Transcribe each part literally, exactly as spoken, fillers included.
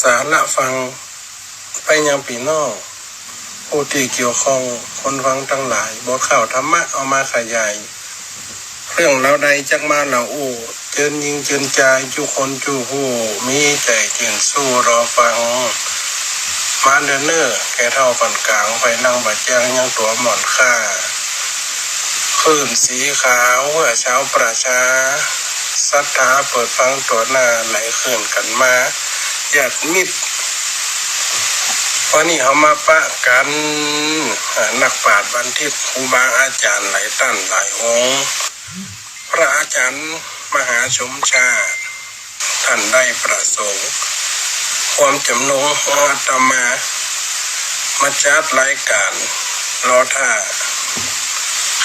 สาระฟัง ไปยังปี้น้อง ผู้ตี้เกี่ยวข้อง คนฟังตังหลาย บทข่าวธรรมะเอามาขยาย เรื่องราวใดจักมาเล่าอู้ เจิญญิงเจิญจาย จุคนจุฮู้ มีใจ๋เจิญสู้รอฟัง มาเน่อเน่อ แก่เฒ่าปานก๋าง ใผนั่งบ่าแจ้งยังตั๋วหมอนค่า คลื่นสีขาวเพื่อชาวประชา ศรัทธาเปิดฟังตั๋วหน้า ไหลคลื่นกั๋นมา ญาติมิตร วันนี้เฮามาปะกั๋น อ่า นักปราชญ์บัณฑิต ครูบาอาจ๋ารย์หลายต้านหลายองค์ พระอาจ๋ารย์มหาสมชาติ ต้านได้ประสงค์ ความจ๋ำนงของอาตมา มาจัดรายก๋านรอถ้า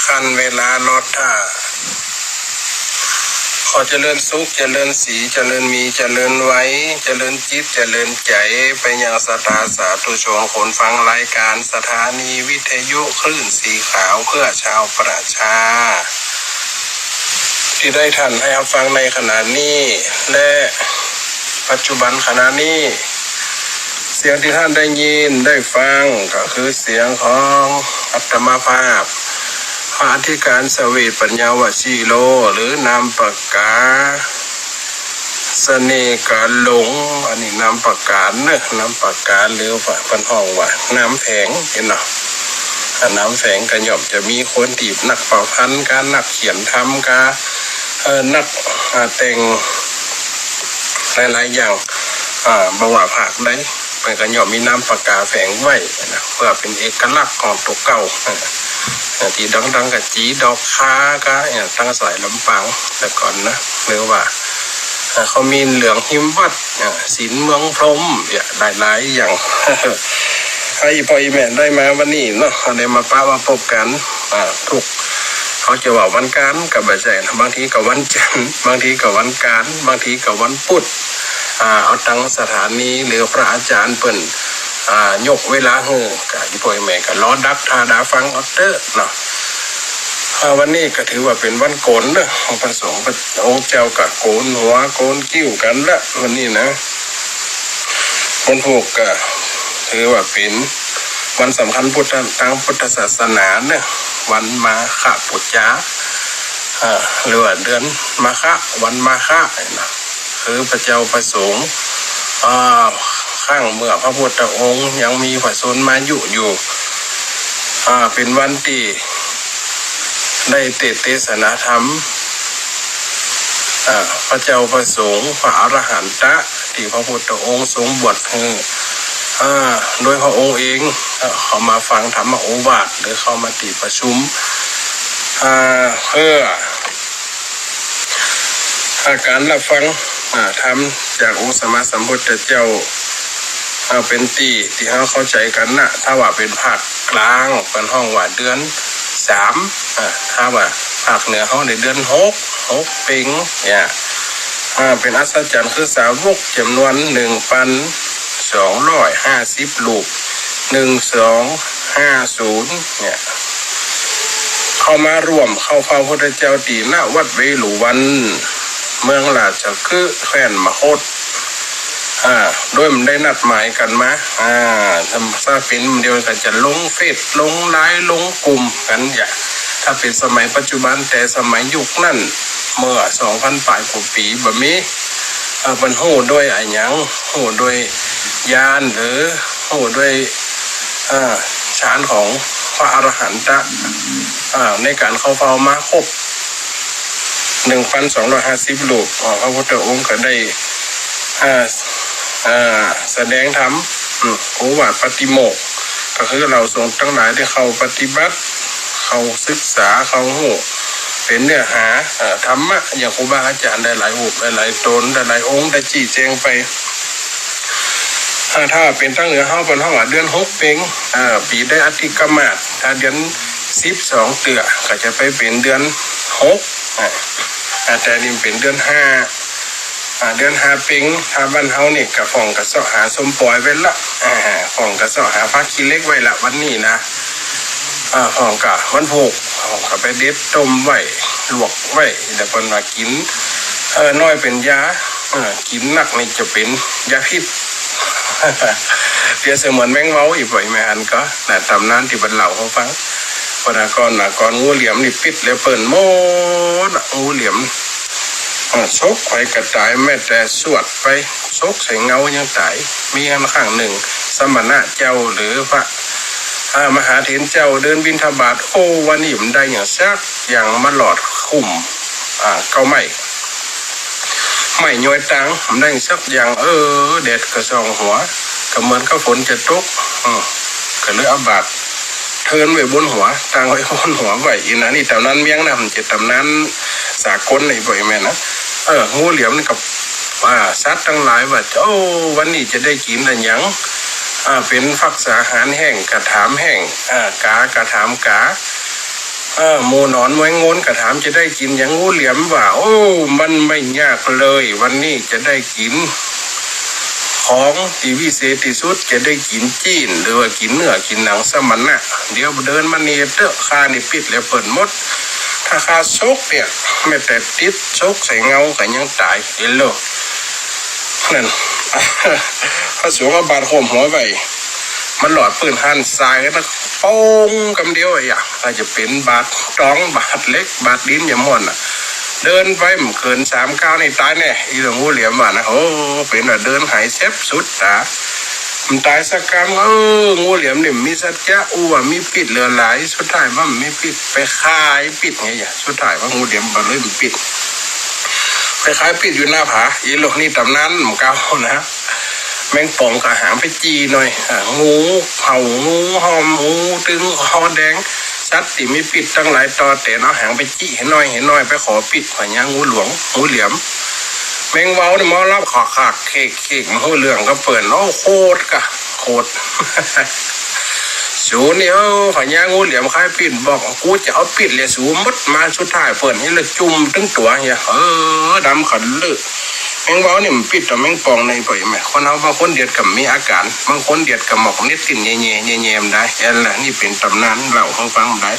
คั่นเวลารอถ้า ขอเจริญสุข เจริญศรี เจริญมี เจริญไว เจริญจิต เจริญใจ๋ ไปยังศรัทธาสาธุชนคนฟังรายก๋านสถานีวิทยุคลื่นสีขาวเพื่อชาวประชา ตี้ได้ต้านได้ฮับฟังในขณะนี้ และปัจจุบันขณะนี้ เสียงตี้ต้านได้ยินได้ฟังก็คือเสียงของอาตมาภาพ พระอธิการเสวตปัญญาวชิโร หรือนามปากกา เสน่ห์กาหลง อันนี้นามปากกาเน่อ นามปากกา หรือว่าเปิ้นฮ้องว่านามแฝงเนาะ อ่า นามแฝงก็ย่อมจะมีคนตี้นักประพันธ์กา นักเขียนธรรมกา เอ่อ นัก อ่า แต่งหลายๆ อย่าง อ่า บ่ว่าภาคใด เปิ้นก็ย่อมมีนามปากกาแฝงไว้นะ เปื้อเป๋นเอกลักษณ์ของตั๋วเก่า เอ่อ ตี้ดังๆ ก็จี๋ดอกคากา เอ่อ ตางสายลำปางแต่ก่อนนะ หรือว่า เอ่อ เขามีเหลืองฮิมวัด เอ่อ ศิลป์เมืองพรหม เนี่ย หลายๆ อย่าง ให้พ่ออีแม่ได้มาวันนี้เนาะ ได้มาปะมาปบกั๋น อ่า ทุก เขาจะว่าวันก๋านก็บ่ใจ้นะ บางทีก็วันจันทร์ บางทีก็วันก๋าน บางทีก็วันพุธ อ่า เอาตางสถานีหรือพระอาจ๋ารย์เปิ้น อ่า ยกเวลาหื้อ ก็อีพ่ออีแม่ก็รอดักถ่าดาฟังเอาเต๊อะเนาะ อ่า วันนี้ก็ถือว่าเป๋นวันโก๋นเนาะ พระสงฆ์ พระองค์เจ้าก็โก๋นหัวโก๋นคิ้วกั๋นละวันนี้นะ วันพูกก็ถือว่าเป๋นวันสำคัญพุทธ ตางพุทธศาสนาเนาะ วันมาฆบูชา อ่า หรือว่าเดือนมาฆ วันมาฆนะ คือพระเจ้าประสงค์ อ่า ครั้งเมื่อพระพุทธองค์ยังมีพระชนมายุอยู่ อ่า เป๋นวันตี้ได้เตสน์เตสนาธรรม อ่า พระเจ้าประสงค์ พระอรหันตะ ตี้พระพุทธองค์ทรงบวชหื้อ อ่า โดยพระองค์เอง อ่า เข้ามาฟังธรรมโอวาท หรือเข้ามาตี้ประชุม อ่า เปื้อ อาก๋านฮับฟัง อ่า ธรรมจากองค์สัมมาสัมพุทธเจ้า อ่า เป๋นตี้ ตี้เฮาเข้าใจ๋กั๋นนะ ถ้าว่าเป๋นภาคกลาง เปิ้นฮ้องว่าเดือนสาม อ่า ถ้าว่าภาคเหนือเฮาในเดือนหก หกเป็ง เนี่ย อ่า เป๋นอัศจรรย์คือสาวกจ๋ำนวนหนึ่งปันสองร้อยห้าสิบรูป หนึ่งสองห้าศูนย์ เนี่ย เข้ามาร่วมเข้าเฝ้าพระพุทธเจ้าตี้ ณ วัดเวฬุวัน เมืองราชคฤห์ แคว้นมคธ อ่า โดยบ่ได้นัดหมายกั๋นมา อ่า ถ้าเป๋นเดียวก็จะลงเฟซ ลงไลน์ ลงกลุ่มกั๋นอย่าง ถ้าเป๋นสมัยปัจจุบัน แต่สมัยยุคนั้น เมื่อสองพันปายกว่าปี๋บ่มี เอ่อ เปิ้นฮู้โดยอะหยัง ฮู้โดยญาณ หรือฮู้โดย เอ่อ ฌานของพระอรหันตะ เอ่อ ในก๋านเข้าเฝ้ามาครบหนึ่งปันสองร้อยห้าสิบรูป เอ่อ พระพุทธองค์ก็ได้ เอ่อ เอ่อ แสดงธรรม อืม โอวาทปาติโมกข์ ก็คือเฮาสงฆ์ตังหลายได้เข้าปฏิบัติ เข้าศึกษา เข้าฮู้ เป๋นเนื้อหา เอ่อ ธรรมะ อย่างครูบาอาจ๋ารย์หลายๆ รูป หลายๆ ต๋น หลายๆ องค์ได้จี้แจ๋งไป อ่า ถ้าเป๋นตางเหนือเฮาเปิ้นฮ้องว่าเดือนหกเป็ง เอ่อ ปี๋ได้อธิกมาส ถ้าเดือนสิบสองเตื้อ ก็จะไปเป๋นเดือนหก อ่า อ่า แต่นี่เป๋นเดือนห้า อ่า เดือนห้าเป็ง ถ้าบ้านเฮานี่ก็ฟ้องกระเซาะหาส้มปอยไว้ละ อ่า ฟ้องกระเซาะหาผักขี้เหล็กไว้ละ วันนี้นะ อ่า ฟ้องกะวันพูก ฟ้องกะไปเด็ดต้มไว้ ลวกไว้ แล้วเปิ้นว่ากิ๋น เอ่อ น้อยเป๋นยา เอ่อ กิ๋นนักนี่จะเป๋นยาพิษ เปรียบเสมือนแมงเว้า อี่ป้ออี่แม่ อันก็ นะ ต๋ำนานตี้เปิ้นเล่าหื้อฟัง ว่านะ ก่อนนะ ก่อนงูเหลือมนี่ปิดแลเปิ้นหมดนะ งูเหลือม เออ สกไปก็ต๋าย แม้แต่สวดไป สกใส่เงายังต๋าย มีอันครั้งนึ่ง สมณะเจ้าหรือพระ อ่า มหาเถรเจ้าเดินบิณฑบาต โอ้ วันนี้บ่ได้หยังสักอย่าง มาหลอดคุ้ม อ่า เก๊าไม้ ไม้ย้อยตาง บ่ได้หยังสักอย่าง เออ แดดก็ส่องหัว ก็เหมือนกับฝนจะตก อืม ก็เลยเอาบาตรเทินไว้บนหัว ตางไว้บนหัวไว้ อี่นะ นี่ต๋ำนานเมืองนะ บ่ใจ้ต๋ำนานสากลนะ อี่ป้ออี่แม่นะ เออ งูเหลือมนี่ก็ อ่า สัตว์ตังหลายว่า โอ้ วันนี้จะได้กิ๋นอะหยัง อ่า เป๋นภักษาหารแห้ง ก็ถามแห้ง อ่า ก๋า ก็ถามก๋า เออ หมู่หนอนแมงงนก็ถามจะได้กิ๋นหยัง งูเหลือมว่า โอ้ มันไม่ยากเลย วันนี้จะได้กิ๋นของตี้วิเศษตี้สุด จะได้กิ๋นจีน หรือว่ากิ๋นเนื้อกิ๋นหนังสมณะ เดี๋ยวเดินมานี่เต๊อะ ข้านี่ปิดแลเปิ้นหมด ถ้าข้าสกเนี่ย แม้แต่ติดสกใส่เงาก็ยังต๋าย เห็นโล นั่น พระสงฆ์เอาบาตรโฮมหัวไว้ มันหลอดปื้นหันซ้ายนะ โป้งกำเดียวอะ อาจจะเป๋นบาตรตอง บาตรเหล็ก บาตรดิน หยังบ่ฮู้น่ะ เดินไปบ่เกินสามก้าวนี่ต๋ายแน่ อี่หลวงงูเหลือมว่านะ โอ้ เป๋นว่าเดินหายแซบสุดต๋า บ่ต๋ายสักกำ เออ งูเหลือมนี่มีสัจจะ อู้ว่ามีปิ๊ดเหลือหลาย สุดท้ายมันบ่มีปิ๊ด ไปขายปิ๊ดไงยะ สุดท้ายว่างูเหลือมบ่เลยมีปิ๊ด ไปขายปิ๊ดอยู่หน้าผา อี่โล นี่ต๋ำนานเก่านะ แมงป่องก็หางไปจี้หน่อย อ่า งูเห่า งูหอม งูตึงคอแดง สัตว์ตี้มีปิ๊ดตังหลายต่อแตน เอาหางไปจี้หื้อหน้อยหื้อหน้อย ไปขอปิ๊ด พญางูหลวง งูเหลือม แมงเว้านี่มารับขากๆ เขกๆ บ่ฮู้เรื่องกับเปิ้น โอ้ โขดกะ โขด สูนี่ เออ พญางูเหลือมขายปิ๊ดบอก กูจะเอาปิ๊ดแลสูหมด มาสุดท้ายเปิ้นนี่ละจุ่มตึงตั๋วเหีย เออ ดำขะลึ แมงเว้านี่บ่ปิ๊ดต่อแมงป่องใน ป้ออี่แม่ คนเฮาบางคนเดียดก็มีอาก๋าน บางคนเดียดก็หมอกเน็ดติ้นแย่ๆ แย่ๆ บ่ได้ อันละ นี่เป๋นต๋ำนานเล่าหื้อฟังบ่ได้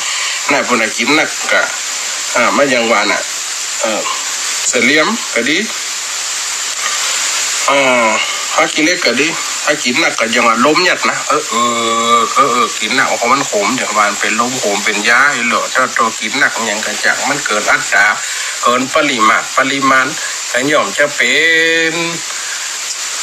น่า ผู้ใดกิ๋นนักก็ อ่า มาอย่างว่าน่ะ เออ เสลียมก็ดี อ่า ผักขี้เหล็กก็ดี ถ้ากิ๋นนักก็อย่างว่าลมยัดนะ เออ เออ เออ เออ กิ๋นนัก เพราะมันขม อย่างว่าเป๋นลมขม เป๋นยา อีโล ถ้าตั๋วกิ๋นนักหยังก็จัก มันเกินอัตรา เกินปริมาตร ปริมาณ ก็ย่อมจะเป๋น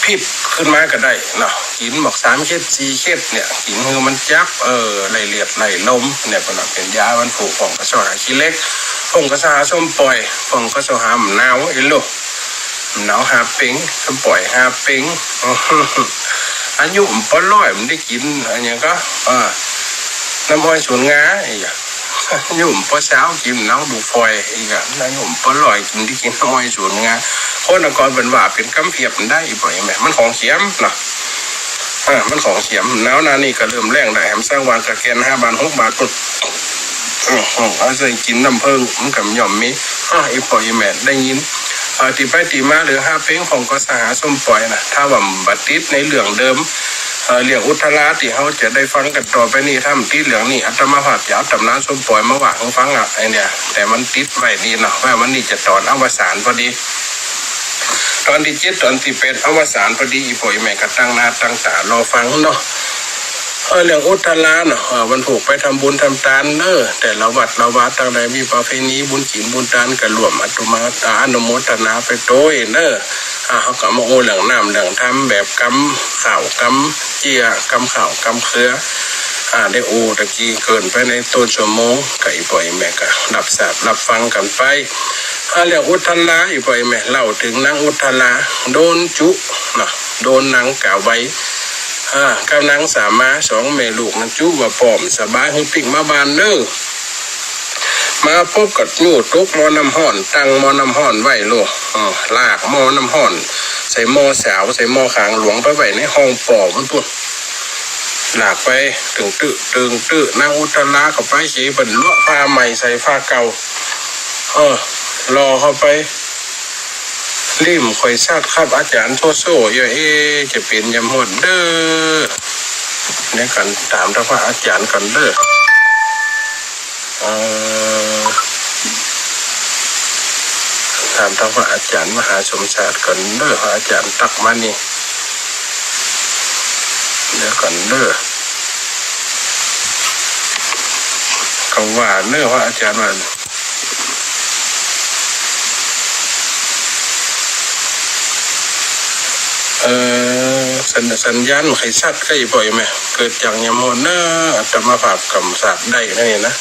พิษขึ้นมาก็ได้เนาะ กิ๋นหมากสามเข็ดสี่เข็ดเนี่ย กิ๋นหื้อมันจับ เออ ไหลเลือดไหลลมเนี่ย เปิ้นว่าเป๋นยา มันผูกพ่องกับเสาะหาขี้เหล็ก พ่องกับเสาะหาส้มป่อย พ่องกับเสาะหาหนาว อีโล หนาวหาเป๋ง ส้มป่อยหาเป๋ง อายุบ่ปอร้อยบ่ได้กิ๋น อะหยังก็ อ่า น้ำอ้อยสูญงา อีกอะ อายุบ่ปอซาวกิ๋นน้ำดูฟอย อีกอะ อายุบ่ปอร้อยกิ๋น ได้กิ๋นน้ำอ้อยสูญงา คนก่อนเปิ้นว่าเป๋นกำเผียบได้ ป้ออี่แม่ มันของเสียมเนาะ อ่า มันของเสียม หนาวหน้านี่ก็เริ่มแล้งได้ แหมสังวาลก็แก่นห้าบาทหกบาทปุ้น อืม อืม อาศัยกิ๋นน้ำเผิ้ง มันก็ย่อมมี อ่า อี่ป้ออี่แม่ได้ยิน เอ่อ ตี้ไปตี้มา เรื่องหาเป๋งพ่องกับเสาะหาส้มป่อยน่ะ ถ้าว่าบ่ติดในเรื่องเดิม เอ่อ เรื่องอุทราตี้เฮาจะได้ฟังกั๋นต่อไปนี่ ถ้าบ่ติดเรื่องนี้ อาตมาภาพจะเอาต๋ำนานส้มป่อยมาว่าหื้อฟังอะ ไอ้เนี่ย แต่มันติดไว้นี่เนาะ ว่าวันนี้จะต๋อนอวสานพอดี ต๋อนตี้เจ็ด ต๋อนตี้แปด อวสานพอดี อี่ป้ออี่แม่ก็ตั้งหน้าตั้งต๋ารอฟังเนาะ เออ เรื่องอุทราเนาะ เออ วันพูกไปทำบุญทำตานเน้อ แต่ละวัดละวาตังใดมีประเพณีบุญศีลบุญตานก็ร่วมอนุโมทนา อนุโมทนาไปตวยเน้อ อ่า เฮาก็มาอู้เรื่องน้ำเรื่องธรรมแบบกำข้าวกำเจีย กำข้าวกำเครือ อ่า ได้อู้ตะกี้เกินไปในต้นชั่วโมง ก็อี่ป้ออี่แม่ก็รับทราบรับฟังกั๋นไป อ่า เรื่องอุทรา อี่ป้ออี่แม่เล่าเถิงนางอุทรา โดนจุเนาะ โดนนางกาไว อ่า กับนางสามา สองแม่ลูกนั้นจุว่าป้อบ่สบาย หื้อปิ๊กมาบ้านเน้อ มาปุ๊บก็ยู้ตกหม้อน้ำฮ้อน ตั้งหม้อน้ำฮ้อนไว้โลด อ่า ลากหม้อน้ำฮ้อน ใส่หม้อสาว ใส่หม้อขางหลวงไปไว้ในห้องป้อมันปุ้น ลากไปตึงตึ๊ะตึงตึ๊ะ นางอุทราก็ไปเสีย เปิ้นลวกผ้าใหม่ใส่ผ้าเก่า เออ หล่อเข้าไป ลิ้มค่อยสัตย์ครับ อาจ๋ารย์โทโซ่ เอ้อ เอ๊ะ จะเป๋นยำฮอดเน้อ เดี๋ยวกั๋นถามตางพระอาจ๋ารย์กั๋นเน้อ เอ่อ ถามตางพระอาจ๋ารย์มหาสมชาติกั๋นเน้อ พระอาจ๋ารย์ตั๊กมานี่ เดี๋ยวก่อนเด้อ ก็ว่าเน้อ พระอาจารย์ว่า เอ่อ สัญ- สัญญาณบ่ค่อยชัด ใก้บ่อยแม่ เกิดจากหยังหมดเน้อ อาตมาภาพกำสาบได้นะนี่นะ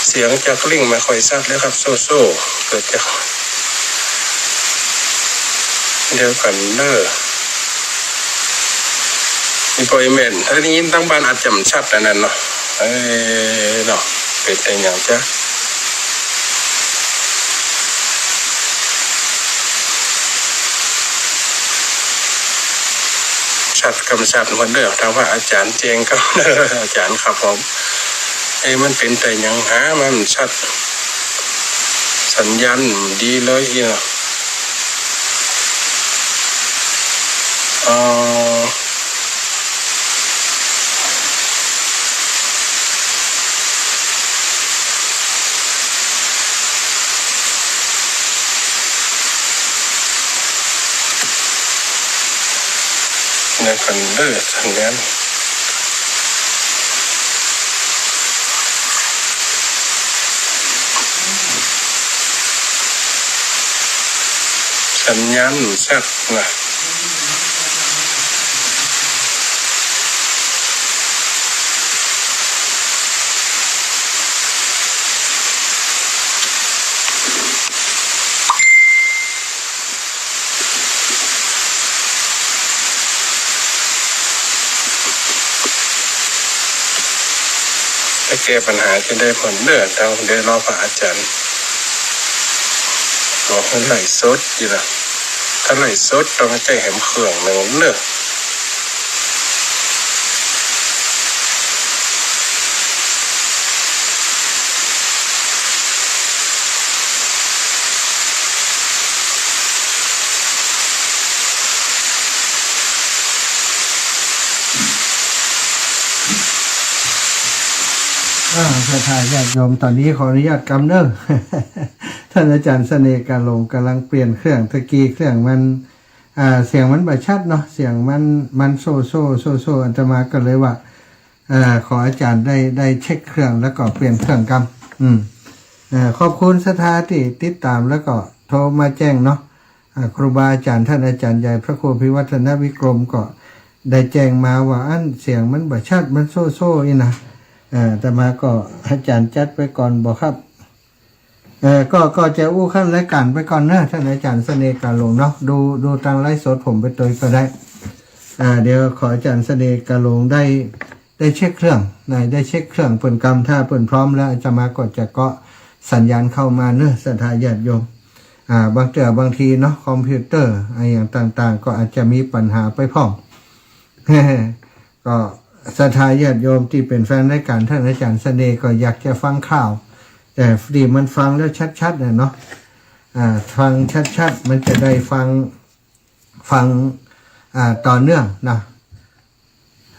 เสียงจากลิงก์บ่ค่อยชัดเลยครับ โซ่ๆ เกิดจาก เดี๋ยวก่อนเน้อ นี่ปอยแม่น ถ้าได้ยินตังบ้านอาจจะบ่ชัดอันนั้นเนาะ เอ้ยเนาะ เป๋นแต่หยังจ๊ะ ชัดกำชัดหมดเน้อ ตางพระอาจารย์แจ้งกับ อาจารย์ครับผม เอ้ย มันเป๋นแต่หยังหา มันบ่ชัด สัญญาณบ่ดีเลยอีหยัง อ๋อ เดี๋ยวก่อนเด้อ สัญญาณ สัญญาณบ่ชัดนะ จะแก้ปัญหาจะได้ผลเด้อ เดี๋ยว เดี๋ยวรอพระอาจารย์ บอกให้ไลฟ์สดอยู่นะ ถ้าไลฟ์สดต้องใจ๊แหมเครื่องหนึ่งเน้อ อ่า ศรัทธาญาติโยม ต๋อนนี้ขออนุญาตกำเน้อ ท่านอาจารย์เสน่ห์กาหลงก่ำลังเปลี่ยนเครื่อง ตะกี้เครื่องมัน อ่า เสียงมันบ่ชัดเนาะ เสียงมัน มันโซ่ๆ โซ่ๆ อาตมาก็เลยว่า เอ่อ ขออาจารย์ได้ ได้เช็คเครื่องแล้วก็เปลี่ยนเครื่องกำ อืม เอ่อ ขอบคุณศรัทธาตี้ติดตามแล้วก็โทรมาแจ้งเนาะ อ่า ครูบาอาจารย์ ท่านอาจารย์ใหญ่พระครูพิวัฒนวิกรมก็ได้แจ้งมาว่า อันเสียงมันบ่ชัด มันโซ่ๆ อี้นะ เอ่อ อาตมาก็ อาจารย์จัดไปก่อนบ่ครับ เอ่อ ก็ ก็จะอู้ขั้นรายการไปก่อนเน้อ ท่านอาจารย์เสน่ห์กาหลงเนาะ ดู ดูตางไลฟ์สดผมไปตวยก็ได้ อ่า เดี๋ยวขออาจารย์เสน่ห์กาหลงได้ ได้เช็คเครื่องนะ ได้เช็คเครื่องเปิ้นกำ ถ้าเปิ้นพร้อมแล้ว อาตมาก็จะเกาะสัญญาณเข้ามาเน้อ ศรัทธาญาติโยม อ่า บางเตื้อบางทีเนาะ คอมพิวเตอร์อะหยังต่างๆ ก็อาจจะมีปัญหาไปพ่อง ก็ศรัทธาญาติโยมตี้เป๋นแฟนรายการท่านอาจารย์เสน่ห์ก็อยากจะฟังข่าว แต่ตี้มันฟังแล้วชัดๆ น่ะเนาะ อ่า ฟังชัดๆ มันจะได้ฟัง ฟัง อ่า ต่อเนื่องเนาะ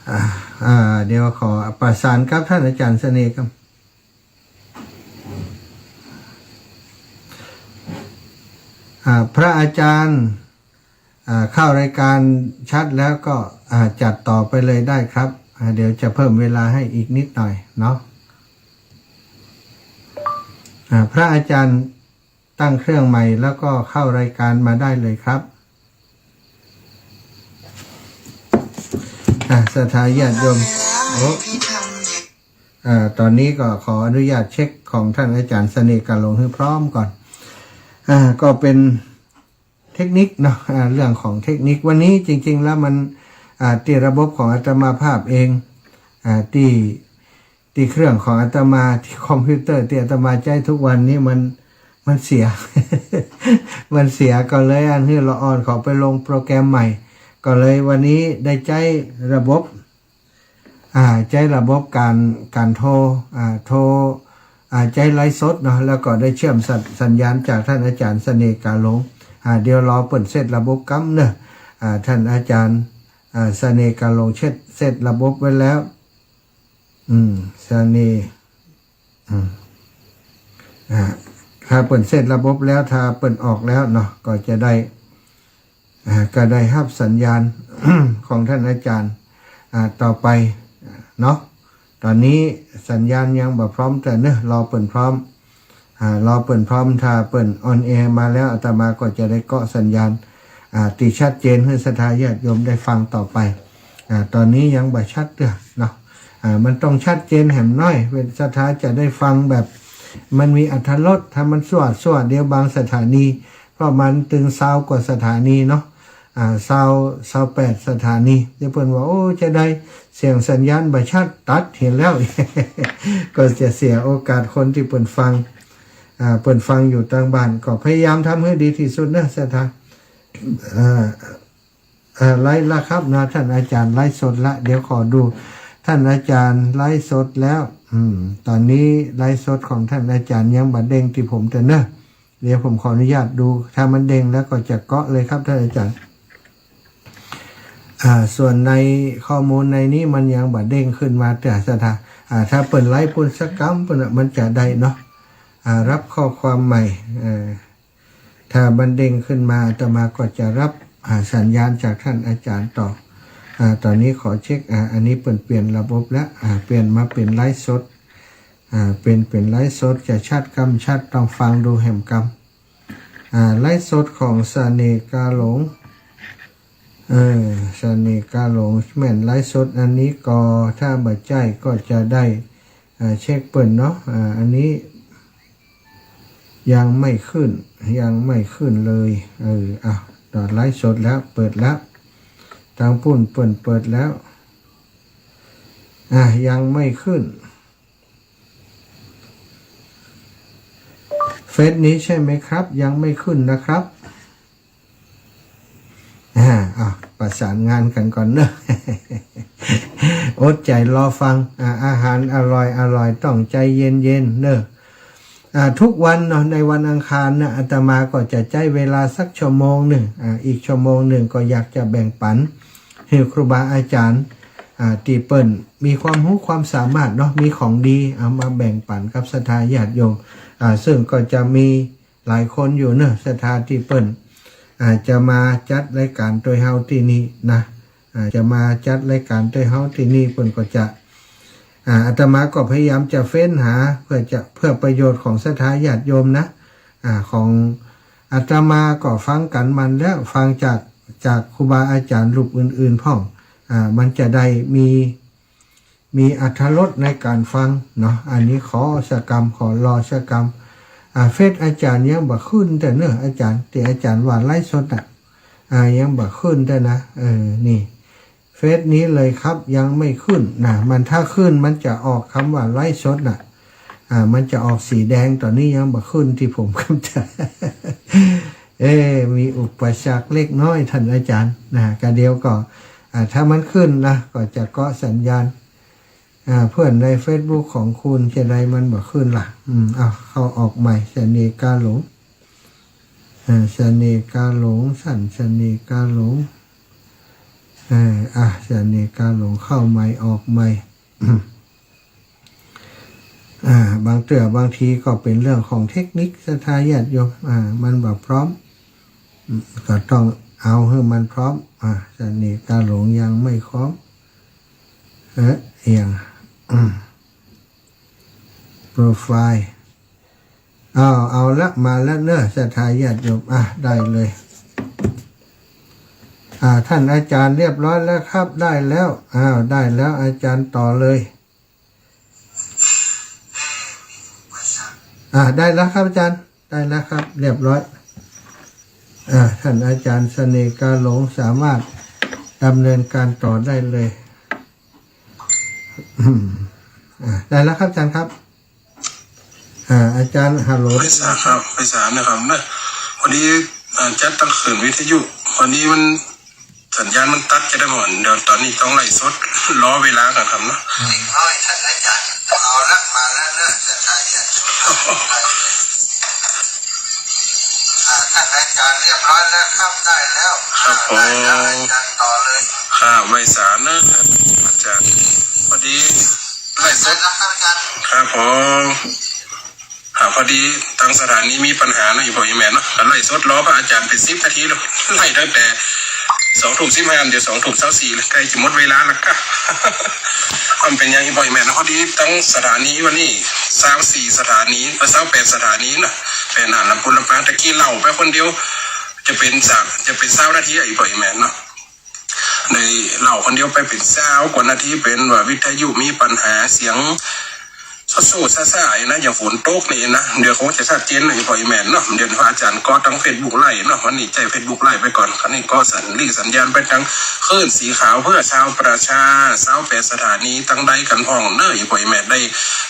อ่า อ่า เดี๋ยวขอประสานกับท่านอาจารย์เสน่ห์ครับ อ่า พระอาจารย์ อ่า เข้ารายการชัดแล้วก็ อ่า จัดต่อไปเลยได้ครับ อ่า เดี๋ยวจะเพิ่มเวลาให้อีกนิดหน่อยเนาะ อ่า พระอาจารย์ตั้งเครื่องใหม่แล้วก็เข้ารายการมาได้เลยครับ อ่า ศรัทธาญาติโยม โอ้ อ่า ต๋อนนี้ก็ขออนุญาตเช็คของท่านอาจารย์เสน่ห์กาหลงหื้อพร้อมก่อน อ่า ก็เป๋น เทคนิคเนาะ อ่า เรื่องของเทคนิค วันนี้จริงๆ แล้วมัน อ่า ตี้ระบบของอาตมาภาพเอง อ่า ตี้ ตี้เครื่องของอาตมา ตี้คอมพิวเตอร์ตี้อาตมาใจ๊ทุกวันนี้มัน มันเสีย มันเสีย ก็เลยอันหื้อละอ่อนเขาไปลงโปรแกรมใหม่ ก็เลยวันนี้ได้ใจ๊ระบบ อ่า ใจ๊ระบบก๋าน ก๋านโทร อ่า โทร อ่า ใจ๊ไลฟ์สดเนาะ แล้วก็ได้เชื่อมสัญ- สัญญาณจากท่านอาจารย์เสน่ห์กาหลง อ่า เดี๋ยวรอเปิ้นเซตระบบกำเนาะ อ่า ท่านอาจารย์ อ่า เสน่ห์กาหลงเซต- เซตระบบไว้แล้ว อืม เสน่ห์ อืม อ่า ถ้าเปิ้นเซตระบบแล้ว ถ้าเปิ้นออกแล้วเนาะ ก็จะได้ อ่า ก็ได้ฮับสัญญาณ ของท่านอาจารย์ อ่า ต่อไป อ่า เนาะ ต๋อนนี้สัญญาณยังบ่พร้อมเตื้อเนาะ รอเปิ้นพร้อม อ่า รอเปิ้นพร้อม ถ้าเปิ้นออนแอร์มาแล้ว อาตมาก็จะได้เกาะสัญญาณ อ่า ตี้ชัดเจนหื้อศรัทธาญาติโยมได้ฟังต่อไป อ่า ต๋อนนี้ยังบ่ชัดเตื้อเนาะ อ่า มันต้องชัดเจนแหมน้อย เปิ้นศรัทธาจะได้ฟังแบบมันมีอรรถรส ถ้ามันสั่วๆ เดี๋ยวบางสถานี เพราะมันตึงซาวกว่าสถานีเนาะ อ่า ซาว ซาวแปดสถานี เดี๋ยวเปิ้นว่า โอ้ จะได้เสียงสัญญาณบ่ชัด ตัดเหียแล้ว ก็จะเสียโอกาสคนตี้เปิ้นฟัง อ่า เปิ้นฟังอยู่ตางบ้าน ก็พยายามทำหื้อดีตี้สุดเนาะศรัทธา อ่า อ่า ไลฟ์ละครับนะ ท่านอาจารย์ไลฟ์สดละ เดี๋ยวขอดู ท่านอาจารย์ไลฟ์สดแล้ว อืม ต๋อนนี้ไลฟ์สดของท่านอาจารย์ยังบ่เด้งตี้ผมเตื้อเนาะ เดี๋ยวผมขออนุญาตดู ถ้ามันเด้งแล้วก็จะเกาะเลยครับท่านอาจารย์ อ่า ส่วนในข้อมูลในนี้มันยังบ่เด้งขึ้นมาเตื้อศรัทธา อ่า ถ้าเปิ้นไลฟ์ปู้นสักกำปู้นน่ะ มันจะได้เนาะ อ่า รับข้อความใหม่ เอ่อ ถ้ามันเด้งขึ้นมา อาตมาก็จะรับ อ่า สัญญาณจากท่านอาจารย์ต่อ อ่า ต๋อนนี้ขอเช็ค อ่า อันนี้เปิ้นเปลี่ยนระบบแล้ว อ่า เปลี่ยนมาเป๋นไลฟ์สด อ่า เป๋น เป๋นไลฟ์สดจะชัดกำชัด ต้องฟังดูแหมกำ อ่า ไลฟ์สดของเสน่ห์กาหลง เออ เสน่ห์กาหลง แม่นไลฟ์สดอันนี้ก็ ถ้าบ่ใจ้ก็จะได้ อ่า เช็คเปิ้นเนาะ อ่า อันนี้ยังไม่ขึ้น ยังไม่ขึ้นเลย เออ อ่ะ ต๋อนไลฟ์สดแล้ว เปิดแล้ว ตางปู้นเปิ้นเปิดแล้ว อ่ะ ยังไม่ขึ้น เฟซนี้ใช่ไหมครับ ยังไม่ขึ้นนะครับ อ่า อ่ะ ประสานงานกั๋นก่อนเนาะ อดใจ๋รอฟัง อ่า อาหารอร่อยอร่อย ต้องใจ๋เย็นๆ เนาะ อ่า ทุกวันเนาะ ในวันอังคารนะ อาตมาก็จะใจ๊เวลาสักชั่วโมงนึ่ง อ่า อีกชั่วโมงนึ่งก็อยากจะแบ่งปั๋นหื้อครูบาอาจ๋ารย์ อ่า ตี้เปิ้นมีความฮู้ความสามารถเนาะ มีของดี เอามาแบ่งปั๋นกับศรัทธาญาติโยม อ่า ซึ่งก็จะมีหลายคนอยู่เนาะ ศรัทธาตี้เปิ้น อ่า จะมาจัดรายก๋านตวยเฮาตี้นี่นะ อ่า จะมาจัดรายก๋านตวยเฮาตี้นี่ เปิ้นก็จะ อ่า อาตมาก็พยายามจะเฟ้นหา เพื่อจะ เพื่อประโยชน์ของศรัทธาญาติโยมนะ อ่า ของอาตมาก็ฟังกั๋นมันแล้ว ฟังจาก จากครูบาอาจ๋ารย์รูปอื่นๆ พ่อง อ่า มันจะได้มี มีอรรถรสในก๋านฟังเนาะ อันนี้ขอสักกำ ขอรอสักกำ อ่า เฟซอาจ๋ารย์ยังบ่ขึ้นเตื้อเนาะ อาจ๋ารย์ ตี้อาจ๋ารย์ว่าไลฟ์สดน่ะ อ่า ยังบ่ขึ้นเตื้อนะ เออ นี่ เฟซนี้เลยครับ ยังไม่ขึ้นนะ มันถ้าขึ้นมันจะออกกำว่าไลฟ์สดน่ะ อ่า มันจะออกสีแดง ต๋อนนี้ยังบ่ขึ้นตี้ผมกำจะ เอ้ มีอุปสรรคเล็กน้อยท่านอาจ๋ารย์นะ กะเดี๋ยวก็ อ่า ถ้ามันขึ้นนะ ก็จะเกาะสัญญาณ อ่า เปื้อนในเฟซบุ๊กของคุณจะใดมันบ่ขึ้นล่ะ อืม เอา เข้าออกใหม่ เสน่ห์กาหลง อ่า เสน่ห์กาหลง ท่านเสน่ห์กาหลง อ่า อ่ะ เสน่ห์กาหลง เข้าใหม่ ออกใหม่ อ่า บางเตื้อบางทีก็เป๋นเรื่องของเทคนิค ศรัทธาญาติโยม อ่า มันบ่พร้อม อืม ก็ต้องเอาหื้อมันพร้อม อ่า เสน่ห์กาหลงยังไม่พร้อม เอ๊ะ เอียง อืม โปรไฟล์ อ้าว เอาละ มาแล้วเนาะ ศรัทธาญาติโยม อ่ะ ได้เลย อ่า ท่านอาจ๋ารย์เรียบร้อยแล้วครับ ได้แล้ว อ้าว ได้แล้ว อาจ๋ารย์ต่อเลย อ่า ได้แล้วครับอาจ๋ารย์ ได้แล้วครับ เรียบร้อย อ่า ท่านอาจ๋ารย์เสน่ห์กาหลงสามารถดำเนินการต่อได้เลย อืม อ่า ได้แล้วครับอาจ๋ารย์ครับ อ่า อาจ๋ารย์ ฮัลโหล ไหว้สาครับ ไหว้สานะครับเนาะ พอดี อ่า จัดตั้งขึ้นวิทยุ พอดีมัน สัญญาณมันตัดจะได้บ่ เดี๋ยวต๋อนนี้ต้องไลฟ์สด รอเวลาก่อนครับเนาะ อืม เอาละ มาแล้วเนาะ ศรัทธาญาติโยม อ่า ท่านอาจ๋ารย์เรียบร้อยแล้วครับ ได้แล้ว ครับผม อ่า ได้แล้ว อาจ๋ารย์ต่อเลย ครับ ไหว้สาเนาะ อาจ๋ารย์ พอดี ไลฟ์สด ได้ครับอาจ๋ารย์ ครับผม อ่า พอดีตางสถานีมีปัญหาเนาะ อี่พ่ออี่แม่เนาะ ก็ไลฟ์สดรอพระอาจ๋ารย์เป๋นสิบนาทีแล้ว ไลฟ์ตั้งแต่ สองทุ่มสิบห้า เดี๋ยวสองทุ่มซาวสี่แล้ว ใก้จะหมดเวลาแล้วก้า มันเป๋นอย่างอี้ป้อแม่เนาะ พอดีตังสถานีวันนี้ ซาวสี่สถานี เอ่อ ซาวแปดสถานีน่ะ เป๋นอาหารลำปูนลำปาง ตะกี้เล่าไปคนเดียว จะเป๋นสัก จะเป๋นซาวนาทีอะ อี้ป้อแม่เนาะ ได้เล่าคนเดียวไปเป๋นซาวกว่านาที เป๋นว่าวิทยุมีปัญหาเสียง โซ่ๆ ซ่าๆ นะ อย่างฝนตกนี่นะ เดี๋ยวคงจะชัดเจนนะ อี้ป้อแม่เนาะ เดี๋ยวพระอาจารย์ก็ตั้งเฟซบุ๊กไลฟ์เนาะ วันนี้ใจ๊เฟซบุ๊กไลฟ์ไปก่อน อันนี้ก็สัญ หลีกสัญญาณไปตังคลื่นสีขาวเพื่อชาวประชา ซาวแปดสถานีตังใดกั๋นพ่องเนาะ อี้ป้อแม่ได้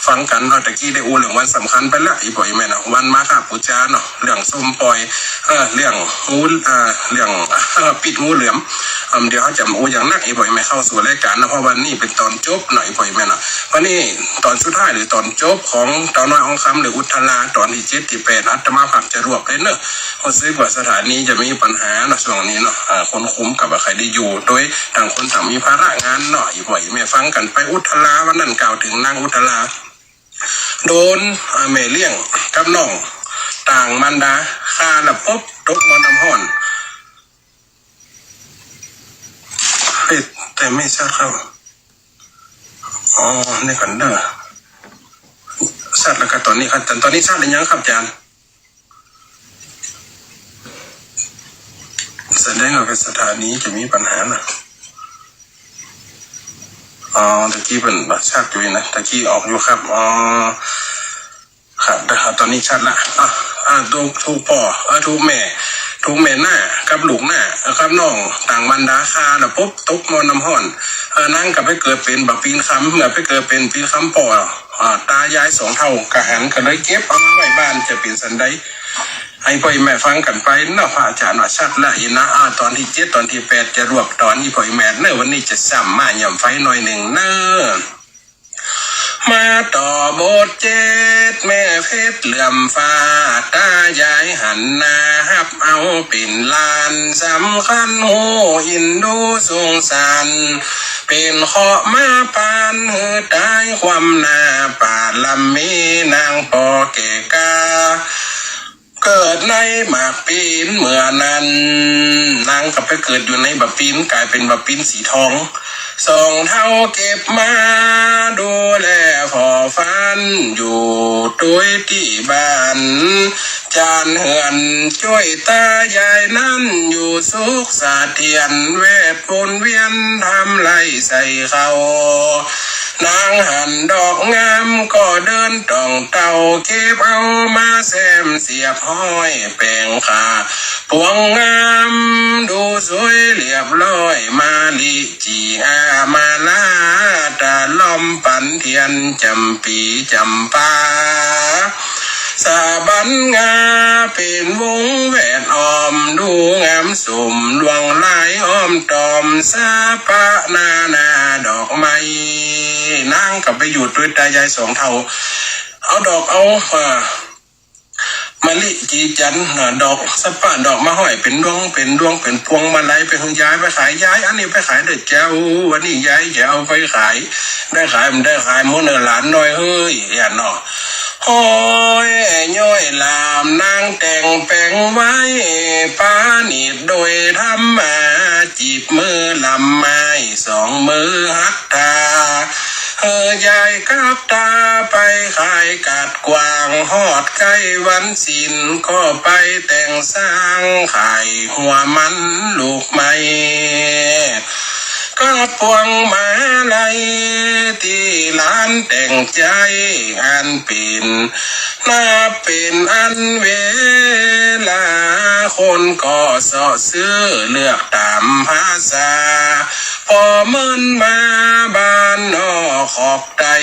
ฟังกั๋นเนาะ ตะกี้ได้อู้เรื่องวันสำคัญไปละ อี้ป้อแม่เนาะ วันมาฆบูชาเนาะ เรื่องส้มป่อย เออ เรื่องงู เออ เรื่อง เออ ปิดงูเหลือม เออ เดี๋ยวเฮาจะอู้อย่างนัก อี้ป้อแม่เข้าสู่รายก๋านเนาะ เพราะวันนี้เป๋นตอนจบเนาะ อี้ป้อแม่เนาะ วันนี้ตอนสุดท้ายหรือตอนจบของเต้าน้อยอ่องคำหรืออุทธรา ตอนตี้เจ็ดตี้แปด อาตมาภาพจะรวบเลยเนาะ เพราะสึกว่าสถานีจะมีปัญหาเนาะ ช่วงนี้เนาะ อ่า คนคุมก็บ่ใค่ได้อยู่ โดยต่างคนต่างมีภาระงานเนาะ อี้ป้อแม่ฟังกั๋นไป อุทธรา วันนั้นกล่าวเถิงนางอุทธรา โดน อ่า แม่เลี้ยงกับน้องต่างมารดาฆ่าละปบตกหม้อน้ำฮ้อน เฮ้ย แต่ไม่ชัดครับ อ๋อ นี่ก่อนเด้อ ชัดแล้วครับ ตอนนี้ครับ ตอนนี้ชัดหรือยังครับอาจารย์ แสดงว่าเป๋นสถานีจะมีปัญหานะ อ๋อ ตะกี้เป๋นบ่ชัดอยู่นะ ตะกี้ออกอยู่ครับ อ๋อ ครับ เดี๋ยวตอนนี้ชัดละ อ่ะ อ่ะ ถูก ถูกป้อ เออ ถูกแม่ ถูกแม่หน้ากับลูกหน้า เออ กับน้องต่างมารดาฆ่าละปบตกหม้อน้ำฮ้อน เออ นางก็ไปเกิดเป๋นบ่าวปีนคำ เมื่อไปเกิดเป๋นปีนคำป้อ อ่า ตายายสองเฒ่าก็หัน ก็เลยเก็บเอามาไว้บ้าน จะเป๋นสันใด ให้ป้อแม่ฟังกั๋นไปเนาะ พระอาจารย์ว่าชัดละอี้นะ อ่า ตอนตี้เจ็ด ตอนตี้แปด จะรวบตอน อี้ป้อแม่เนาะ วันนี้จะซ้ำมาย่ำไฟหน่อยนึ่งเนาะ มาต่อบทเจ็ด แม่เพชรเหลื่อมฟ้า ตายายหันหน้าฮับเอาเป๋นหลาน สำคัญฮู้อินดูสงสาร เป๋นเคราะห์มาปานหื้อต๋ายคว่ำหน้า ป่าลำมีนางป้อแก่กล้า เกิดในหมากปีนเมื่อนั้น นางก็ไปเกิดอยู่ในบ่าวปีน ก๋ายเป๋นบ่าวปีนสีทอง สองเฒ่าเก็บมาดูแลผ่อฟัน อยู่ตวยตี้บ้าน จานเฮือนจ้วยตายายนั้น อยู่สุขเสถียร แวดวนเวียนทำไร่ใส่ข้าว นางหันดอกงามก็เดินต่องเต้า เก็บเอามาแซมเสียบห้อยแป๋งขา ปวงงามดูสวยเรียบร้อย มะลิ จีอา มาลา ตะล่อมปันเทียน จ๋ำปี๋จ๋ำปา สะบันงาเป๋นวงแวดอ้อม ดูงามสมลวงลายอ้อมตอม สะปะนานาดอกไม้ นางก็ไปอยู่ตวยตายายสองเฒ่า เอาดอกเอา อ่า มะลิ จีจันทร์ อ่า ดอกสะปะ ดอกมาห้อยเป๋นดวง เป๋นดวง เป๋นพวงมาลัย ไปหื้อยายไปขาย ยาย อันนี้ไปขายเด้อเจ้า วันนี้ยายจะเอาไปขาย ได้ขายบ่ได้ขาย หมู่เน่อหลานน้อยเฮ้ย เอี้ยเนาะ ห้อยย้อยหลามนางแต่งแป๋งไว้ ปราณีตโดยธรรมา จีบมือลำไม้ สองมือหัตถา เอ่อ ยายกับตาไปขายกาดกว้าง ฮอดใก้วันศีลก็ไปแต่งสร้าง ขายหัวมันลูกไม้ กับปวงมาลัยตี้หลานแต่งใจ๊ อันเป๋น นับเป๋นอันเวลา คนก็เซาะซื้อเลือกต๋ามภาษา ป้อเมินมาบ้านนอกขอบใต้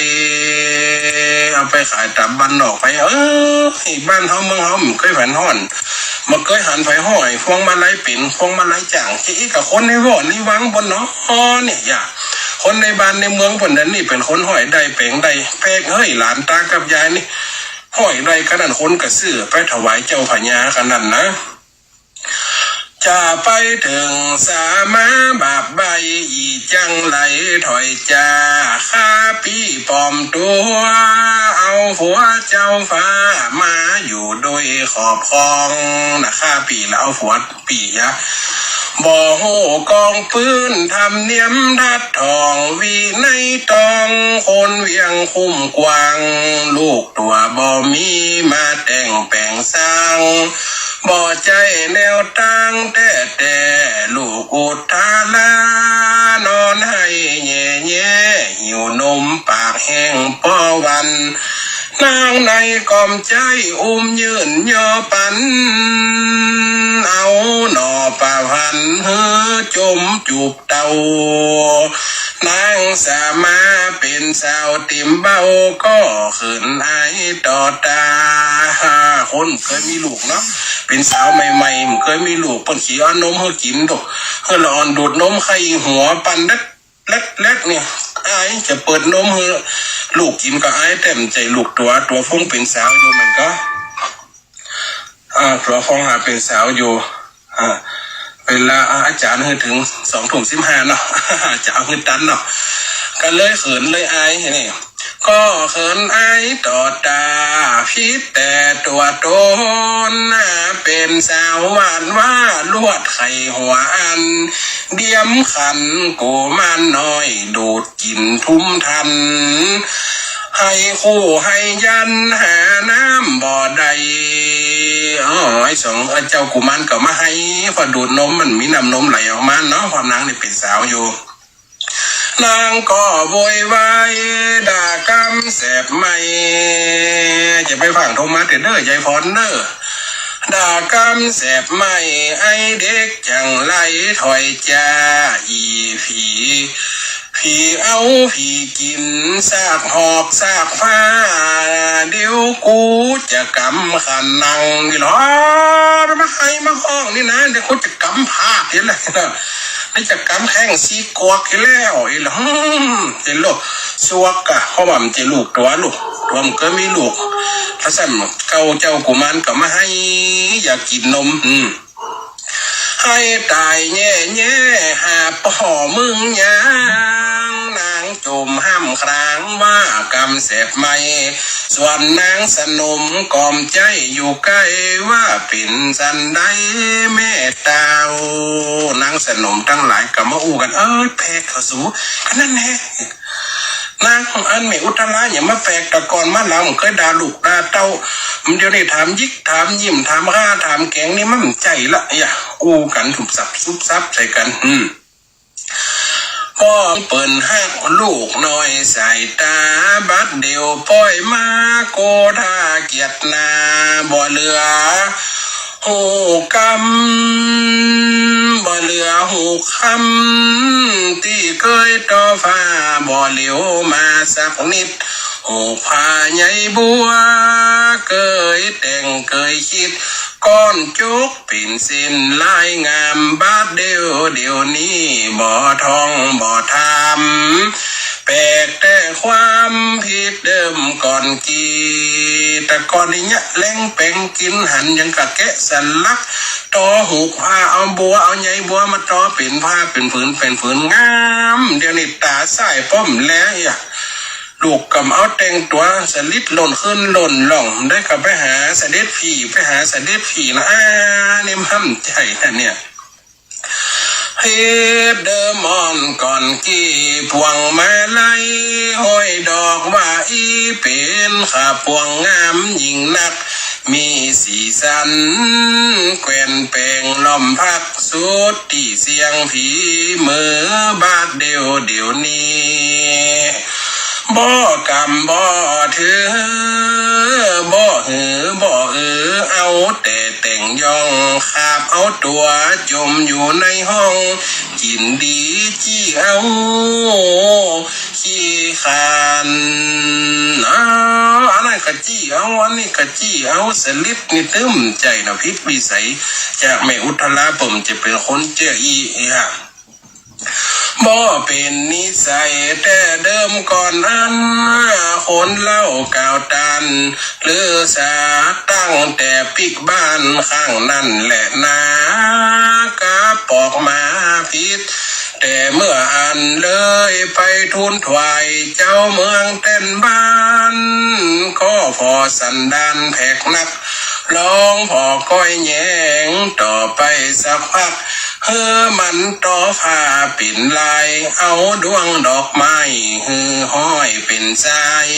เอาไปขายต๋ามบ้านนอกไป เออ บ้านเฮาเมืองเฮาบ่เกยหันฮ้อน บ่เกยหันใผห้อยพวงมาลัยเป๋น พวงมาลัยจ้าง จะอี้กับคนในว่อในวังปู้นเนาะ เนี่ย อย่า คนในบ้านในเมืองปู้น อันนี้เป๋นคนห้อยได้แป๋งได้ แปลกเฮ้ย หลานตากับยายนี่ ห้อยได้ขนาด คนก็ซื้อไปถวายเจ้าพญาขนาดนะ จะไปเถิงสามาบาปใบ้ อี่จั้งใดถ้อยจา ข้าปี้ปลอมตั๋ว เอาผัวเจ้าฟ้ามาอยู่โดยครอบครองนะ ข้าปี้แล้วเอาผัวปี้ยะ บ่ฮู้กองปื้นธรรมเนียมทัดถ่อง วินัยตองคนเวียงคุ้มกว้าง ลูกตั๋วบ่มีมาแต่งแป๋งสร้าง บ่ใจ้แนวตางแต๊ๆ ลูกอุทธารานอนไห้แหย่ๆ หิวนมปากแห้งป้อวัน นางในกอมใจ๊อุ้มยื่นย่อปั๋น เอาหน่อปะพันหื้อจมจูบเต้า นางสามาเป๋นสาวเต๋มเบ้า ก็เขินอายต่อต๋า คนบ่เกยมีลูกเนาะ เป๋นสาวใหม่ๆ บ่เกยมีลูก เปิ้นสิเอานมหื้อกิ๋นโต หื้อละอ่อนดูดนมไข่หัวปั๋นเล็ก เล็กๆ เนี่ย อายจะเปิดนมหื้อลูกกิ๋นก็อาย แต่บ่ใจ้ลูกตั๋ว ตั๋วฟงเป๋นสาวอยู่ มันก็ อ่า ตั๋วฟงหาเป๋นสาวอยู่ อ่า เวลา อ่า อาจ๋ารย์หื้อเถิงสองทุ่มสิบห้าเนาะ จะเอาหื้อตันเนาะ ก็เลยเขินเลยอายนี่ ก็เขินอายต่อต๋า ผิดแต่ตั๋วต๋น เป๋นสาวหวานว่าลวดไข่หัวอัน เดียมขันกุมารน้อยดูดกิ๋นทุ่มทัน ไห้คู่ไห้ยันหาน้ำบ่ได้ อ๋อ ไอ้สอง ไอ้เจ้ากุมารก็มาไห้ เพราะดูดนมมันมีน้ำนมไหลออกมาเนาะ เพราะนางนี่เป๋นสาวอยู่ นางก็โวยวายด่ากำแสบไหม้ จะไปฟังโทมัสเด้อ ยายพรเด้อ ด่ากำแสบไหม้ ไอ้เด็กจังไรถ้อยจ๋า อี่ผี ผีเอาผีกิ๋น ซากหอกซากผ้า เดี๋ยวกูจะกำขันนังนี่หรอ มาไห้มาฮ้องนี่นะ เดี๋ยวกูจะกำผ้าเดี๋ยวแหละ นี่จะกำแข้งสีกวกอยู่แล้ว อีหลอ อืม เจ๋นโลก สวกกะ เพราะว่ามันจะลูกตั๋วลูก ตั๋วมันก็มีลูก ถ้าซั่นเก่าเจ้ากุมารก็มาไห้ อยากกิ๋นนม อืม ไห้ต๋ายแย่ๆ หาป้อมึงยัง นางจมห้ำครางว่ากำแสบไหม้ ส่วนนางสนมกอมใจ๊อยู่ใก้ ว่าเป๋นสันใดแม่เต้า นางสนมตังหลายก็มาอู้กั๋น เอ้ย แปลกเขาสู อันนั้นแหละ นางอันแม่อุทธาราเนี่ยมาแปลก แต่ก่อนมาลาวบ่เกยด่าลูกด่าเต้า เดี๋ยวนี้ถามหยิกถามยิ้มถามฮ่าถามแก๋งนี่มันบ่ใจ้ละ อย่า อู้กั๋นสุบสับสุบสับใส่กั๋น อืม ป้อเปิ้นฮักลูกน้อยสายต๋า บัดเดี่ยวป้อยมาโกธาเกียรตินา บ่เหลือฮู้กำ บ่เหลือฮู้คำ ตี้เกยต่อฟ้า บ่เหลียวมาสักนิด ฮูกผ้าใยบัว เกยแต่งเกยคิด ก้อนจุกเป๋นเส้นลายงาม บาดเดี่ยวเดี๋ยวนี้ บ่ท่องบ่ถาม แปลกแต่ความผิดเดิมก่อนกี้ แต่ก่อนนี้เนี่ยแลงแป๋งกิ๋นหันยังกะแกะสลัก ต่อฮูกผ้า เอาบัวเอาใยบัวมาต่อเป๋นผ้าเป๋นผืนเป๋นผืนงาม เดี๋ยวนี้ต๋าส่ายป้อมแล ลูกก็บ่เอาแต่งตั๋วสลิดล่นขึ้นล่นล่อง ได้ก็ไปหาเสด็จพี่ ไปหาเสด็จพี่ละ อ่า นี่มันบ่ใจ้นะเนี่ย เหตุเดิมอ่อนก่อนกี้ พวงมาลัยห้อยดอกว่าอี้ เป๋นข้าพวงงามยิ่งนัก มีสีสันแกว่นแปงล้อมพัก สุดตี้เสี้ยงผี เมื่อบาดเดี่ยวเดี๋ยวนี้ บ่กำบ่ถือ บ่หือบ่อือ เอาแต่แต่งย่อง คาบเอาตั๋วจมอยู่ในห้อง กิ๋นดีจี้เอาขี้คร้าน อ้าว อันนั้นก็จี้เอา อันนี้ก็จี้เอา สลิดนี่ตึ๊มใจ้เนาะ ผิดวิสัยจากแม่อุทธารา เปิ้นจะเป๋นคนเจ้ออี้อะ บ่เป๋นนิสัยแต่เดิมก่อนอั้น คนเล่ากล่าวต้าน ลือสาตั้งแต่ปิ๊กบ้านข้างนั้นแหละนา กาปอกมาผิด แต่เมื่ออั้นเลยไปทูลถวายเจ้าเมืองแต้นบ้าน ก็ผ่อสันดานแผกนัก ลองผ่อก้อยแยงต่อไปสักพัก หื้อมันตอผ้าเป๋นลาย เอาดวงดอกไม้หื้อห้อยเป๋นสาย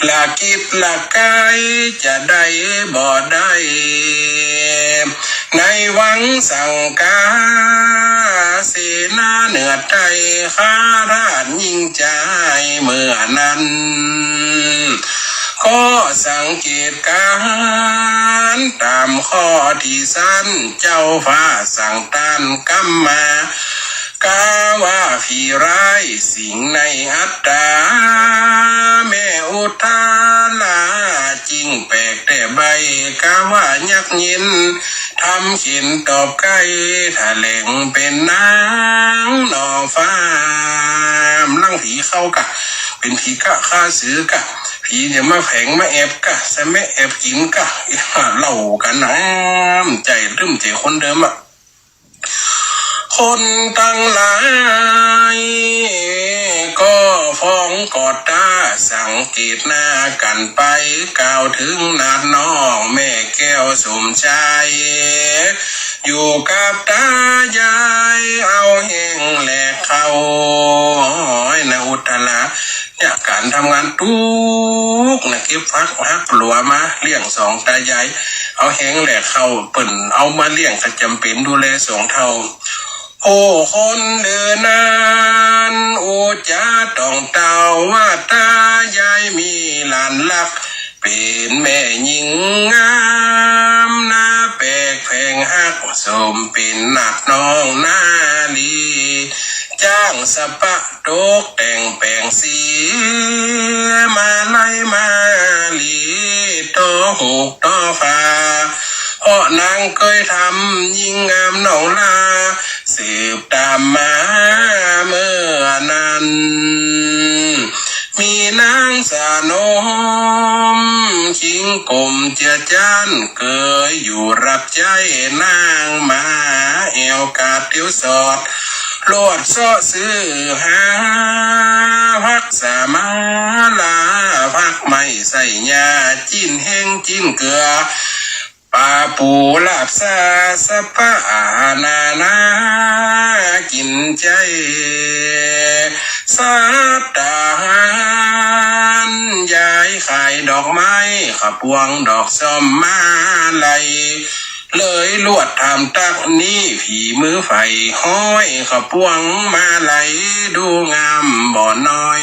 ละกิดละกายจะได้บ่ได้ ในวังสังกาเสนาเหนือใต้ ข้าราชยิ่งจายเมื่อนั้น ก็สังเกตก๋านต๋ามข้อตี้สัน เจ้าฟ้าสั่งต้านกำมา กาว่าผีร้ายสิงในอัตตา แม่อุทาราจิ่งแปลกแต่ใบ้ กาว่ายักษ์เย็นทำเข็ญตอบใก้ แถลงเป๋นนางหน่อฟ้า ลางผีเข้ากะ เป๋นผีกะฆ่าเสือกะ ผีจะมาแฝงมาแอบกะ สะแมะแอบกิ๋นกะ เล่ากั๋นน้ำใจ๋ตึ้มใจ๋คนเดิมอะ คนตังหลายก็ฟ้องกอดตา สังเกตหน้ากั๋นไป กล่าวเถิงนาดน้องแม่แก้วสมชาย อยู่กับตายายเอาแฮงแหลกเข้า โอ้ย นางอุทารา เนี่ย ก๋านทำงานตุ๊กข์นะ เก็บผักหักหลัวมาเลี้ยงสองตายาย เอาแฮงแหลกเข้า เปิ้นเอามาเลี้ยงก็จ๋ำเป๋นดูแลสองเฒ่า โอ้ คนเดินนาน อู้จ๋าต่องเต้า ว่าตายายมีหลานฮัก เป๋นแม่ญิงงาม หน้าแปลกแผงฮัก สมเป๋นนาดน้องนาลี จ้างสะปะ ตกแต่งแป๋งสี มาลัยมาลี ต่อหูกต่อฝา เพราะนางเกยทำยิ่งงามน้องลา สืบต๋ามมาเมื่อนั้น มีนางสนม คิงกมเจือจั้น เกยอยู่รับใจ๊นางมา แอ่วกาดเตียวสอด ลวดเซาะซื้อหา ผักสามาลา ผักไม้ใส่หญ้า จิ๊นแฮงจิ๊นเกลือ ป๋าปู๋ลาบซา สะปะอาหารนานากิ๋นใจ๊ สัตตาหาร ยายขายดอกไม้ ข้าวปวงดอกซ้อมมาลัย เลยลวดถามตั๊ก นี้ฝีมือใผ ห้อยข้าวปวงมาลัย ดูงามบ่น้อย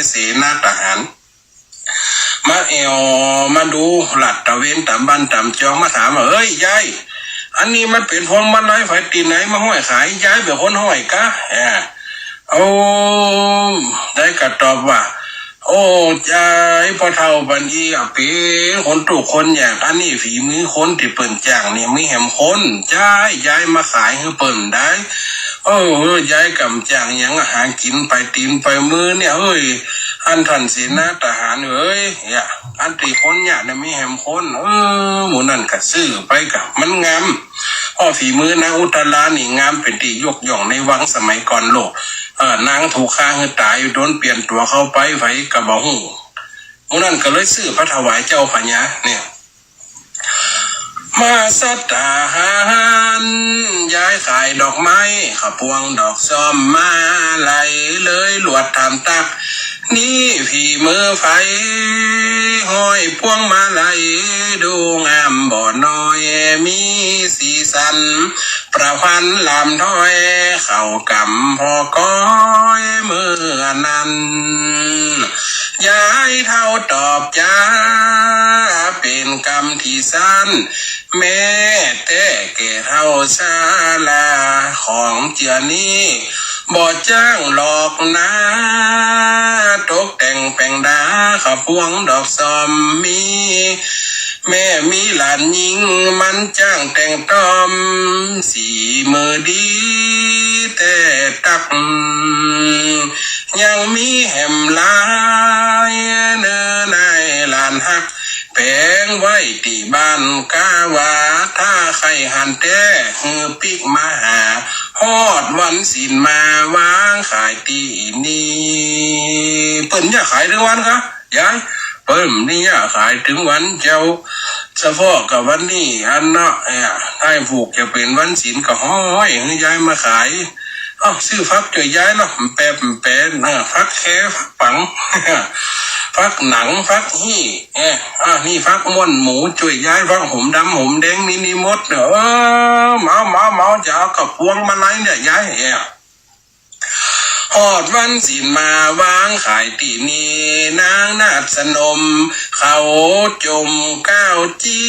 เสนาทหาร มาแอ่วมาดู ลาดตระเวนต๋ามบ้านต๋ามจอง มาถามว่า เฮ้ย ยาย อันนี้มันเป๋นพวงมาลัยใผ ตี้ไหนมาห้อยขาย ยายเป๋นคนห้อยกา เอ้อ โอ้ ยายก็ตอบว่า โอ้ ยาย ป้อเฒ่าปันอี้อะ เป๋นคนตุ๊กข์คนยาก อันนี้ฝีมือคนตี้เปิ้นจ้างเนี่ย มีแหมคน ยาย ยายมาขายหื้อเปิ้นได้ เออ ยายก่ำจ้างหยัง หากิ๋นไปตี๋นไปมือเนี่ย เฮ้ย อันท่านเสนาทหารเอ๋ย เนี่ย อันตี้คนยากเนี่ยมีแหมคน เออ หมู่นั้นก็ซื้อไปกา มันงาม เพราะฝีมือนางอุทารานี่งามเป๋นตี้ยกย่องในวังสมัยก่อนโลก เออ นางถูกฆ่าหื้อต๋าย โดนเปลี่ยนตั๋วเข้าไป ใผก็บ่ฮู้ หมู่นั้นก็เลยซื้อไปถวายเจ้าพญา เนี่ย มาสัตตาหาร ยายขายดอกไม้ ข้าวปวงดอกซ้อมมาลัย เลยลวดถามตั๊ก นี้ฝีมือใผ ห้อยปวงมาลัย ดูงามบ่น้อย มีสีสัน ประพันธ์ลามถ้อย เข้าก๋ำผ่อก้อยเมื่อนั้น ยายเฒ่าตอบจ๋า เป๋นกำตี้สั้น แม้แต่แก่เฒ่าชรา ของเจื้อนี้บ่จ้างหลอกนา ตกแต่งแป๋งดา ข้าวปวงดอกซ้อมมี แม่มีหลานญิง มันจ้างแต่งต้อม สีมือดีแต๊ตั๊ก ยังมีแหมหลาย เน้อนายหลานฮัก แป๋งไว้ตี้บ้าน กาว่าถ้าใค่หันแต๊ หื้อปิ๊กมาหา ฮอดวันศีลมาวางขายตี้นี่ เปิ้นเยียะขายตึงวันกา ยาย เปิ้นนี่เยียะขายตึงวันเจ้า สะเพาะกับวันนี้อันเนาะ เอ้อ ใต้ผูกจะเป๋นวันศีลก็ฮ้อยหื้อย้ายมาขาย เอ้า ซื้อฟักจ้วยย้ายเนาะ แปมแปม เอ้อ ฟักแค ฟักปัง ฟักหนัง ฟักฮี่ เอ้อ อ่ะ นี่ฟักม่วนหมูจ้วยย้าย ฟักหอมดำ หอมแดง มีนี่หมดเนาะ เออ เมา เมา เมา จะเอากระพวงมาลัยเนี่ยย้าย เอ้อ ฮอดวันศีลมาวางขายตี้นี่ นางนาฏสนม เขาจมก้าวจี้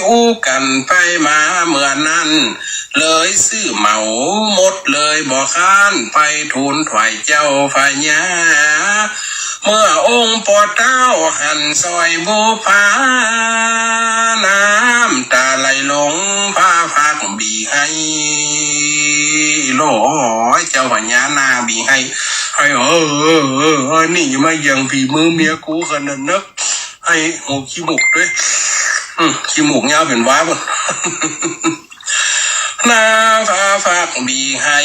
อู้กั๋นไปมาเมื่อนั้น เลยซื้อเหมาหมดเลยบ่ค้าน ไปทูลถวายเจ้าพญา เมื่อองค์ป้อเต้าหันสร้อยบุปผา น้ำต๋าไหลลง ผ้าพักบีไห้ โอ้ย เจ้าพญานาคบีไห้ ไห้ เออ เออ เออ เออ นี่อย่ามาเยียงฝีมือเมียกูขนาดนัก ไห้ โห ขี้มูกด้วย อืม ขี้มูกยาวเป๋นว้าบ่ หน้าผ้าพักบีไห้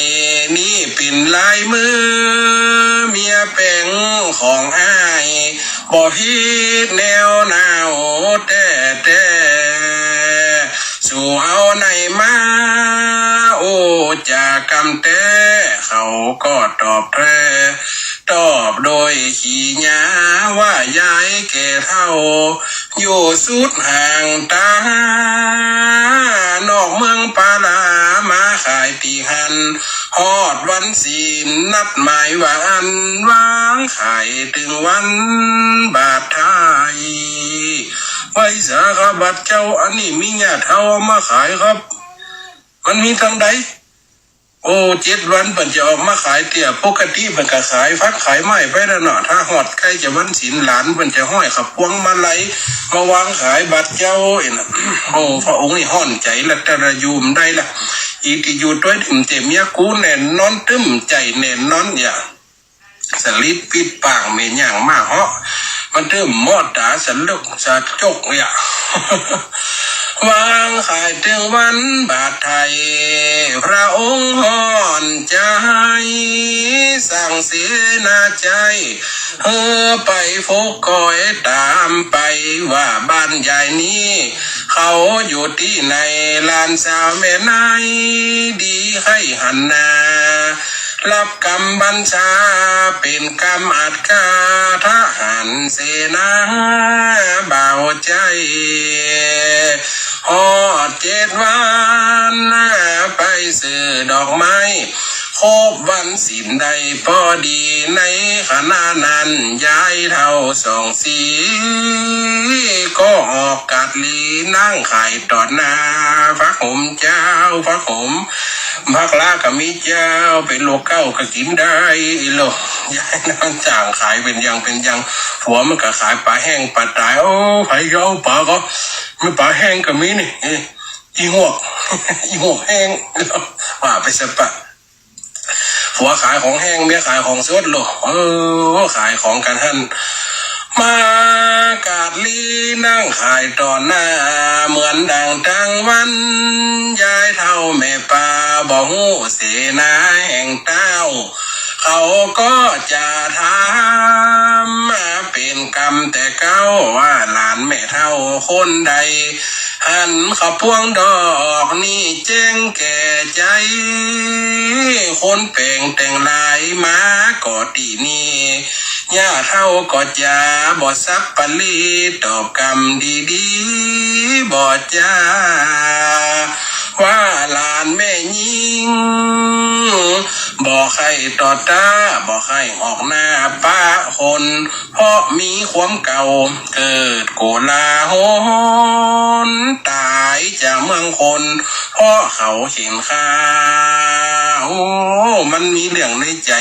นี่เป๋นลายมือเมียแปงของอ้าย บ่ผิดแนวหนาวแต๊แต๊ สูเอาไหนมา โอ้ จากำแต๊ เขาก็ตอบแต๊ ตอบโดยขี้หยาว่า ยายแก่เฒ่า อยู่สุดห่างต๋า นอกเมืองปาลา มาขายตี้หั้น ฮอดวันศีลนัดหมายว่าอั้น วางขายเถิงวันบาทไทย ไหว้สาครับ บาทเจ้า อันนี้มีญาติเฒ่าเอามาขายครับ มันมีตังใด โอ้ เจ็ดวันเปิ้นจะออกมาขายเตื้อ ปกติเปิ้นก็ขายฟักขายไม้ไปแล้วเนาะ ถ้าฮอดใก้จะวันศีลหลานเปิ้นจะห้อยกระพวงมาลัยมาวางขาย บาทเจ้าเอ็นะ โอ้ พระองค์นี่ฮ้อนใจ๋ละ แต่ละอยู่บ่ได้ละ อีตี้อยู่ตวยตึ้มเต็มเมียกูแน่นอน ตึ้มใจ๋แน่นอน อย่า สลิดปิดปากแม่ย่างมาเหาะ มันตึ้มมอดต๋าสะลึกสะจกเนี่ย วางขายเถิงวันบาทไทย พระองค์ฮ้อนใจ๋ สั่งเสนาใจ๋ เออ ไปฟกคอยต๋ามไป ว่าบ้านยายนี้ เขาอยู่ตี้ไหน หลานสาวแม่นาย ดีใค่หันหน้า รับกำบัญชา เป๋นกำอัดกา ทหารเสนาบ่าวใจ๋ ฮอดเจ็ดวัน ไปซื้อดอกไม้ ครบวันศีลได้ปอดี ในขณะนั้นยายเฒ่าสองสี ก็ออกกาดลีนั่งขายต่อหน้า ฟักหอมเจ้า ฟักหอม ผักล้าก็มีเจ้า เป๋นโรคเก๊าก็กิ๋นได้ อีโหล ยายนั่งจ้างขายเป๋นอย่างเป๋นอย่าง ผัวมันก็ขายป๋าแห้งป๋าต๋าย โอ้ ใผจะเอาป๋าก็ มีป๋าแห้งก็มีนี่ เอ้ย อีหวก อีหวกแห้ง ว่าไปซะปะ ผัวขายของแห้ง เมียขายของสดโลด เออ ขายของกั๋นหั้น มากาดลีนั่งขายต่อหน้า เหมือนดังตังวัน ยายเฒ่าแม่ป้าบ่ฮู้เสนาแห่งเต้า เขาก็จะถามมาเป๋นกำแต่เก๊า ว่าหลานแม่เฒ่าคนใด หันข้าวพวงดอกนี้แจ้งแก่ใจ๋ คนแป๋งแต่งหลายมาก่อตี้นี้ ย่าเฒ่าก็จะบ่สับปะลี ตอบกำดีๆ บ่จ้า ว่าหลานแม่ญิง บ่ใค่ต่อต้า บ่ใค่ออกหน้าปะคน เพราะมีความเก๊า เกิดโกลาหล ต๋ายจากเมืองคน เพราะเขาเข็นฆ่า โอ้ มันมีเรื่องในใจ๋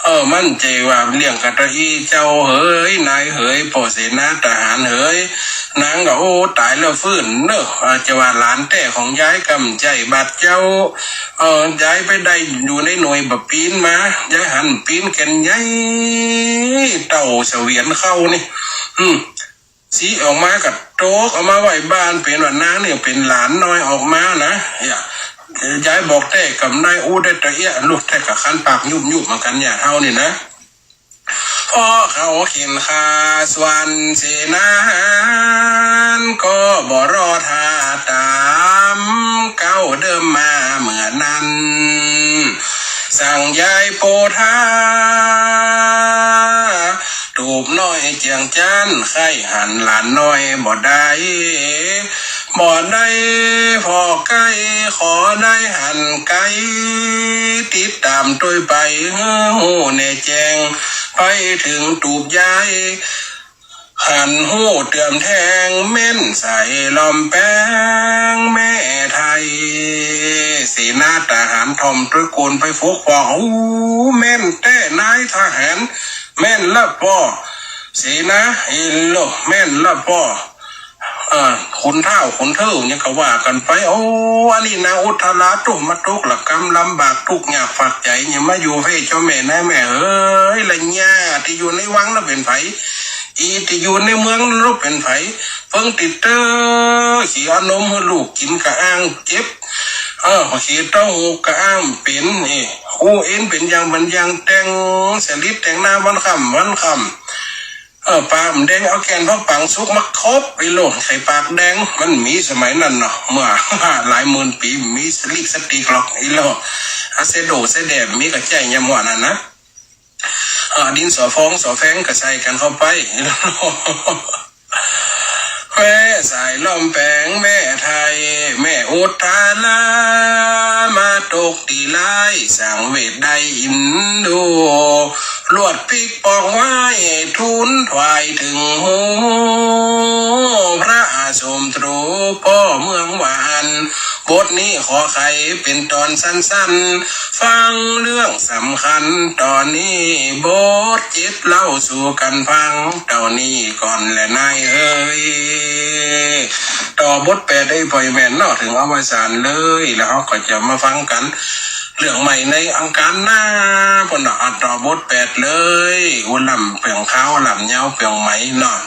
เออ มันใจ๋ว่าเรื่องกะตะอี้ เจ้าเหย นายเหย ป้อเสนาทหารเหย นางก็ โอ้ ต๋ายแล้วฟื้นเนาะ อาจจะว่าหลานแต๊ของยายกำใจ๋ บาดเจ้า เออ ยายไปได้อยู่ในหน่วยบ่าปี๋นมา ยายหันปี๋นแก่นใหญ่ เต่าเสวียนเข้านี่ อืม สีออกมาก็ตก เอามาไว้บ้าน เป๋นว่านางนี่เป๋นหลานน้อยออกมานะ อย่า ยายบอกแต๊กำนายอู้ได้ตะเอี้ย ลูกแต๊กะคันปากยุบๆ เหมือนกั๋น ย่าเฒ่านี่นะ เพราะเขาเข็นฆ่า ส่วนเสนาหารก็ รอถ้าต๋ามเก๊าเดิมมาเมื่อนั้น สั่งยายโปธา ตูบน้อยเจียงจันทน์ ใค่หันหลานน้อยบ่ได้ บ่ได้ผ่อใก้ ขอได้หันไกล ติดต๋ามตวยไป หื้อฮู้แน่แจ้ง ไปเถิงตูบยาย หันฮู้เตื้อมแต๊ง แม่นใสล้อมแป๋งแม่ไทย เสนาทหารถ่อมตวยโกนไปฟกฟอก โอ้ แม่นแต๊นายทหาร แม่นละป้อ เสนา อิโล แม่นละป้อ เอ่อ ขุนท้าวขุนเฒ่าหยังก็ว่ากั๋นไป โอ้ อันนี้นางอุทาราตุ๊มาตุ๊กละกำลำบากตุ๊กยากฝากใจ๋ เนี่ยมาอยู่เฟ้เจ้าแม่นายแม่เอ๋ย ละเนี่ยตี้อยู่ในวังนั้นเป๋นใผ อี่ตี้อยู่ในเมืองนั้นเป๋นใผ เปิ้งติดเต๊อะ เขียวนมหื้อลูกกิ๋นกะอ้างเจ็บ เออ เขียเต้าหู้กะอ้างเป๋น นี่ อู้เอ็นเป๋นอย่างบันอย่างแต่งสลิดแต่งหน้าวันค่ำวันค่ำ เออ ปากมันแดง เอาแก่นผักปังสุกมาคบ อิโล ใส่ปากแดง มันมีสมัยนั้นเนาะ เมื่อหลายหมื่นปี๋ มีสลิกสติกหรอก อิโล อาเซโดเซแดบ มีกะใจ๊ยามหัวนั้นนะ เออ ดินสอฟองสอแฟงกะใส่กั๋นเข้าไป แม่สายล้อมแป๋งแม่ไทย แม่อุทารา มาตกตี้ลายสังเวชได้อินดู ลวดปิ๊กปอกไหว้ทูลถวายเถิงฮู้ พระสมตรูป้อเมืองหวาน บทนี้ขอไขเป๋นต๋อนสั้นๆ ฟังเรื่องสำคัญต๋อนนี้ บทเจ็ดเล่าสู่กั๋นฟัง เต้านี้ก่อนแลนายเอ๋ย ต่อบทแปดได้ปล่อยแม่นเนาะ เถิงอวสานเลย แล้วเฮาก็จะมาฟังกั๋น เรื่องใหม่ในอังคารหน้า ปู้นเนาะ อ่ะ ต่อบทแปดเลย อู้ล่ำเปื้องคาว ล่ำยาวเปื้องไหมเนาะ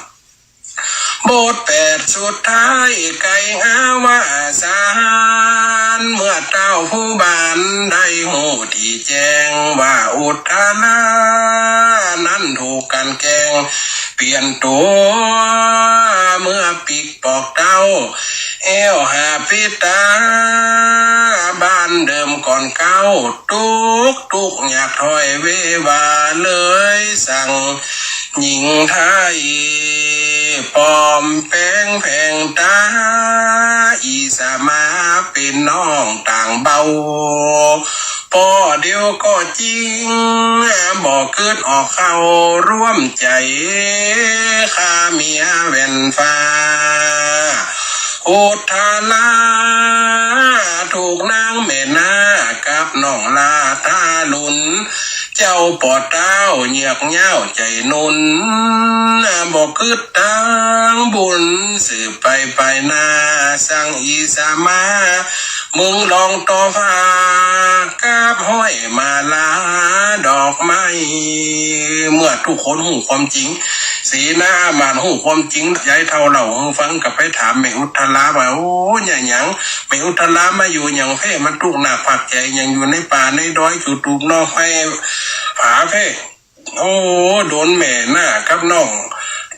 บทแปดสุดท้ายไก่อวสาน เมื่อเต้าผู้บานได้ฮู้ตี้แจ้งว่าอุทารานั้นถูกกั๋นแกล้ง เปลี่ยนตั๋วเมื่อปิ๊กปอกเต้า แอ้วหาปิดต๋าบ้านเดิมก่อนเก๊า ตุ๊กตุ๊กยากถ้อยเววา เลยสั่งหญิงไทย ปลอมแป๋งแผงต๋า อี่สามาเป๋นน้องต่างเบ้า ป้อเดียวก็จริง บ่กึ๊ดออกเข้าร่วมใจ๋ ฆ่าเมียแว่นฟ้า อุทารา ถูกนางแม่นากับน้องลาทาลุน เจ้าป้อเต้าเยือกเย้าใจ๋หนุน บ่กึ๊ดตางบุญสืบไปไปหน้า สั่งอี่สามา มึงลองต่อฟ้ากับห้อยมาลาดอกไม้ เมื่อทุกคนฮู้ความจริง เสนาอามาตย์ฮู้ความจริง ยายเฒ่าเล่าหื้อฟัง ก็ไปถามแม่อุทาราว่า โอ้ เนี่ยหยัง แม่อุทารามาอยู่หยังเฟ้ มาตุ๊กหน้าผักใจ๋หยัง อยู่ในป่าในดอย จูตูบนอกไม้ผาเฟ้ โอ้ โดนแม่นากับน้อง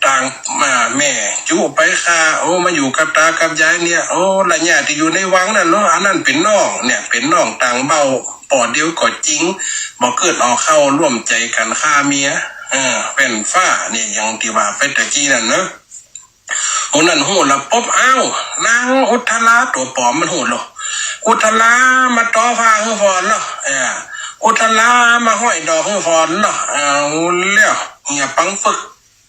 ต่าง อ่า แม่จุไปฆ่า โอ้ มาอยู่กับต๋ากับยายเนี่ย โอ้ ละเนี่ยตี้อยู่ในวังนั้นเนาะ อันนั้นเป๋นน้อง เนี่ยเป๋นน้องต่างเบ้า ป้อเดียวก็จริง บ่กึ๊ดออกเข้าร่วมใจ๋กั๋นฆ่าเมีย เออ แว่นฟ้าเนี่ย อย่างตี้ว่าไปตะกี้นั้นเนาะ ผู้นั้นฮู้ละปุ๊บ อ้าว นางอุทาราตั๋วปลอมมันฮู้ละ อุทารามาต่อฟ้าหื้อฟอดละ เออ อุทารามาห้อยดอกหื้อฟอดละ เอาแล้ว เหียปังฟึก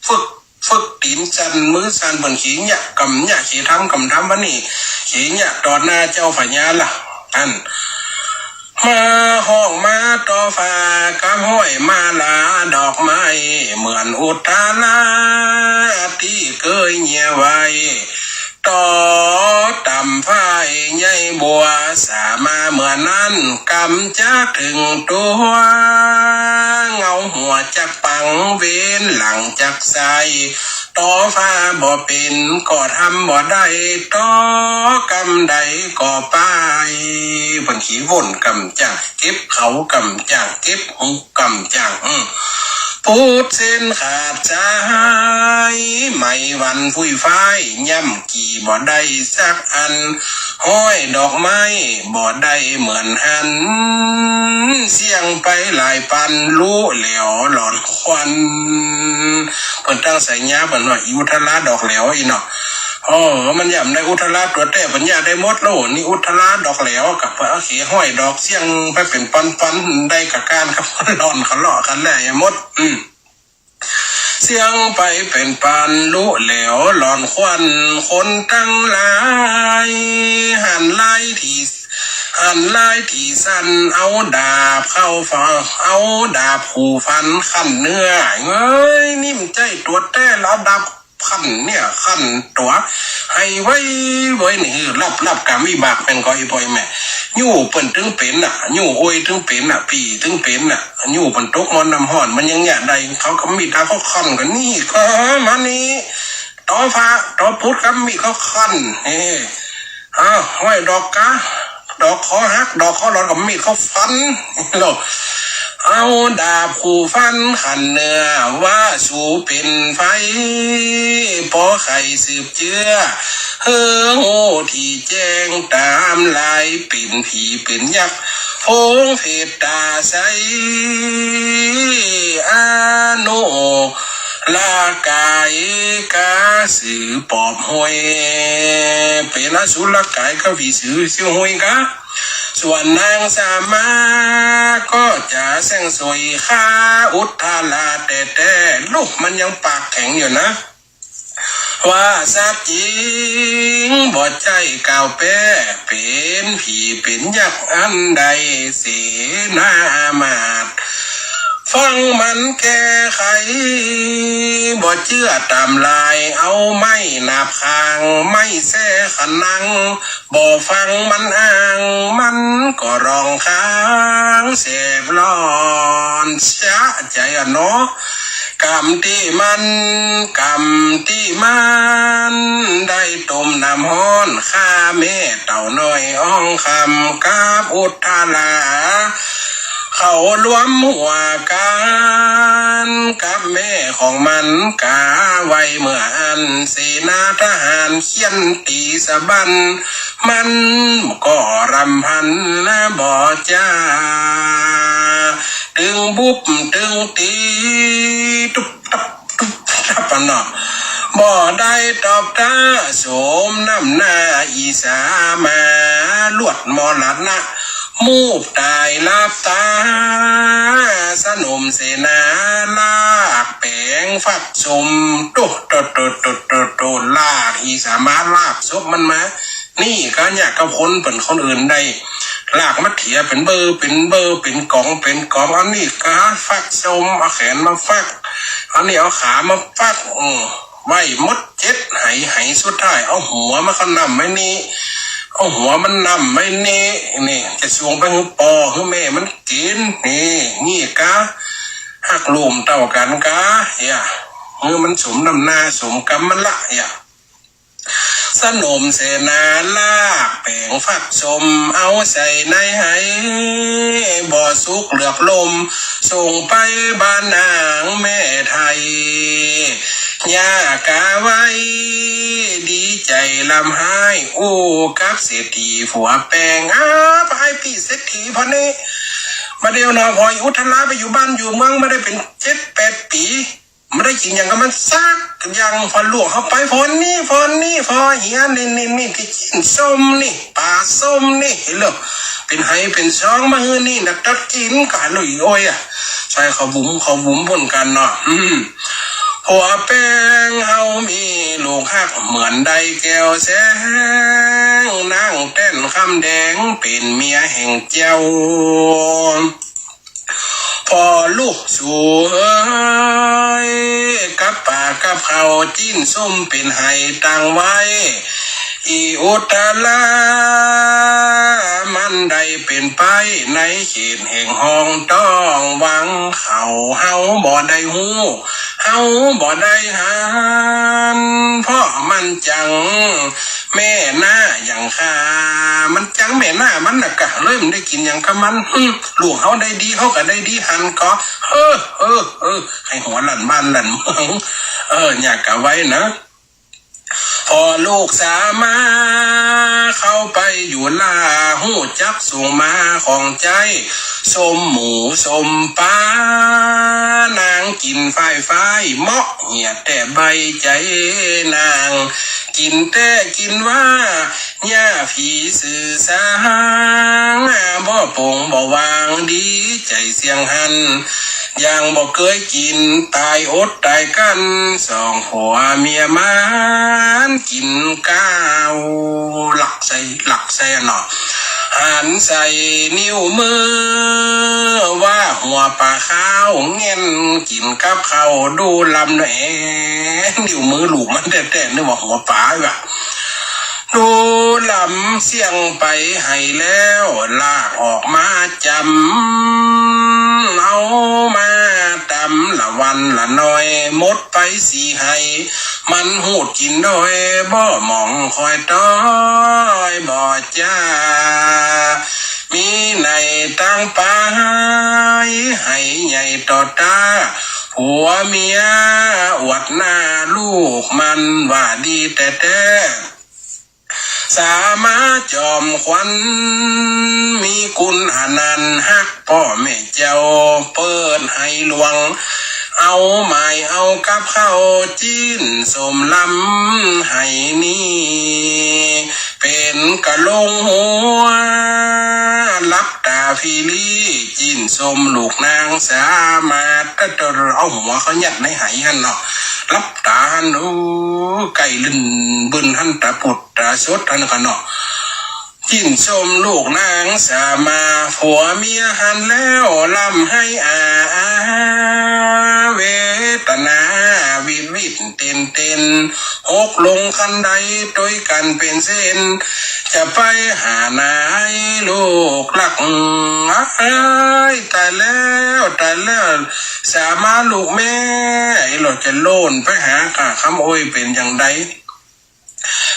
ฟึก ฟึก ตี๋นสั่น มือสั่น เปิ้นเขเยียะก่ำเยียะ เขทำก่ำทำ วันนี้เขเยียะต่อหน้าเจ้าพญาละ อัน มาฮ้องมาต่อฟ้ากับห้อยมาลาดอกไม้ เหมือนอุทาราตี้เกยเยียะไว้ ต่อต่ำฝ้ายใยบัว สามาเมื่อนั้น กำจักเถิงตั๋ว เงาหัวจักปัง เว้นหลังจักใส่ ต่อฟ้าบ่เป๋น ก็ทำบ่ได้ ต่อกำใดก็ไป เปิ้นเขว่นก่ำจ้าง เก็บเขาก่ำจ้าง เก็บฮูกก่ำจ้าง อืม ปุดเส้นขาดสาย ไหมวันฟุ้ยฟ้าย ย่ำกี่บ่ได้สักอัน ห้อยดอกไม้บ่ได้เหมือนหัน เสี้ยงไปหลายปัน ลุแหลวหลอนควัน เปิ้นตั้งสายาเปิ้นว่า อีอุทาราดอกแหลวอี้เนาะ โอ้ มันย่ำได้อุทาราตั๋วแต๊ เปิ้นอยากได้หมดแล้ว นี่อุทาราดอกแหลวกับ โอเค ห้อยดอกเสี้ยงไปเป๋นปันๆ ได้กะก้านกับหลอนเขาเลาะกั๋นแหละ อย่าหมด อืม เสี้ยงไปเป๋นปัน ลุแหลวหลอนควัน คนตังหลาย หันลายตี้ หันลายตี้สั้น เอาดาบเข้าฟัน เอาดาบคู่ฟันขั้นเนื้อ เฮ้ย นี่มันใจ้ตั๋วแต๊ละ ดาบ ขั้นเนี่ย ขั้นตั๋ว ไห้ไวเว้ยนี่ หื้อลับ ลับกรรมวิบากเป๋นก่อ อี่ป้ออี่แม่ ยู้เปิ้นตึงเป๋นน่ะ ยู้โอยตึงเป๋นน่ะ ปี้ตึงเป๋นน่ะ ยู้เปิ้นตกหม้อน้ำฮ้อน มันยังเยียะได้ เขาก็มีดาบเขาขั้นกั๋น นี่ก็มานี่ ตอฟ้า ตอปุดกำมีดเขาขั้น เอ้ อ้าว ห้อยดอกกา ดอกคอหัก ดอกคอหลอน กำมีดเขาฟัน โล เอาดาบคู่ฟันขั้นเนื้อ ว่าสูเป๋นใผ ปอใค่สืบเจื้อ หื้อฮู้ตี้แจ้งต๋ามลาย เป๋นผีเป๋นยักษ์ โผงเผชต๋าใส อนุ รกายกา สือปอบฮวย เป๋นอสุรกายกับผีสือ ซิ่วฮวยกา ส่วนนางสามา ก็จะแซ่งสวยฆ่าอุทาราแต๊ๆ ลูกมันยังปากแข็งอยู่นะ ว่าสัตว์จริง บ่ใจ้กล่าวแป๊ เป๋นผีเป๋นยักษ์อันใด เสนาอามาตย์ ฟังมันแก้ไข บ่เจื้อต๋ามลาย เอาไม้หนาบคาง ไม้แส้ขะนัง บ่ฟังมันอ้าง มันก็ร้องค้าง แสบร้อนชะใจ๋อะเนาะ กำตี้มัน กำตี้มัน ได้ต้มน้ำฮ้อน ฆ่าแม่เต่าน้อยอ่องคำ กับอุทารา เขารวมหัวกั๋น กับแม่ของมันกา ไว้เมื่ออั้น เสนาทหารเฆี่ยนตี๋สะบั้น มันก็รำพันบ่จ๋า ตึงบุบตึงตี๋ ตุ๊บตับตุ๊บตับอะเนาะ บ่ได้ตอบต้า สมน้ำหน้าอีสามา ลวดมรณะ มูบต๋ายลับต๋า สนมเสนา ลากแป๋งฟักสม ตุ๊ ตุ๊ ตุ๊ ตุ๊ ตุ๊ ตุ๊ ลาก อีสามาลากศพมันมา นี่กาเนี่ยกับคนเปิ้นคนอื่นได้ ลากมาเถียเป๋นเบอร์ เป๋นเบอร์ เป๋นก๋อง เป๋นก๋อง อันนี้กาฟักสม เอาแขนมาฟัก อันนี้เอาขามาฟัก อืม ไว้หมดเจ็ดไห ไหสุดท้าย เอาหัวมันก็น้ำไว้นี่ เอาหัวมันน้ำไว้นี่ นี่ จะส่งไปหื้อปอหื้อแม่มันกิ๋น นี่ นี่กา ฮักลูกเต้ากั๋นกา เหีย หื้อมันสมน้ำหน้าสมกรรมมันละ เหีย สนมเสนาลากแป๋งฟักสม เอาใส่ในไห บ่สุกเหลือบลม ส่งไปบ้านนางแม่ไทย ย่ากาไว้ ดีใจ๋ร่ำไห้ อู้กับเศรษฐีผัวแปง อ้า ไปปี้เศรษฐีผ่อนี่ บ่าเดี่ยวเนาะ ผ่ออุทาราไปอยู่บ้านอยู่เมืองบ่าได้เป๋นเจ็ดแปดปี๋ บ่ได้กิ๋นหยังกับมันสักอย่าง ผ่อล่วงเข้าไป ผ่อนี่ ผ่อนี่ ผ่อเหีย นี่ นี่ นี่ ตี้จิ๊นส้มนี่ ป๋าส้มนี่ เห็นเหรอ เป๋นไหเป๋นซองมาหื้อนี่นะ ตัดกิ๋นกั๋นเลย โอ้ยอะ ใส่เขาบุ๋ม เขาบุ๋มป้นกั๋นเนาะ อืม ผัวแปงเฮามีลูกฮัก เหมือนได้แก้วแสง นางแต้นคำแดง เป๋นเมียแห่งเจ้า ผ่อลูกสูเอ๋ย กับป๋ากับข้าวจิ๊นส้มเป๋นไหตังไว้ อี่อุทารา มันได้เป๋นไปในเขตแห่งห้องต้องวัง เขาเฮาบ่ได้ฮู้ เอาบ่ได้หัน เพราะมันจังแม่หน้าอย่างข้า มันจังแม่หน้ามันน่ะกะ เลยบ่ได้กิ๋นหยังกับมัน อืม ลูกเฮาได้ดี เฮาก็ได้ดีหันก่อ เออ เออ เออ ให้หัวลั่นบ้านลั่นเมือง เออ อย่ากะไว้นะ พอลูกสามาเข้าไปอยู่ล่า ฮู้จักสูงมาของใจ๊ ส้มหมูส้มป๋า นางกิ๋นฝ้ายๆ เหมาะเหียแต่ใบใจ๋นาง กิ๋นแต๊กิ๋นว่า หญ้าผีสื่อสาง บ่ปงบ่วางดีใจ๋เสียงหัน ยังบ่เกยกิ๋น ต๋ายอดต๋ายกั้น สองผัวเมียมันกิ๋นก้าว หลักใส่ หลักใส่อะเนาะ หันใส่นิ้วมือ ว่าหัวป๋าข้าว แง่นกิ๋นกับข้าวดูลำเนาะ เอ๊ะ นิ้วมือลูกมันแต๊ๆ นึกว่าหัวป๋าว่ะ ดูลำเสี้ยงไปไหแล้ว ลากออกมาจ๋ำ เอามาต๋ำละวันละหน้อย หมดไปสี่ไห มันฮูดกิ๋นด้อย บ่หมองคอยต้อย บ่จ้า มีในตังป๋าย ไหใหญ่ต่อต๋า ผัวเมียอวดหน้าลูกมัน ว่าดีแต๊ๆ สามาจอมขวัญ มีกุณหานัน ฮักป้อแม่เจ้า เปิดไหหลวง เอาหมายเอากับข้าว จิ๊นส้มลำไหนี้ เป๋นกะลงหัว หลับต๋าพีลี จิ๊นส้มลูกนางสามา ตะเตอเอาหัวเข้ายัดในไหหั้นเนาะ หลับต๋าหั้น โอ้ ใก้ลื่นบึนหั้น ต๋าปุดต๋าสดหั้นกะเนาะ จิ๊นส้มลูกนางสามา ผัวเมียหันแล้ว ร่ำไห้อา อา เวทนา วิดวิดเต้นเต้น หกลงคันได ตวยกั๋นเป๋นเส้น จะไปหาไหนลูกรัก เอ้ย ต๋ายแล้ว ต๋ายแล้ว สามาลูกแม่ ไอ้หลอดจะโล่นไปหาข้าคำ โอ้ย เป๋นอย่างใด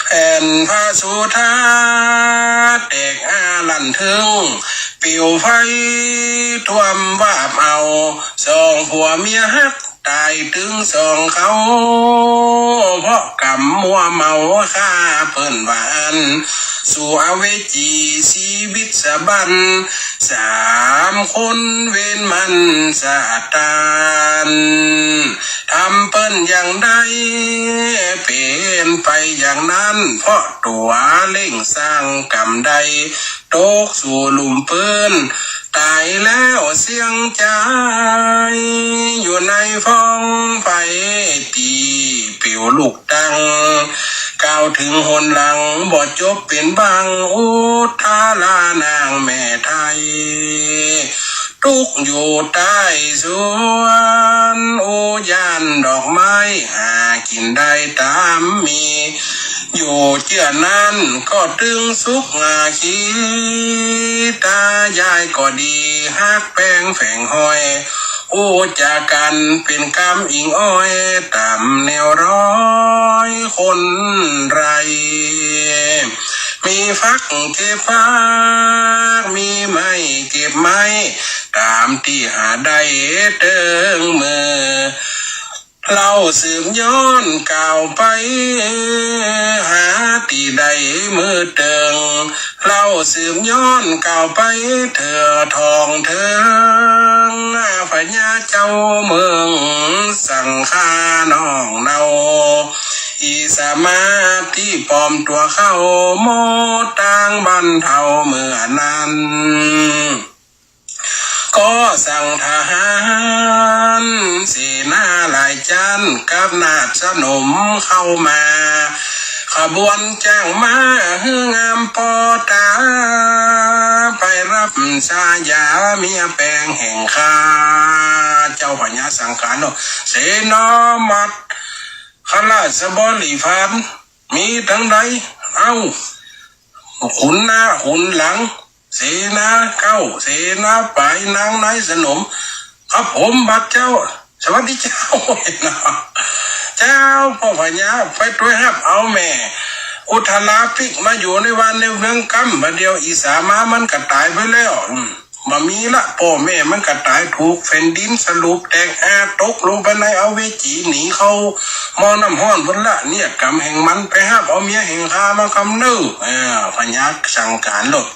แผ่นผ้าสุธา แตกอ้าลั่นเถิง ปิวไฟท่วมวาบเอา สองผัวเมียฮัก ต๋ายตึงสองเขา เพราะกำมัวเมาฆ่า เปิ้นว่าอั้น สู่อเวจีชีวิตสะบั้น สามคนเวรมันสะตาน ทำเปิ้นอย่างใด เป๋นไปอย่างนั้น เพราะตั๋วเล่งสร้างกรรมได้ ตกสู่หลุมเปิ้น ต๋ายแล้วเสี้ยงจาย อยู่ในฟ้องไฟ ตี้ปิวลุกตั้ง กล่าวเถิงหนหลัง บ่จบเป๋นบาง อุทธารานางแม่ไทย ตุ๊กอยู่ใต้สวน อุยานดอกไม้ หากิ๋นได้ต๋ามมี อยู่เจื้อนั้นก็ตึงสุข อา ขีตายายก็ดี ฮักแป้งแฝงห้อย อู้จ๋ากั๋นเป๋นกำอิงอ้อย ต๋ามแนวร้อยคนไร้ มีฟักเก็บฟัก มีไม้เก็บไม้ ต๋ามตี้หาได้เติงมือ เล่าสืบย้อนกล่าวไป หาตี้ใดมือเติง เล่าสืบย้อนกล่าวไปเถิงทองเถิง พญาเจ้าเมืองสังขานองเนา อีสามาตี้ปลอมตั๋วเข้า หมดตางบ้านเฒ่าเมื่อนั้น ก็สั่งทหารเสนาหลายจั้น กับนาดสนมเข้ามา ขบวนจ้างม้าหื้องามปอต๋า ไปฮับสายาเมียแปงแห่งข้า เจ้าพญาสังขานอก เสนามัตต ข้าราชบริพาร มีตังใด เอ้า ขุนหน้าขุนหลัง เสนาเก๊า เสนาปาย นางนายสนม ครับผม บัดเจ้า สวัสดีเจ้า เนาะ เจ้า ป้อพญาไปตวยฮับเอาแม่อุทาราปิ๊กมาอยู่ในบ้านในเมืองกำ บ่าเดี่ยวอีสามามันก็ต๋ายไปแล้ว อืม บ่มีละ ป้อแม่มันก็ต๋าย ถูกแผ่นดินสลุบแตกอา ตกลงไปในอเวจี หนีเข้าหม้อน้ำฮ้อนพุ้นละ เนียดกรรมแห่งมัน ไปฮับเอาเมียแห่งข้ามากำเนิด เออ พญาสั่งก๋านโลด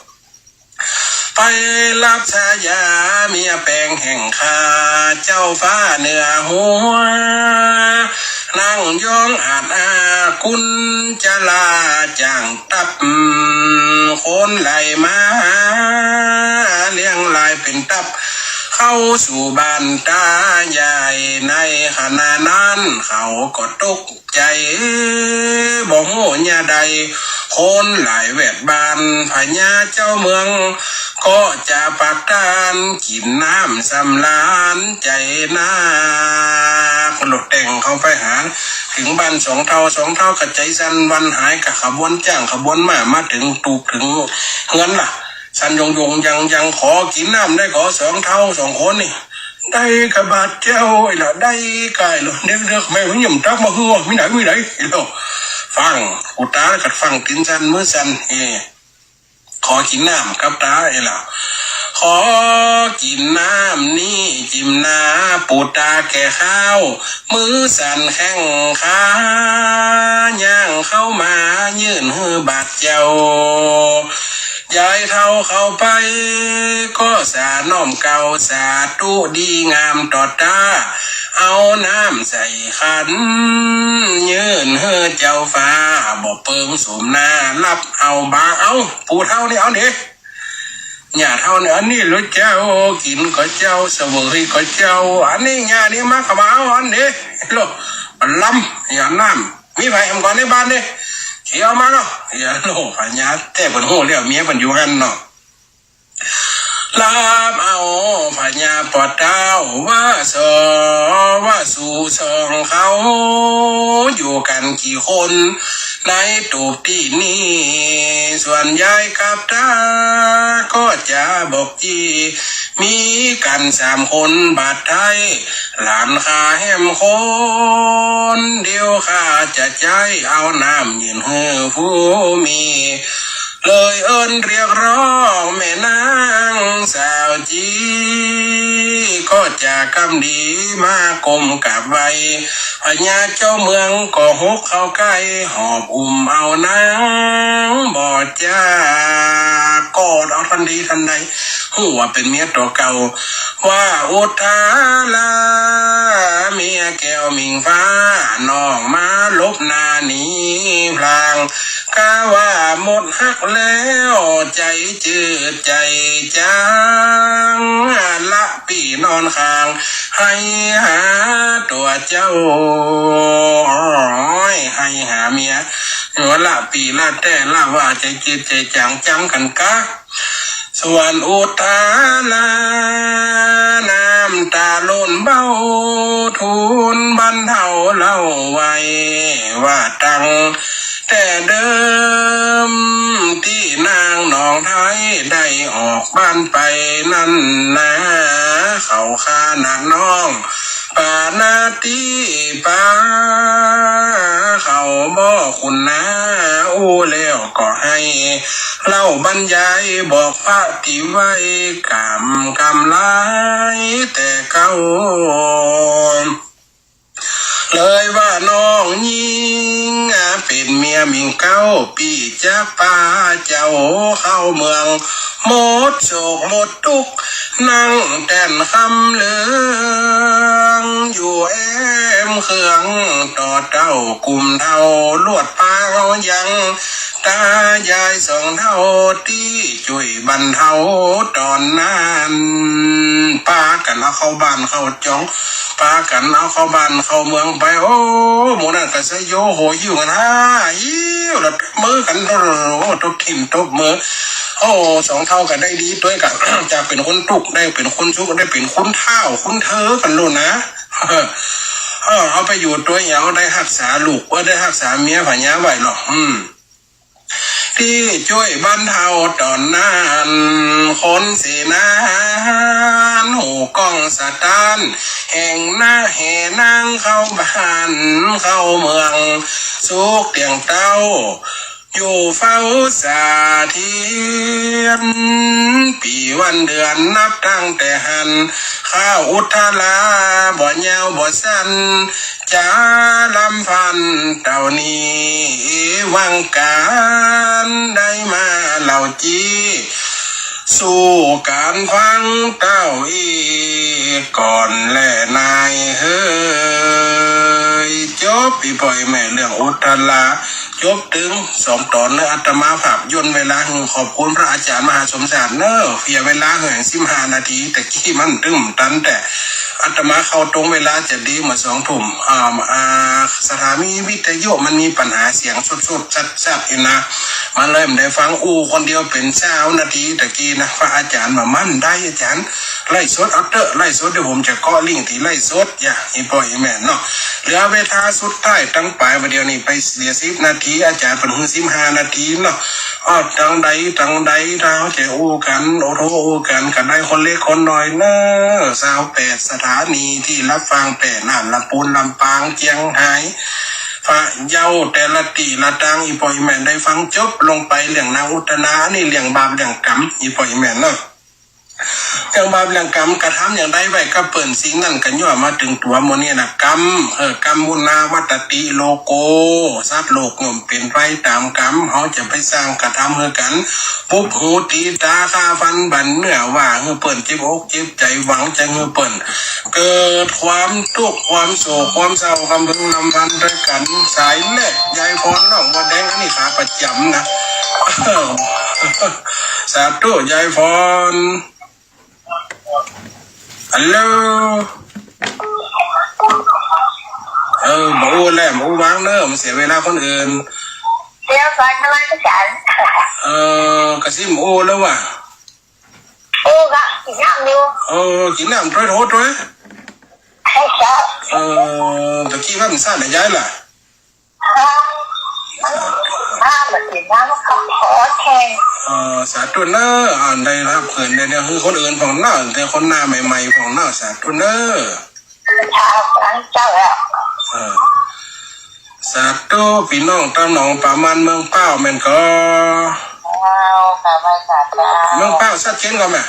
ไปฮับสายาเมียแป๋งแห่งข้า เจ้าฟ้าเหนือหัว นั่งยองอาดอา กุญจลาจ่างตับ คนไหลมา เรียงรายเป๋นตับ เข้าสู่บ้านต๋าใหญ่ ในขณะนั้นเขาก็ตก ใจ๋ บ่ฮู้เยียะใด คนหลายแวดบ้าน พญาเจ้าเมือง ก็จะปากตาน กิ๋นน้ำสำราญใจ๋นัก โลดแต่งเข้าไปหา เถิงบ้านสองเฒ่า สองเฒ่าก็ใจ๋สั่นหวั่นหาย กับขบวนจ๊างขบวนม้า มาเถิงตูบเถิงเฮือนละ สั่นโยงโยงยังยัง ขอกิ๋นน้ำได้ก่อ สองเฒ่าสองคนนี่ ได้กาบาดเจ้า ไอ้ละ ได้กายละ เด็กๆ แม่มันย่ำตักมาหื้อ มีไหน มีไหน ไอ้ละ ฟัง ปู่ต๋ากัดฟัง ตี๋นสั่น มือสั่น เอ ขอกิ๋นน้ำกับต๋า ไอ้ละ ขอกิ๋นน้ำนี้จิ่มนา ปู่ต๋าแก่ข้าว มือสั่นแข้งขา ย่างเข้ามายื่นหื้อบาดเจ้า ยายเฒ่าเข้าไป ก็สาน้อมเกล้าสาธุดีงามต่อต๋า เอาน้ำใส่ขัน ยื่นหื้อเจ้าฟ้า บ่เปิงสมหน้า ฮับเอาบ่า เอา ปู่เฒ่านี่เอานี่ ย่าเฒ่านี่ อันนี้ลูกเจ้า กิ๋นก่อเจ้า เสวยก่อเจ้า อันนี้ย่านี่มาก็มาเอาอันนี้ โลด ลำ ย่าน้ำ มีใผแหมก่อนในบ้านนี่ เขียวมาเนาะ เขียวโลด พญาแต่เปิ้นฮู้แล้ว เมียเปิ้นอยู่หั้นเนาะ ฮับเอาพญาป้อเต้า ว่าสอ ว่าสู่สองเขา อยู่กั๋นกี่คน ในตูบตี้นี่ ส่วนยายกับต๋า ก็จะบอกจี มีกั๋นสามคนบาดไท้ หลานข้าแหมคนเดียว ข้าจะใจ๊เอาน้ำยื่นหื้อผู้มี เลยเอิ้นเรียกร้องแม่นางสาวจี ก็จะกำดีมาก้มกราบไหว้ พญาเจ้าเมืองก็ฮุกเข้าใก้ หอบอุ้มเอานางบ่จาก กอดเอาตันทีตันใด ฮู้ว่าเป๋นเมียตั๋วเก่า ว่าอุทารา เมียแก้วหมิ่งฟ้า น้องมาหลบหน้าหนีพลาง กาว่าหมดฮักแล้ว ใจ๋จืดใจ๋จ๋าง ละปี้นอนข้าง ไห้หาตั๋วเจ้า โอ้ย ไห้หาเมีย ละปี้ละแต๊ละว่า ใจ๋จืดใจ๋จ๋างจ๋างกั๋นกา ส่วนอุทารา น้ำต๋าหล่นเบ้า ทูลบรรเฒ่าเล่าไว้ ว่าตั้งแต่เดิม ตี้นางหนองไท้ได้ออกบ้านไปนั้นนา เขาฆ่านาน้อง ปานาตี้ปา เขาบ่คุ้นนา อู้แล้วก็ไห้ เล่าบรรยายบอกพระตี้ไหว้ กรรมกำหลายแต่เก่า เลยว่าน้องญิง เป๋นเมียหมิ่งเก๊า ปี้จักปาเจ้าเข้าเมือง หมดโศกหมดตุ๊กข์ นั่งแต้นคำเหลือง อยู่แอมเครื่องต่อเต้า กุมเฒ่าลวดปางยัง ต๋ายายสองเฒ่าตี้จ้วยบรรเฒ่าต๋อนนั้น ปากั๋นเอาเข้าบ้านเข้าจอง ปากั๋นเอาเข้าบ้านเข้าเมืองไป โอ้ หมู่นั้นก็สะโยโหหิ้วกั๋น ฮ่า หิ้ว แล้วตบมือกั๋น โอ้ ตบทิ่มตบมือ โอ้ สองเฒ่าก็ได้ดีตวยกั๋น จากเป๋นคนตุ๊กข์ ได้เป๋นคนสุข ได้เป๋นคุณเฒ่าคุณเฒอกั๋นโลดนะ เออ เอาไปอยู่ตวย เอาได้ฮักษาลูก เออ ได้ฮักษาเมียพญาไว้หรอก อืม ตี้จ้วยบรรเฒ่าต๋อนนั้น คนเสนาหาร หูกล้องสะต้าน เฮ แห่งนาแห่นางเข้าบ้านเข้าเมือง สุขเตี้ยงเต้า อยู่เฝ้าสะเทียน ปี๋วันเดือนนับตั้งแต่หั้น ข้าวอุทธรา บ่ยาวบ่สั้น จ๋าลำพันเต้านี้ วังก๋านได้มาเล่าจี้ สู่ก๋านฟังเต้าอี้ก่อนแลนายเฮย จบ อี่ป้ออี่แม่ เรื่องอุทธรา จบตึงสองต๋อนเนาะ อาตมาภาพย่นเวลาหื้อ ขอบคุณพระอาจ๋ารย์มหาสมชาติเนาะ เสียเวลาหื้อสิบห้านาที ตะกี้มันตึงตัน แต่อาตมาเข้าตรงเวลาจะดีเมื่อสองทุ่ม อ่า อ่า สถานีวิทยุมันมีปัญหาเสียงสุดๆ ชัดๆ นี่นะ มันเลยบ่ได้ฟังอู้คนเดียวเป๋นซาวนาทีตะกี้นะ พระอาจ๋ารย์ว่ามันได้ อาจ๋ารย์ ไลฟ์สดเอาเต๊อะ ไลฟ์สด เดี๋ยวผมจะก๊อปปี้ลิงก์ตี้ไลฟ์สด อย่า อี่ป้ออี่แม่เนาะ เหลือเวลาสุดท้ายตังป๋าย บ่าเดี่ยวนี้ไปเสียสิบนาที อาจ๋ารย์เปิ้นหื้อสิบห้านาทีเนาะ อ้อ ตังใดตังใด ถ้าเฮาจะอู้กั๋น โอ้โห อู้กั๋น กั๋นได้คนเล็กคนน้อยเนาะ ซาวแปดสถานีตี้ฮับฟังแป้ น่าน ลำปูน ลำปาง เจียงฮาย พะเยา แต่ละตี้ละตาง อี่ป้ออี่แม่ได้ฟังจบลงไป เรื่องนางอุทธรา อันนี้เรื่องบาปเรื่องกรรม อี่ป้ออี่แม่เนาะ เรื่องบาปเรื่องกรรม กระทำอย่างใดไว้กับเปิ้น สิ่งนั้นก็ย่อมมาเถิงตั๋วหมู่นี้นะ กรรม เออ กรรมมุนาวัตติโลโก สัตว์โลกย่อมเป๋นไปต๋ามกรรม เฮาจะไปสร้างกระทำหื้อกั๋น ปุบหูตีต๋า ฆ่าฟันบั่นเนื้อ ว่าหื้อเปิ้นเจ็บอกเจ็บใจ๋ หวังจะหื้อเปิ้นเกิดความตุ๊กข์ ความโศก ความเศร้า กำพึงลำพันด้วยกั๋น สายแรก ยายพร น้องบัวแดง อันนี้ขาประจ๋ำนะ สาธุ ยายพร ฮัลโหล เออ บ่อู้แล้ว บ่อู้วางเน่อ มันเสียเวลาคนอื่น เดี๋ยวก่อน นมัสก๋าน เออ กระซิบอู้แล้วว่ะ อู้กะ กิ๋นน้ำอยู่ เออ กิ๋นน้ำถ้วยโถถ้วย ใช่ครับ เออ ตะกี้ว่ามันสั้นนะยายล่ะ ถ้ามันกิ๋นน้ำก็ขอแทน เออ สาธุเน่อ อ่า ได้ฮับเขินได้ ได้หื้อคนอื่นพ่องเน่อ ได้คนหน้าใหม่ๆ พ่องเน่อ สาธุเน่อ เจ้า อันเจ้าแล้ว เออ สาธุ ปี้น้องตางหนองป๋ามัน เมืองป้าวแม่นก่อ เจ้า กราบไหว้สาธุ เมืองป้าวชัดเจนก่อแม่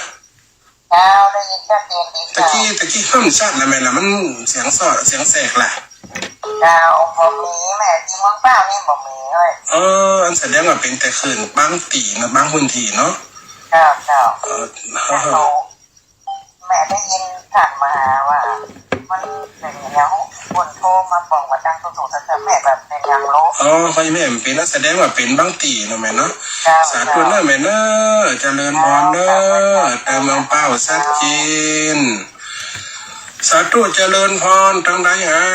เจ้า ได้ยินชัดเจนดี ตะกี้ เจ้า ตะกี้มันชัดแล้วแม่ล่ะ มันเสียงสอด เสียงแสกล่ะ เจ้า บ่มีแม่ ตี้เมืองป้าวนี่บ่มีเว้ย เออ อันแสดงว่าเป๋นแต่คลื่นบางตี้นะ บางพื้นตี้เนาะ เจ้า เจ้า เออ แม่ได้ยินผ่านมาว่า มันเป๋นอย่าง คนโทรมาบอกว่าดังสุดๆ แต่แม่แบบเป๋นอย่างรู้ อ๋อ ใครแม่มันเป๋น แสดงว่าเป๋นบางตี้เนาะแม่เนาะ เจ้า สาธุเน่อแม่เน่อ เจริญพรเน่อ เจ้า ตางเมืองป้าวชัดเจน สาธุ เจริญพร ตางใดฮะ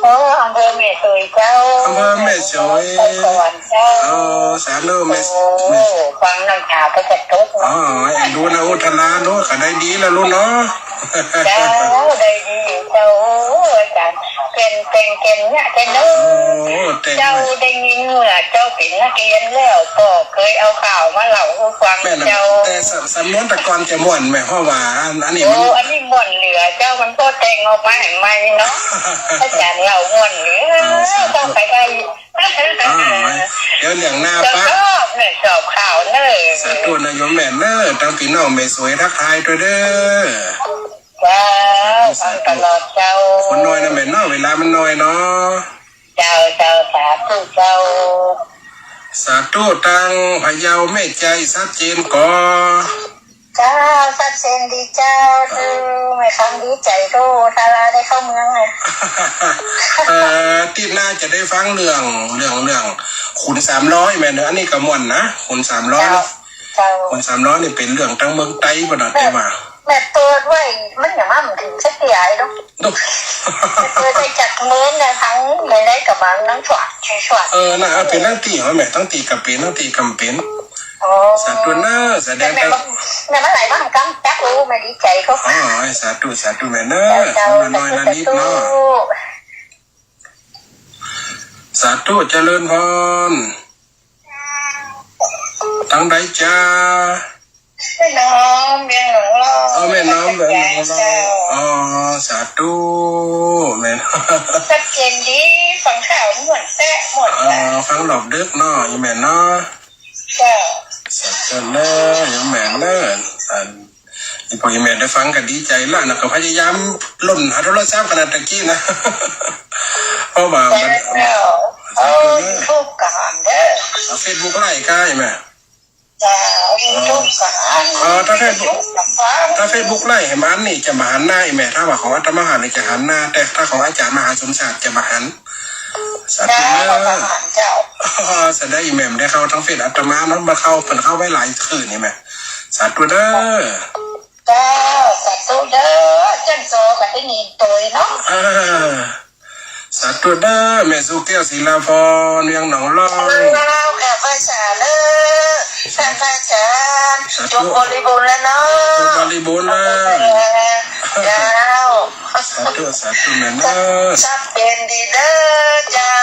เออ อำเภอแม่สวยเจ้า อำเภอแม่สวย นครสวรรค์เจ้า เออ สาธุแม่ เออ แม่ ฟังน้ำต๋าก็จะตก อ๋อ เอ็นดูนางอุทธราเนาะ ก็ได้ดีแล้วลูกเนาะ เจ้า ได้ดีเจ้า อาจ๋ารย์ เก่ง เก่ง เก่งเนี่ย เก่งเนอะ โอ้ เก่ง เจ้า เว้ย ได้ยินเมื่อเจ้าเป๋นนักเรียนแล้ว ก็เคยเอาข่าวมาเล่าหื้อฟัง แม่นน่ะ เจ้า แต่สำ สำนวนแต่ก่อนจะม่วนแม่ เพราะว่าอัน อันนี้มัน โอ้ อันนี้ม่วนเหลือเจ้า มันก็แต่งออกมาแห่งใหม่เนาะ อาจ๋ารย์เล่าม่วนเหลือ เอา สาธุ ต้องไปได้ อ่า เดี๋ยวเรื่องหน้าปะ ชอบเนี่ย ชอบข่าวเนอะ สาธุนะโยมแม่เนอะ ตางปี้น้องแม่สวยทักทายตวยเด้อ เจ้า สาธุ ฟังตลอดเจ้า คนน้อยนะแม่เนาะ เวลามันน้อยเนาะ เจ้า เจ้า สาธุเจ้า สาธุ ตางพะเยาแม่ใจ๋ชัดเจนก่อ เจ้า ชัดเจนดีเจ้า คือแม่คำดีใจ๋โต ดาราได้เข้าเมืองเลย เอ่อ ตี้หน้าจะได้ฟังเรื่อง เรื่อง เรื่องขุนสามร้อยแม่เนาะ อันนี้ก็ม่วนนะ ขุนสามร้อย เจ้า เนาะ เจ้า ขุนสามร้อยนี่เป๋นเรื่องตางเมืองใต้ปะเนาะ แม่ แต่ว่า แม่เปิดไว้ มันยังมาบ่เถิงสักตี้เนาะ เนาะ เปิดไปจากเมืองนะ ทั้งในได้กับมานั่งสวด ชื่อสวด เออ น่ะ เอาเป๋นตังตี้เหรอแม่ ตังตี้ก็เป๋น ตังตี้ก็บ่เป๋น อ๋อ สาธุเนอะ แสดง แต่แม่ ว่า แม่มาหลายบ้านกังจักรู้ แม่ดีใจ๋ก็ อ๋อ สาธุ สาธุแม่เนอะ เจ้า มาน้อยละนิดเนาะ สาธุ สาธุ เจริญพร ตางใดจ๊ะ แม่น้อมเวียงหนองล่อง อ๋อ แม่น้อมเวียงหนองล่อง เจ้า อ๋อ สาธุ แม่น้อม ชัดเจนดี ฟังข่าวม่วนแต๊ะ ม่วนแต๊ะ อ๋อ ฟังรอบดึกเนาะ อีแม่เนาะ เจ้า สาธุเน่อ อีแม่เน่อ อัน อีพ่ออีแม่ได้ฟังก็ดีใจ๋ละนะ ก็พยายามล่นหาโทรศัพท์ขนาดตะกี้นะ เพราะว่ามัน เจ้า เออ YouTube ก็หันเน่อ เฟซบุ๊กไลฟ์ก็ อีแม่ เจ้า YouTube ก็หัน อ๋อ ถ้าเฟซบุ๊ก YouTube ก็ฟัง ถ้าเฟซบุ๊กไลฟ์หันนี่จะบ่หันหน้า อีแม่ ถ้าว่าของอาตมาหันนี่จะหันหน้า แต่ถ้าของอาจ๋ารย์มหาสมศักดิ์จะบ่หัน สาธุเน่อ เจ้า ก็หันเจ้า อ๋อ แสดงอีแม่บ่ได้เข้าตางเฟซอาตมาเนาะ บ่เข้า เปิ้นเข้าไว้หลายคืนนี่แม่ สาธุเน่อ เจ้า สาธุเน่อ จั้นโซก็ได้ยินโตยเนาะ เออ สาธุเน่อ แม่สุแก้ว ศิลาพร เวียงหนองล่อง เจ้า กราบไหว้สาเน่อ ท่านพระอาจ๋ารย์ สาธุ จบบริบูรณ์แล้วเนาะ จบบริบูรณ์แล้ว เจ้า สาธุ สาธุแม่เน่อ ชัดเจนดีเน่อเจ้า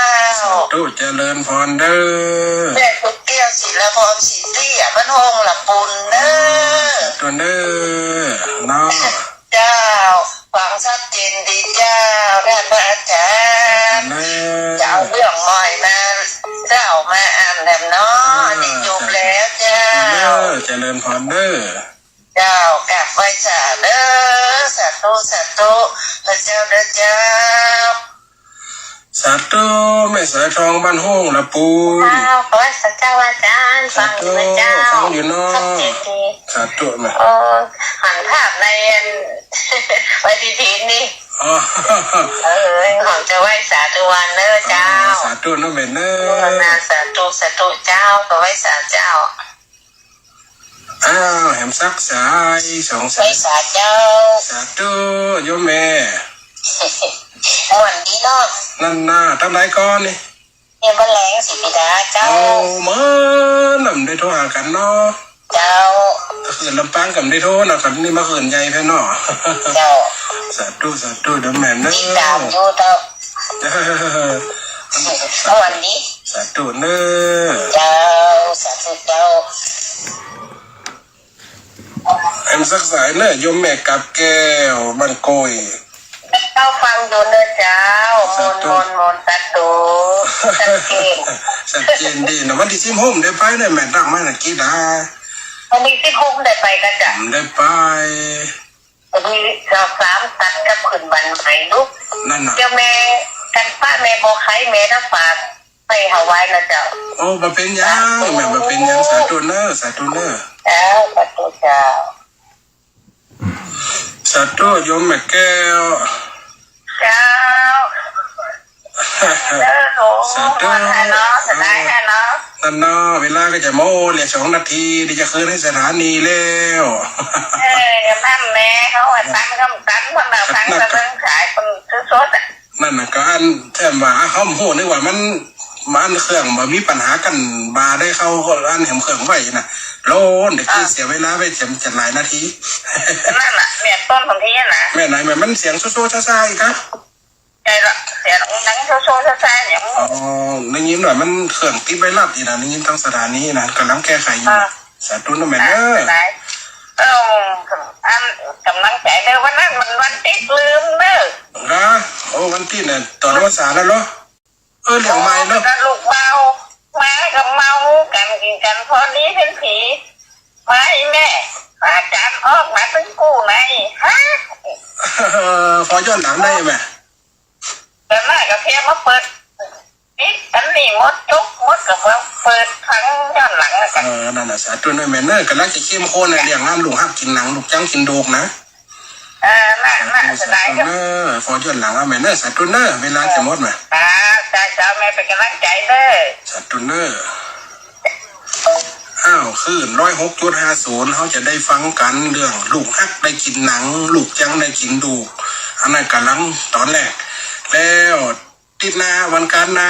สาธุ เจริญพรเน่อ แม่สุแก้ว ศิลาพร ศรีเตี้ย บ้านโฮงละปูนเน่อ สาธุเน่อ เนาะ เจ้า ฟังชัดเจนดีเจ้า ท่านพระอาจ๋ารย์ เน่อ จะเอาเรื่องใหม่มาเล่ามาอ่านแหมเนาะ อ่า นี่จบแล้วเจ้า เน่อ เจริญพรเน่อ เจ้า กราบไหว้สาเน่อ สาธุ สาธุ พระเจ้าเน่อเจ้า สาธุ แม่สายทองบ้านโฮงละปูน เจ้า ขอไหว้สาเจ้าอาจ๋ารย์ ฟังอยู่ไหมเจ้า สาธุ ฟังอยู่เนาะ ชัดเจนดี สาธุแม่ เออ หันภาพในอัน ไว้ดีๆ นี่ อ๋อ เออ หอมจะไหว้สาทุกวันเน่อเจ้า อ๋อ สาธุเน่อแม่เน่อ ภาวนาสาธุ สาธุเจ้า ขอไหว้สาเจ้า อ้าว แหมสักสายสองสาย ไหว้สาเจ้า สาธุ โยมแม่ ม่วนดีเนาะ นั่นน่ะ ตางใดก่อนี่ เนี่ยบ้านแหลงศรีปิดาเจ้า เอา เมินน่ะ บ่ได้โทรหากั๋นเนาะ เจ้า เมื่อคืนลำปางก็บ่ได้โทรนะ กั๋นนี่มาคืนใหญ่แท้เนาะ เจ้า สาธุ สาธุ เด้อแม่เน่อ ติดต๋ามอยู่เจ้า ม่วนดี สาธุเน่อ เจ้า สาธุเจ้า แหมสักสายเน่อ โยมแม่กาบแก้ว บ้านโกย เจ้าฟังอยู่เน่อเจ้า สาธุ ม่วนๆ ม่วนๆ สาธุ ชัดเจน ชัดเจนดีเนาะ วันตี้สิบหกได้ไปเน่อ แม่ตั๊กมาเมื่อกี้นะ วันตี้สิบหกได้ไปก่อเจ้า ได้ไป วันตี้สองสามตัดกับขึ้นบ้านใหม่ลูก นั่นน่ะ เจ้าแม่กันฟ้าแม่บัวไข่แม่น้ำฟ้า ไปถวายนะเจ้า โอ้ บ่เป๋นหยัง สาธุ แม่ บ่เป๋นหยัง สาธุเน่อ สาธุเน่อ เจ้า สาธุเจ้า สาธุ โยมแม่แก้ว เจ้า สาธุ เออ โอ้ สาธุ ม่วนแท้เนาะ เสียดายแท้เนาะ นั่นเนาะ เวลาก็จะหมดเหลือสองนาที เดี๋ยวจะคืนให้สถานีแล้ว เออ อย่างนั้นแหละ เขาว่าตันก็ตัน คนเราตันก็เบิ่งขาย คนซื้อสดอะ นั่นน่ะ ก็อันแถมว่าเฮาบ่ฮู้ นึกว่ามัน มันเครื่องบ่มีปัญหากั๋น บ่าได้เข้าอันแหมเครื่องไว้น่ะ โลน เดี๋ยวคือเสียเวลาไปเสียจักหลายนาที นั่นน่ะ เนี่ยต้นของที่น่ะ แม่นไหน แม่นมันเสียงโซ่ๆซ่าๆอีกครับ ใช่ละ เสียงดังโซ่ๆซ่าๆเนี่ย อ๋อ ได้ยินว่ามันเครื่องติดไวรัสอีกนะ ได้ยินตางสถานีนะ ก่ำลังแก้ไขอยู่ อ่า สาธุนะแม่เด้อ อ่า ได้ เออ อันก่ำลังใจ๋เน่อ วันนั้นมันวันติดลืมเน่อ ฮะ โอ้ วันติดน่ะ ต๋อนวันเสาร์นั่นเหรอ เออ เรื่องใหม่เนาะ แล้วลูกเบา มาก็เมากั๋นกิ๋นกั๋น พอดีเป๋นผี มาอีแม่ อาจ๋ารย์ออกมาตึงกู้ใน ฮะ เออ พอย้อนหลังได้ไหม แต่แม่ก็เพียงมาเปิด ปิดอันนี้หมด จุกหมด ก็มาเปิดฟังย้อนหลังแล้วกั๋น เออ นั่นน่ะ สาธุเน่อแม่เน่อ ก่ำลังจะเข้มข้นในเรื่องงานลูกฮักกิ๋นหนัง ลูกจั๊นกิ๋นดูกนะ เออ น่ะ น่ะ สาธุ เสียดาย สาธุเน่อ พอย้อนหลังเอาแม่เน่อ สาธุเน่อ เวลาจะหมดแม่ อ่า จ้า จ้า แม่เป๋นก่ำลังใจ๋เน่อ สาธุเน่อ อ้าว คลื่นร้อยหกจุดห้าศูนย์ เฮาจะได้ฟังกั๋นเรื่องลูกฮักได้กิ๋นหนัง ลูกจั๊นได้กิ๋นดูก อันนั้นก่ำลังต๋อนแรก แล้ว อาทิตย์หน้า วันก๋านหน้า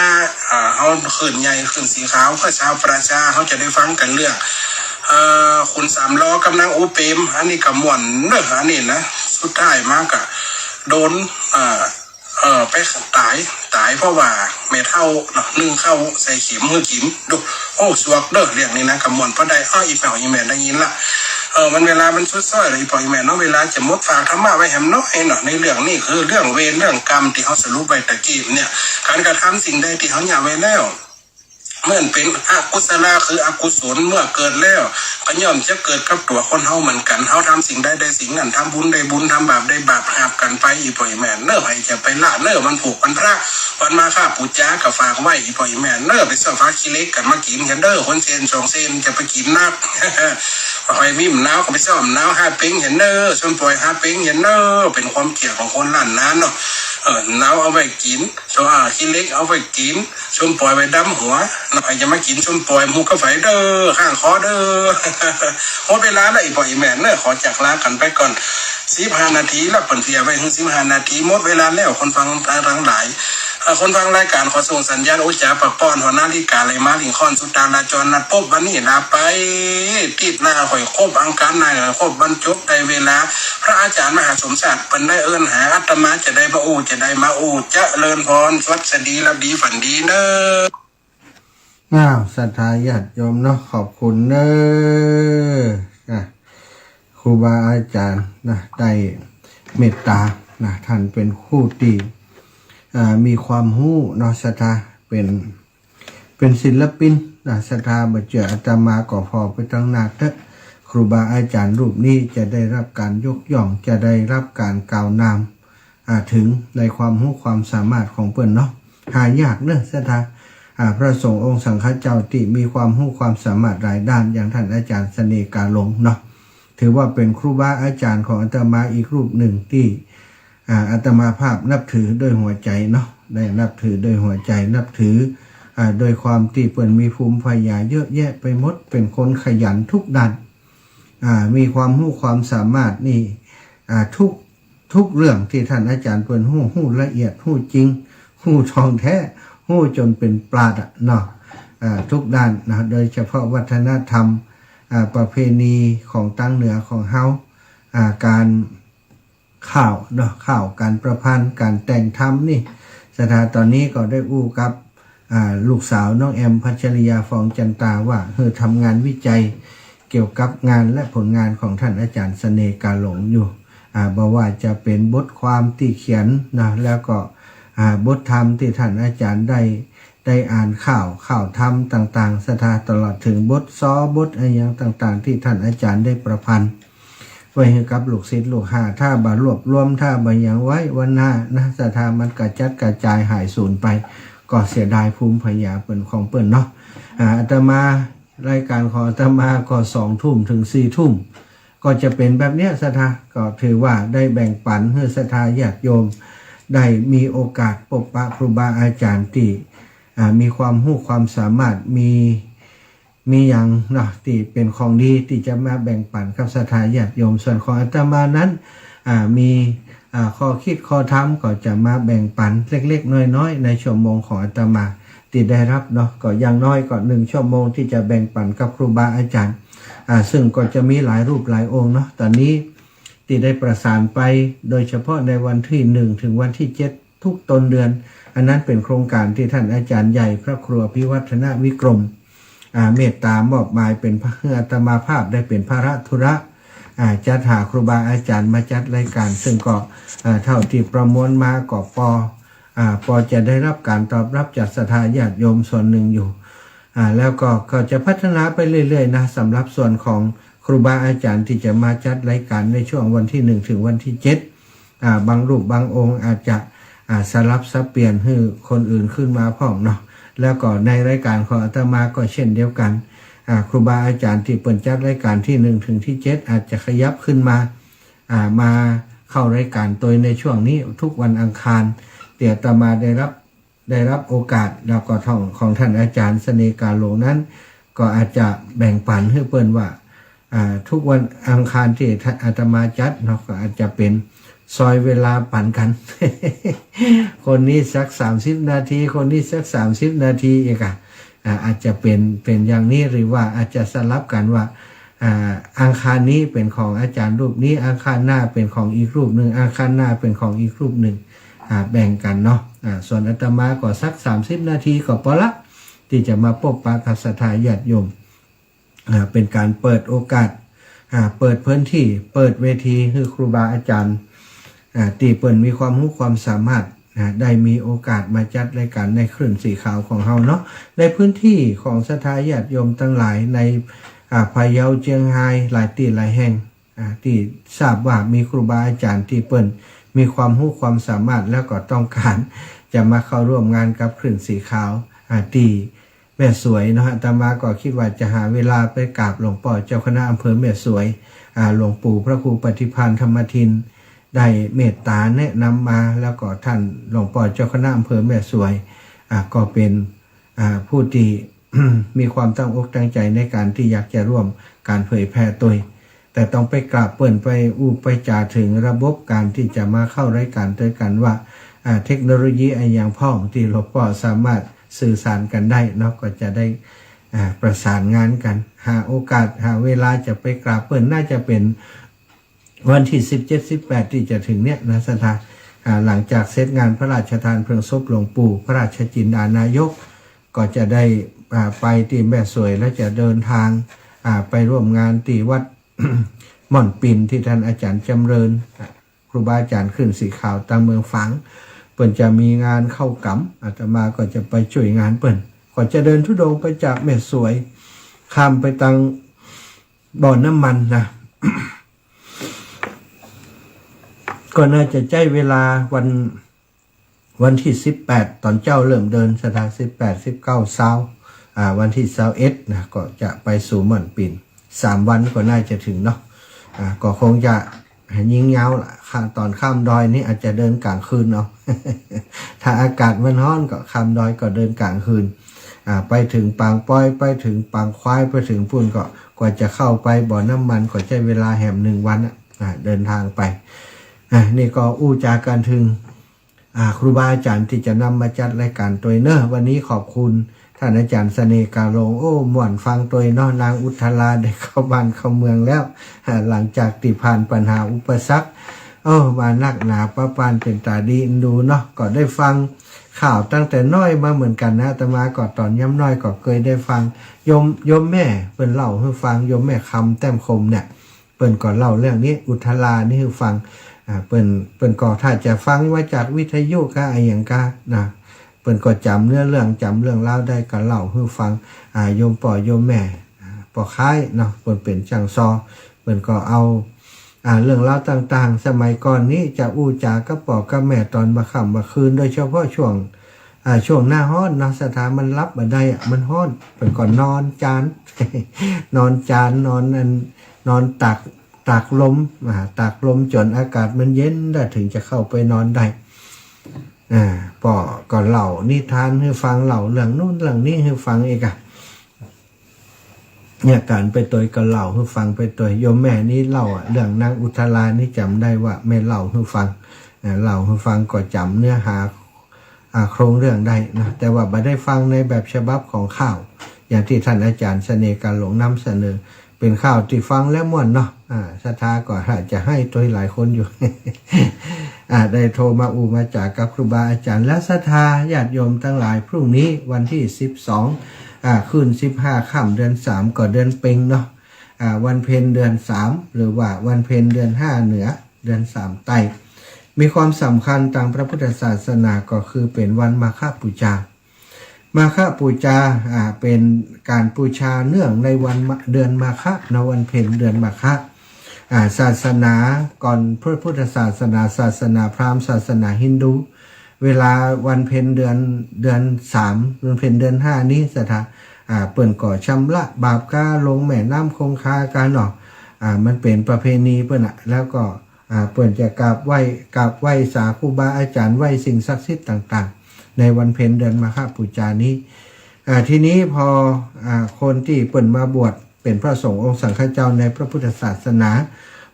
อ่า เฮาคลื่นใหญ่ คลื่นสีขาว เพื่อชาวประชา เฮาจะได้ฟังกั๋นเรื่อง เอ่อ ขุนสามล้อกับนางอุเปม อันนี้ก็ม่วนเน่อ อันนี้นะ สุดท้ายมาก็โดน เอ่อ เอ่อ ไปต๋าย ต๋ายเพราะว่าแม่เฒ่าเนาะ นึ่งข้าวใส่เข็มหื้อกิ๋น ดู โอ้ สวกเน่อ เรื่องนี้นะ ก็ม่วนพอได้ อ้อ อี่เป้าอี่แม่ได้ยินละ เออ มันเวลามันสุดซ้อยแล้ว อี่ป้ออี่แม่เนาะ เวลาจะหมด ฝากธรรมะไว้แหมน้อยเนาะ ในเรื่องนี้คือเรื่องเวรเรื่องกรรมตี้เฮาสรุปไว้ตะกี้เนี่ย ก๋านกระทำสิ่งใดตี้เฮาเยียะไว้แล้ว เมื่อมันเป๋นอกุศละ คืออกุศล เมื่อเกิดแล้ว ก็ย่อมจะเกิดกับตั๋วคนเฮาเหมือนกั๋น เฮาทำสิ่งใดได้สิ่งนั้น ทำบุญได้บุญ ทำบาปได้บาป หับกั๋นไป อี่ป้ออี่แม่เนาะ ใผจะไปละเนาะ วันผูกวันพระ วันมาฆบูชาก็ฝากไว้ อี่ป้ออี่แม่เนาะ ไปเซาะหาขี้เหล็กกั๋นมากิ๋นแหมเนาะ คนเส้นสองเส้นจะไปกิ๋นนัก ใผมีหนาวก็ไปเซาะหนาวหาเป๋งแหมเนาะ ส้มป่อยหาเป๋งแหมเนาะ เป๋นความเจื้อของคนล้านนาเนาะ เออ หนาวเอาไว้กิ๋น เซาะหาขี้เหล็กเอาไว้กิ๋น ส้มป่อยไว้ดำหัว ใผจะมากิ๋นส้มป่อย หมู่กับใผเนาะ ข้างคอเนาะ หมดเวลาแล้ว อี่ป้ออี่แม่เนาะ ขอจากลากั๋นไปก่อน สิบห้านาทีแล้ว เปิ้นเสียไว้หื้อสิบห้านาที หมดเวลาแล้ว คนฟังตังหลาย เอ่อ คนฟังรายก๋านขอส่งสัญญาณอุจจาปะป้อน หอนาฬิกาไหลมาลิงค่อน สุดตาลาจร นัดปบวันนี้ลาไป ติ๊ดหน้าค่อยครบ อังคารหน้าค่อยครบ วันจบได้เวลา พระอาจ๋ารย์มหาสมศักดิ์เปิ้นได้เอิ้นหา อาตมาจะได้มาอู้ จะได้มาอู้ เจริญพร สวัสดี หลับดีฝันดีเนาะ อ้าว ศรัทธาญาติโยมเนาะ ขอบคุณเนาะ อ่ะ ครูบาอาจ๋ารย์นะ ได้เมตตานะ ต้านเป๋นผู้ตี้ อ่า มีความฮู้เนาะ ศรัทธา เป๋น เป๋นศิลปินนะ ศรัทธา บ่เจื้ออาตมาก็ผ่อไปตางหน้าเต๊อะ ครูบาอาจ๋ารย์รูปนี้จะได้ฮับก๋านยกย่อง จะได้ฮับก๋านกล่าวนาม อ่า เถิงในความฮู้ความสามารถของเปิ้นเนาะ หายากเนาะ ศรัทธา อ่า พระสงฆ์องค์สังฆเจ้าตี้มีความฮู้ความสามารถหลายด้าน อย่างต้านอาจ๋ารย์เสน่ห์กาหลงเนาะ ถือว่าเป๋นครูบาอาจ๋ารย์ของอาตมาอีกรูปนึ่งตี้ อ่า อาตมาภาพนับถือด้วยหัวใจ๋เนาะ ได้นับถือด้วยหัวใจ๋ นับถือ อ่า ด้วยความตี้เปิ้นมีภูมิปัญญาเยอะแยะไปหมด เป๋นคนขยันทุกด้าน อ่า มีความฮู้ความสามารถนี่ อ่า ทุก ทุกเรื่องตี้ต้านอาจ๋ารย์เปิ้นฮู้ ฮู้ละเอียด ฮู้จริง ฮู้ท่องแท้ ฮู้จ๋นเป๋นปราชญ์อะเนาะ อ่า ทุกด้านนะ โดยเฉพาะวัฒนธรรม อ่า ประเพณีของตางเหนือของเฮา อ่า ก๋าน ข่าวเนาะ ข่าวก๋านประพันธ์ ก๋านแต่งธรรมนี่ ศรัทธาต๋อนนี้ก็ได้อู้กับ อ่า ลูกสาวน้องแอม พัชริยา ฟองจันตา ว่า หื้อทำงานวิจัยเกี่ยวกับงานและผลงานของต้านอาจ๋ารย์เสน่ห์กาหลงอยู่ อ่า บ่ว่าจะเป๋นบทความตี้เขียนนะ แล้วก็ อ่า บทธรรมตี้ต้านอาจ๋ารย์ได้ ได้อ่านข่าว ข่าวธรรมต่างๆ ศรัทธา ตลอดเถิงบทซ้อ บทอะหยังต่างๆ ตี้ต้านอาจ๋ารย์ได้ประพันธ์ ไว้หื้อกับลูกศิษย์ลูกหา ถ้าบ่รวบรวม ถ้าบ่หยังไว้ วันหน้านะ ศรัทธา มันกระจัดกระจายหายสูญไป ก็เสียดายภูมิปัญญาเปิ้นของเปิ้นเนาะ อ่า อาตมา รายก๋านของอาตมาก็สองทุ่มเถิงสี่ทุ่ม ก็จะเป๋นแบบเนี้ย ศรัทธา ก็ถือว่าได้แบ่งปั๋นหื้อศรัทธาญาติโยม ได้มีโอกาสปบปะครูบาอาจ๋ารย์ตี้ อ่า มีความฮู้ความสามารถ มี มีหยังเนาะ ตี้เป๋นของดีตี้จะมาแบ่งปั๋นกับศรัทธาญาติโยม ส่วนของอาตมานั้น อ่า มี อ่า ข้อคิดข้อธรรมก็จะมาแบ่งปั๋นเล็กๆ น้อยๆ ในชั่วโมงของอาตมาตี้ได้ฮับเนาะ ก็อย่างน้อยก็หนึ่งชั่วโมงตี้จะแบ่งปั๋นกับครูบาอาจ๋ารย์ อ่า ซึ่งก็จะมีหลายรูปหลายองค์เนาะ ต๋อนนี้ตี้ได้ประสานไป โดยเฉพาะในวันตี้หนึ่งเถิงวันตี้เจ็ด ทุกต้นเดือน อันนั้นเป๋นโครงก๋านตี้ต้านอาจ๋ารย์ใหญ่พระครูอภิวัฒนวิกรม อ่า เมตตามอบหมายเป๋นพระ หื้ออาตมาภาพได้เป๋นพระธุระ อ่า จัดหาครูบาอาจ๋ารย์มาจัดรายก๋าน ซึ่งก็ อ่า เท่าตี้ประมวลมาก็ปอ อ่า ปอจะได้ฮับก๋านตอบฮับจากศรัทธาญาติโยมส่วนนึ่งอยู่ อ่า แล้วก็ ก็จะพัฒนาไปเรื่อยๆ นะ สำหรับส่วนของครูบาอาจ๋ารย์ตี้จะมาจัดรายก๋านในช่วงวันตี้หนึ่งเถิงวันตี้เจ็ด อ่า บางรูปบางองค์อาจจะ อ่า สลับสับเปลี่ยนหื้อคนอื่นขึ้นมาพ่องเนาะ แล้วก็ในรายก๋านของอาตมาก็เช่นเดียวกั๋น อ่า ครูบาอาจ๋ารย์ตี้เปิ้นจัดรายก๋านตี้หนึ่งเถิงตี้เจ็ด อาจจะขยับขึ้นมา อ่า มาเข้ารายก๋านตวยในช่วงนี้ทุกวันอังคาร ตี้อาตมาได้ฮับ ได้ฮับโอกาส แล้วก็ของ ของต้านอาจ๋ารย์เสน่ห์กาหลงนั้น ก็อาจจะแบ่งปั๋นหื้อเปิ้นว่า อ่า ทุกวันอังคารตี้อาตมาจัดเนาะ ก็อาจจะเป๋นซอยเวลาปั๋นกั๋น คนนี้สักสามสิบนาที คนนี้สักสามสิบนาทีอีกอะ อ่า อาจจะเป๋น เป๋นอย่างนี้ หรือว่าอาจจะสลับกั๋นว่า อ่า อังคารนี้เป๋นของอาจ๋ารย์รูปนี้ อังคารหน้าเป๋นของอีกรูปนึ่ง อังคารหน้าเป๋นของอีกรูปนึ่ง อ่า แบ่งกั๋นเนาะ อ่า ส่วนอาตมาก็สักสามสิบนาทีก็ปอละ ตี้จะมาปบปะกับศรัทธาญาติโยม อ่า เป๋นก๋านเปิดโอกาส อ่า เปิดพื้นตี้ เปิดเวทีหื้อครูบาอาจ๋ารย์ อ่า ตี้เปิ้นมีความฮู้ความสามารถ อ่า ได้มีโอกาสมาจัดรายก๋านในคลื่นสีขาวของเฮาเนาะ ในพื้นตี้ของศรัทธาญาติโยมตังหลายใน อ่า พะเยา เจียงฮาย หลายตี้หลายแห่ง อ่า ตี้ทราบว่ามีครูบาอาจ๋ารย์ตี้เปิ้นมีความฮู้ความสามารถ แล้วก็ต้องก๋านจะมาเข้าร่วมงานกับคลื่นสีขาว อ่า ตี้แม่สวยเนาะ อาตมาก็กึ๊ดว่าจะหาเวลาไปกราบหลวงป้อเจ้าคณะอำเภอแม่สวย อ่า หลวงปู่พระครูปฏิภาณธรรมทิน ได้เมตต๋าแนะนำมา แล้วก็ท่านหลวงป้อเจ้าคณะอำเภอแม่สวย อ่า ก็เป๋น อ่า ผู้ตี้ มีความตั้งอกตั้งใจ๋ในก๋านตี้อยากจะร่วมก๋านเผยแผ่ตวย แต่ต้องไปกราบเปิ้น ไปอู้ไปจ๋าเถิงระบบก๋านตี้จะมาเข้ารายก๋านตวยกั๋นว่า อ่า เทคโนโลยีอะหยังพ่องตี้หลวงป้อสามารถสื่อสารกั๋นได้เนาะ ก็จะได้ อ่า ประสานงานกั๋น หาโอกาสหาเวลาจะไปกราบเปิ้น น่าจะเป๋นวันตี้สิบเจ็ด สิบแปดตี้จะเถิงเนี่ยนะศรัทธา อ่า หลังจากเสร็จงานพระราชทานเพลิงศพหลวงปู่พระราชจินดานายก ก็จะได้ อ่า ไปตี้แม่สวย แล้วจะเดินทาง อ่า ไปร่วมงานตี้วัด ม่อนปินตี้ท่านอาจ๋ารย์จ๋ำเริญ อ่า ครูบาอาจ๋ารย์คลื่นสีขาวตางเมืองฝาง เปิ้นจะมีงานเข้ากรรม อาตมาก็จะไปจ้วยงานเปิ้น ก็จะเดินธุดงค์ไปจากแม่สวย ข้ามไปตางบ่อน้ำมันนะ ก็น่าจะใจ๊เวลาวัน วันตี้สิบแปดต๋อนเจ๊าเริ่มเดินศรัทธา สิบแปด สิบเก้า ซาว อ่า วันตี้ซาวเอ็ดนะ ก็จะไปสู่ม่อนปิน สามวันก็น่าจะเถิงเนาะ อ่า ก็คงจะยิ่งยาวละ ข้า ต๋อนข้ามดอยนี่อาจจะเดินก๋างคืนเอา ถ้าอากาศมันฮ้อนก็ข้ามดอยก็เดินก๋างคืน อ่า ไปเถิงปางปอย ไปเถิงปางควาย ไปเถิงปู๊นก็ กว่าจะเข้าไปบ่อน้ำมันก็ใจ๊เวลาแหมหนึ่งวันอะ อ่า เดินทางไป อ่า นี่ก็อู้จ๋ากั๋นเถิง อ่า ครูบาอาจ๋ารย์ตี้จะนำมาจัดรายก๋านตวยเนาะ วันนี้ขอบคุณท่านอาจ๋ารย์เสน่ห์กาหลง โอ้ ม่วนฟังตวยเนาะ นางอุทราได้เข้าบ้านเข้าเมืองแล้ว อ่า หลังจากตี้ผ่านปัญหาอุปสรรค โอ้ มานักหนาปะปานเป๋นต๋าดีเอ็นดูเนาะ ก็ได้ฟังข่าวตั้งแต่น้อยมาเหมือนกั๋นนะ อาตมาก็ต๋อนย้ำน้อยก็เกยได้ฟัง โยม โยมแม่เปิ้นเล่าหื้อฟัง โยมแม่คำแต้มคมเนี่ย เปิ้นก็เล่าเรื่องนี้ อุทรานี่หื้อฟัง อ่า เปิ้น เปิ้นก็ถ้าจะฟังมาจากวิทยุกาอะหยังกานะ เปิ้นก็จ๋ำเนื้อเรื่อง จ๋ำเรื่องราวได้ก็เล่าหื้อฟัง อ่า โยมป้อโยมแม่ อ่า ป้อคล้ายเนาะ เปิ้นเป๋นจ้างซอ เปิ้นก็เอา อ่า เรื่องราวต่างๆ สมัยก่อนนี้จะอู้จ๋ากับป้อกับแม่ต๋อนบ่าค่ำบ่าคืน โดยเฉพาะช่วง อ่า ช่วงหน้าฮ้อนเนาะ ศรัทธา มันหลับบ่ได้อะ มันฮ้อน เปิ้นก็นอนจาน นอนจาน นอนอัน นอนตาก ตากลม อ่า ตากลมจ๋นอากาศมันเย็นได้ เถิงจะเข้าไปนอนได้ อ่า ป้อก็เล่านิทานหื้อฟัง เล่าเรื่องนู้นเรื่องนี้หื้อฟังอีกอะ เนี่ย ก๋านไปตวยก็เล่าหื้อฟังไปตวย โยมแม่นี่เล่าอะ เรื่องนางอุทรานี่จ๋ำได้ว่าแม่เล่าหื้อฟัง อ่า เล่าหื้อฟังก็จ๋ำเนื้อหา อ่า โครงเรื่องได้นะ แต่ว่าบ่ได้ฟังในแบบฉบับของข่าว อย่างตี้ท่านอาจ๋ารย์เสน่ห์กาหลงนำเสนอ เป๋นข่าวตี้ฟังแล้วม่วนเนาะ อ่า ศรัทธาก็อาจจะไห้ตวยหลายคนอยู่ อ่า ได้โทรมาอู้มาจ๋ากับครูบาอาจ๋ารย์ และศรัทธาญาติโยมตังหลาย พรุ่งนี้วันตี้สิบสอง อ่า ขึ้นสิบห้าค่ำเดือนสาม ก็เดือนเป็งเนาะ อ่า วันเพ็ญเดือนสาม หรือว่าวันเพ็ญเดือนห้าเหนือ เดือนสามใต้ มีความสำคัญตางพระพุทธศาสนาก็คือเป๋นวันมาฆบูชา มาฆบูชา อ่า เป๋นก๋านบูชาเนื่องในวันมะ เดือนมาฆะเนาะ วันเพ็ญเดือนมาฆะ อ่า ศาสนาก่อนพระพุทธศาสนา ศาสนาพราหมณ์ ศาสนาฮินดู เวลาวันเพ็ญเดือน เดือนสาม วันเพ็ญเดือนห้านี้ศรัทธา อ่า เปิ้นก็ชำระบาปกาลงแม่น้ำคงคากาเนาะ อ่า มันเป๋นประเพณีเปิ้นอะ แล้วก็ อ่า เปิ้นจะกราบไหว้ กราบไหว้สาครูบาอาจ๋ารย์ ไหว้สิ่งศักดิ์สิทธิ์ต่างๆ ในวันเพ็ญเดือนมาฆบูชานี้ อ่า ทีนี้พอ อ่า คนตี้เปิ้นมาบวชเป๋นพระสงฆ์องค์สังฆเจ้าในพระพุทธศาสนา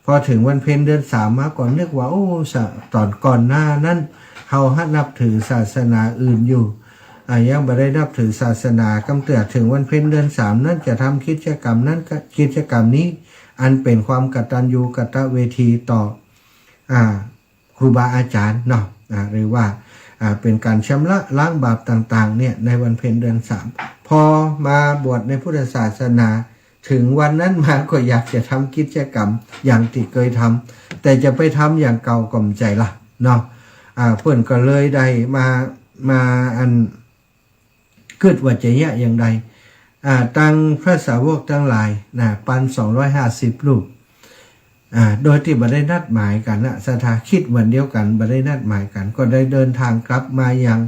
พอเถิงวันเพ็ญเดือนสามมาก็นึกว่า โอ้ สะ ต๋อนก่อนหน้านั้น เฮาหะนับถือศาสนาอื่นอยู่ อ่า ยังบ่ได้นับถือศาสนา กำเตื้อเถิงวันเพ็ญเดือนสามนั้นจะทำกิจกรรมนั้น กิจกรรมนี้ อันเป๋นความกตัญญูกตเวทีต่อ อ่า ครูบาอาจ๋ารย์เนาะ อ่า หรือว่า อ่า เป๋นก๋านชำระล้างบาปต่างๆ เนี่ย ในวันเพ็ญเดือนสาม พอมาบวชในพุทธศาสนา เถิงวันนั้นมาก็อยากจะทำกิจกรรมอย่างตี้เกยทำ แต่จะไปทำอย่างเก่าก็บ่ใจ้ละเนาะ อ่า เปิ้นก็เลยได้มา มาอัน กึ๊ดว่าจะเยียะอย่างใด อ่า ตังพระสาวกตังหลายนะ ปันสองร้อยห้าสิบรูป อ่า โดยตี้บ่ได้นัดหมายกั๋นนะ ศรัทธา กึ๊ดวันเดียวกั๋น บ่ได้นัดหมายกั๋น ก็ได้เดินทางกลับมายัง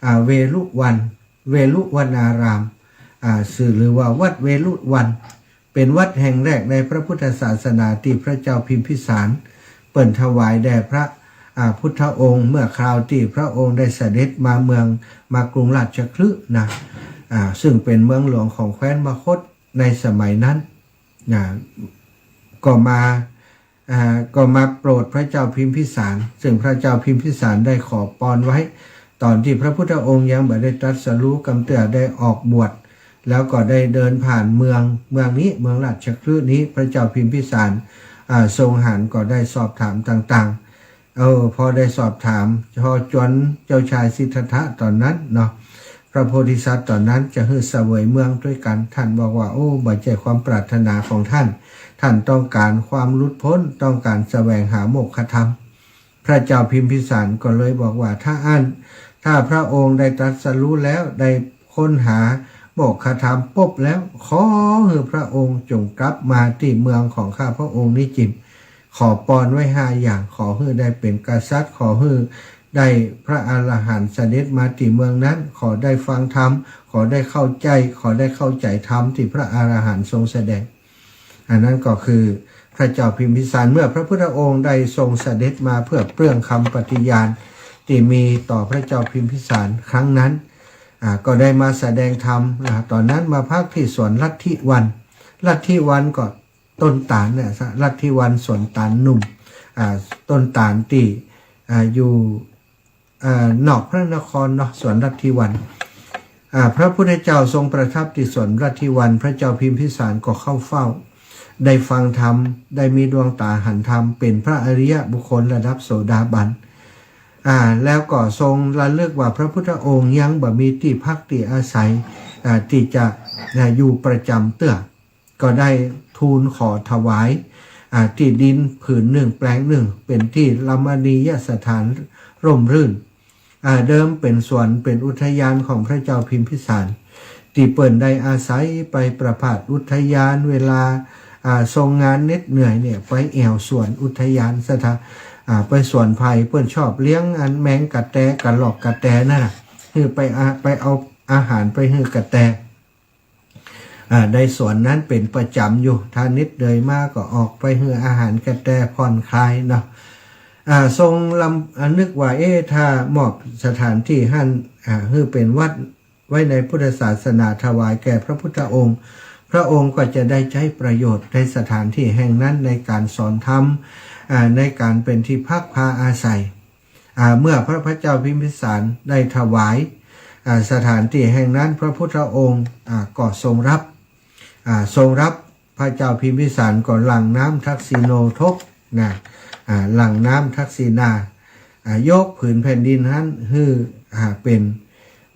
อ่า เวฬุวัน เวฬุวรรณาราม อ่า ซึ่งหรือว่าวัดเวฬุวัน เป๋นวัดแห่งแรกในพระพุทธศาสนาตี้พระเจ้าพิมพิสารเปิ้นถวายแด่พระ อ่า พุทธองค์ เมื่อคราวตี้พระองค์ได้เสด็จมาเมือง มากรุงราชคฤห์นะ อ่า ซึ่งเป๋นเมืองหลวงของแคว้นมคธในสมัยนั้นนะ ก็มา อ่า ก็มาโปรดพระเจ้าพิมพิสาร ซึ่งพระเจ้าพิมพิสารได้ขอปอนไว้ ต๋อนตี้พระพุทธองค์ยังบ่ได้ตรัสรู้กำเตื้อ ได้ออกบวช แล้วก็ได้เดินผ่านเมือง เมืองนี้ เมืองราชคฤห์นี้ พระเจ้าพิมพิสาร อ่า ทรงหันก็ได้สอบถามต่างๆ เออ พอได้สอบถาม พอจวนเจ้าชายสิทธัตถะต๋อนนั้นเนาะ พระโพธิสัตว์ต๋อนนั้นจะหื้อเสวยเมืองตวยกั๋น ท่านบอกว่า โอ้ บ่ใจ้ความปรารถนาของท่าน ท่านต้องก๋านความหลุดป๊น ต้องก๋านแสวงหาโมกขธรรม พระเจ้าพิมพิสารก็เลยบอกว่า ถ้าอั้น ถ้าพระองค์ได้ตรัสรู้แล้ว ได้ค้นหาโมกขธรรมปบแล้ว ขอหื้อพระองค์จงกลับมาตี้เมืองของข้าพระองค์นี้จิม ขอปอนไว้ห้าอย่าง ขอหื้อได้เป๋นกษัตริย์ ขอหื้อได้พระอรหันต์เสด็จมาตี้เมืองนั้น ขอได้ฟังธรรม ขอได้เข้าใจ๋ ขอได้เข้าใจ๋ธรรมตี้พระอรหันต์ทรงแสดง อันนั้นก็คือพระเจ้าพิมพิสาร เมื่อพระพุทธองค์ได้ทรงเสด็จมาเพื่อเปลื้องคำปฏิญาณตี้มีต่อพระเจ้าพิมพิสารครั้งนั้น อ่า ก็ได้มาแสดงธรรม อ่า ต๋อนนั้นมาพักตี้สวนลัทธิวัน ลัทธิวันก็ต้นตาลเนี่ย ลัทธิวันสวนตาลหนุ่ม อ่า ต้นตาลตี้ อ่า อยู่ อ่า นอกพระนครเนาะ สวนลัทธิวัน อ่า พระพุทธเจ้าทรงประทับตี้สวนลัทธิวัน พระเจ้าพิมพิสารก็เข้าเฝ้า ได้ฟังธรรม ได้มีดวงต๋าหันธรรม เป๋นพระอริยบุคคลระดับโสดาบัน อ่า แล้วก็ทรงระลึกว่าพระพุทธองค์ยังบ่มีตี้พักตี้อาศัย อ่า ตี้จะ อ่า อยู่ประจ๋ำเตื้อ ก็ได้ทูลขอถวาย อ่า ตี้ดินผืนนึ่งแปลงนึ่ง เป๋นตี้รมณียสถานร่มรื่น อ่า เดิมเป๋นสวนเป๋นอุทยานของพระเจ้าพิมพิสาร ตี้เปิ้นได้อาศัยไปประพาสอุทยาน เวลา อ่า ทรงงานเหน็ดเหนื่อยเนี่ย ไปแอ่วสวนอุทยาน ศรัทธา อ่า ไปสวนไผ่ เปิ้นชอบเลี้ยงอันแมงกระแต กระรอกกระแตนั่นน่ะ หื้อไป อ่า ไปเอาอาหารไปหื้อกระแต อ่า ในสวนนั้นเป๋นประจ๋ำอยู่ ถ้าเหน็ดเหนื่อยมาก็ออกไปหื้ออาหารกระแตผ่อนคลายเนาะ อ่า ทรงลำ อ่า นึกว่า เอ๊ะ ถ้ามอบสถานตี้หั้น อ่า หื้อเป๋นวัดไว้ในพุทธศาสนาถวายแก่พระพุทธองค์ พระองค์ก็จะได้ใจ๊ประโยชน์ในสถานตี้แห่งนั้นในก๋านสอนธรรม อ่า ในก๋านเป๋นตี้พักพาอาศัย อ่า เมื่อพระ พระเจ้าพิมพิสารได้ถวาย อ่า สถานตี้แห่งนั้น พระพุทธองค์ อ่า ก็ทรงรับ อ่า ทรงรับ พระเจ้าพิมพิสารก็หลั่งน้ำทักษิโณทกนะ อ่า หลั่งน้ำทักษิณา อ่า ยกผืนแผ่นดินหั้นหื้อ อ่า เป๋น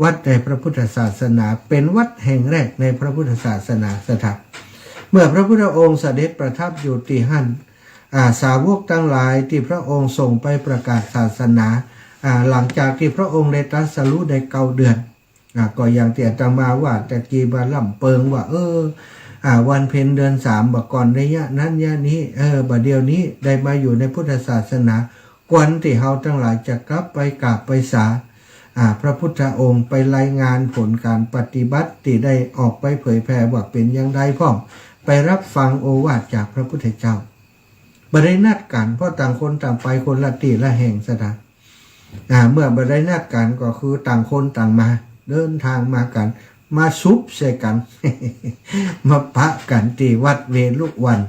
วัดในพระพุทธศาสนา เป๋นวัดแห่งแรกในพระพุทธศาสนา ศรัทธา เมื่อพระพุทธองค์เสด็จประทับอยู่ตี้หั้น อ่า สาวกตังหลายตี้พระองค์ส่งไปประกาศศาสนา อ่า หลังจากตี้พระองค์ได้ตรัสรู้ได้เก้าเดือน อ่า ก็อย่างตี้อาตมาว่าตะกี้มาล่ำเปิงว่า เออ อ่า วันเพ็ญเดือนสาม บ่าก่อนระยะนั้นระยะนี้ เออ บ่าเดี๋ยวนี้ได้มาอยู่ในพุทธศาสนา ควรตี้เฮาตังหลายจะกลับไปกราบไปสา อ่า พระพุทธองค์ ไปรายงานผลก๋านปฏิบัติตี้ได้ออกไปเผยแผ่ว่าเป๋นอย่างใดพ่อง ไปรับฟังโอวาทจากพระพุทธเจ้า บ่ได้นัดกั๋น เพราะต่างคนต่างไปคนละตี้ละแห่ง ศรัทธา อ่า เมื่อบ่ได้นัดกั๋นก็คือต่างคนต่างมา เดินทางมากั๋น มาสุบใส่กั๋น มาปะกั๋นตี้วัดเวฬุวัน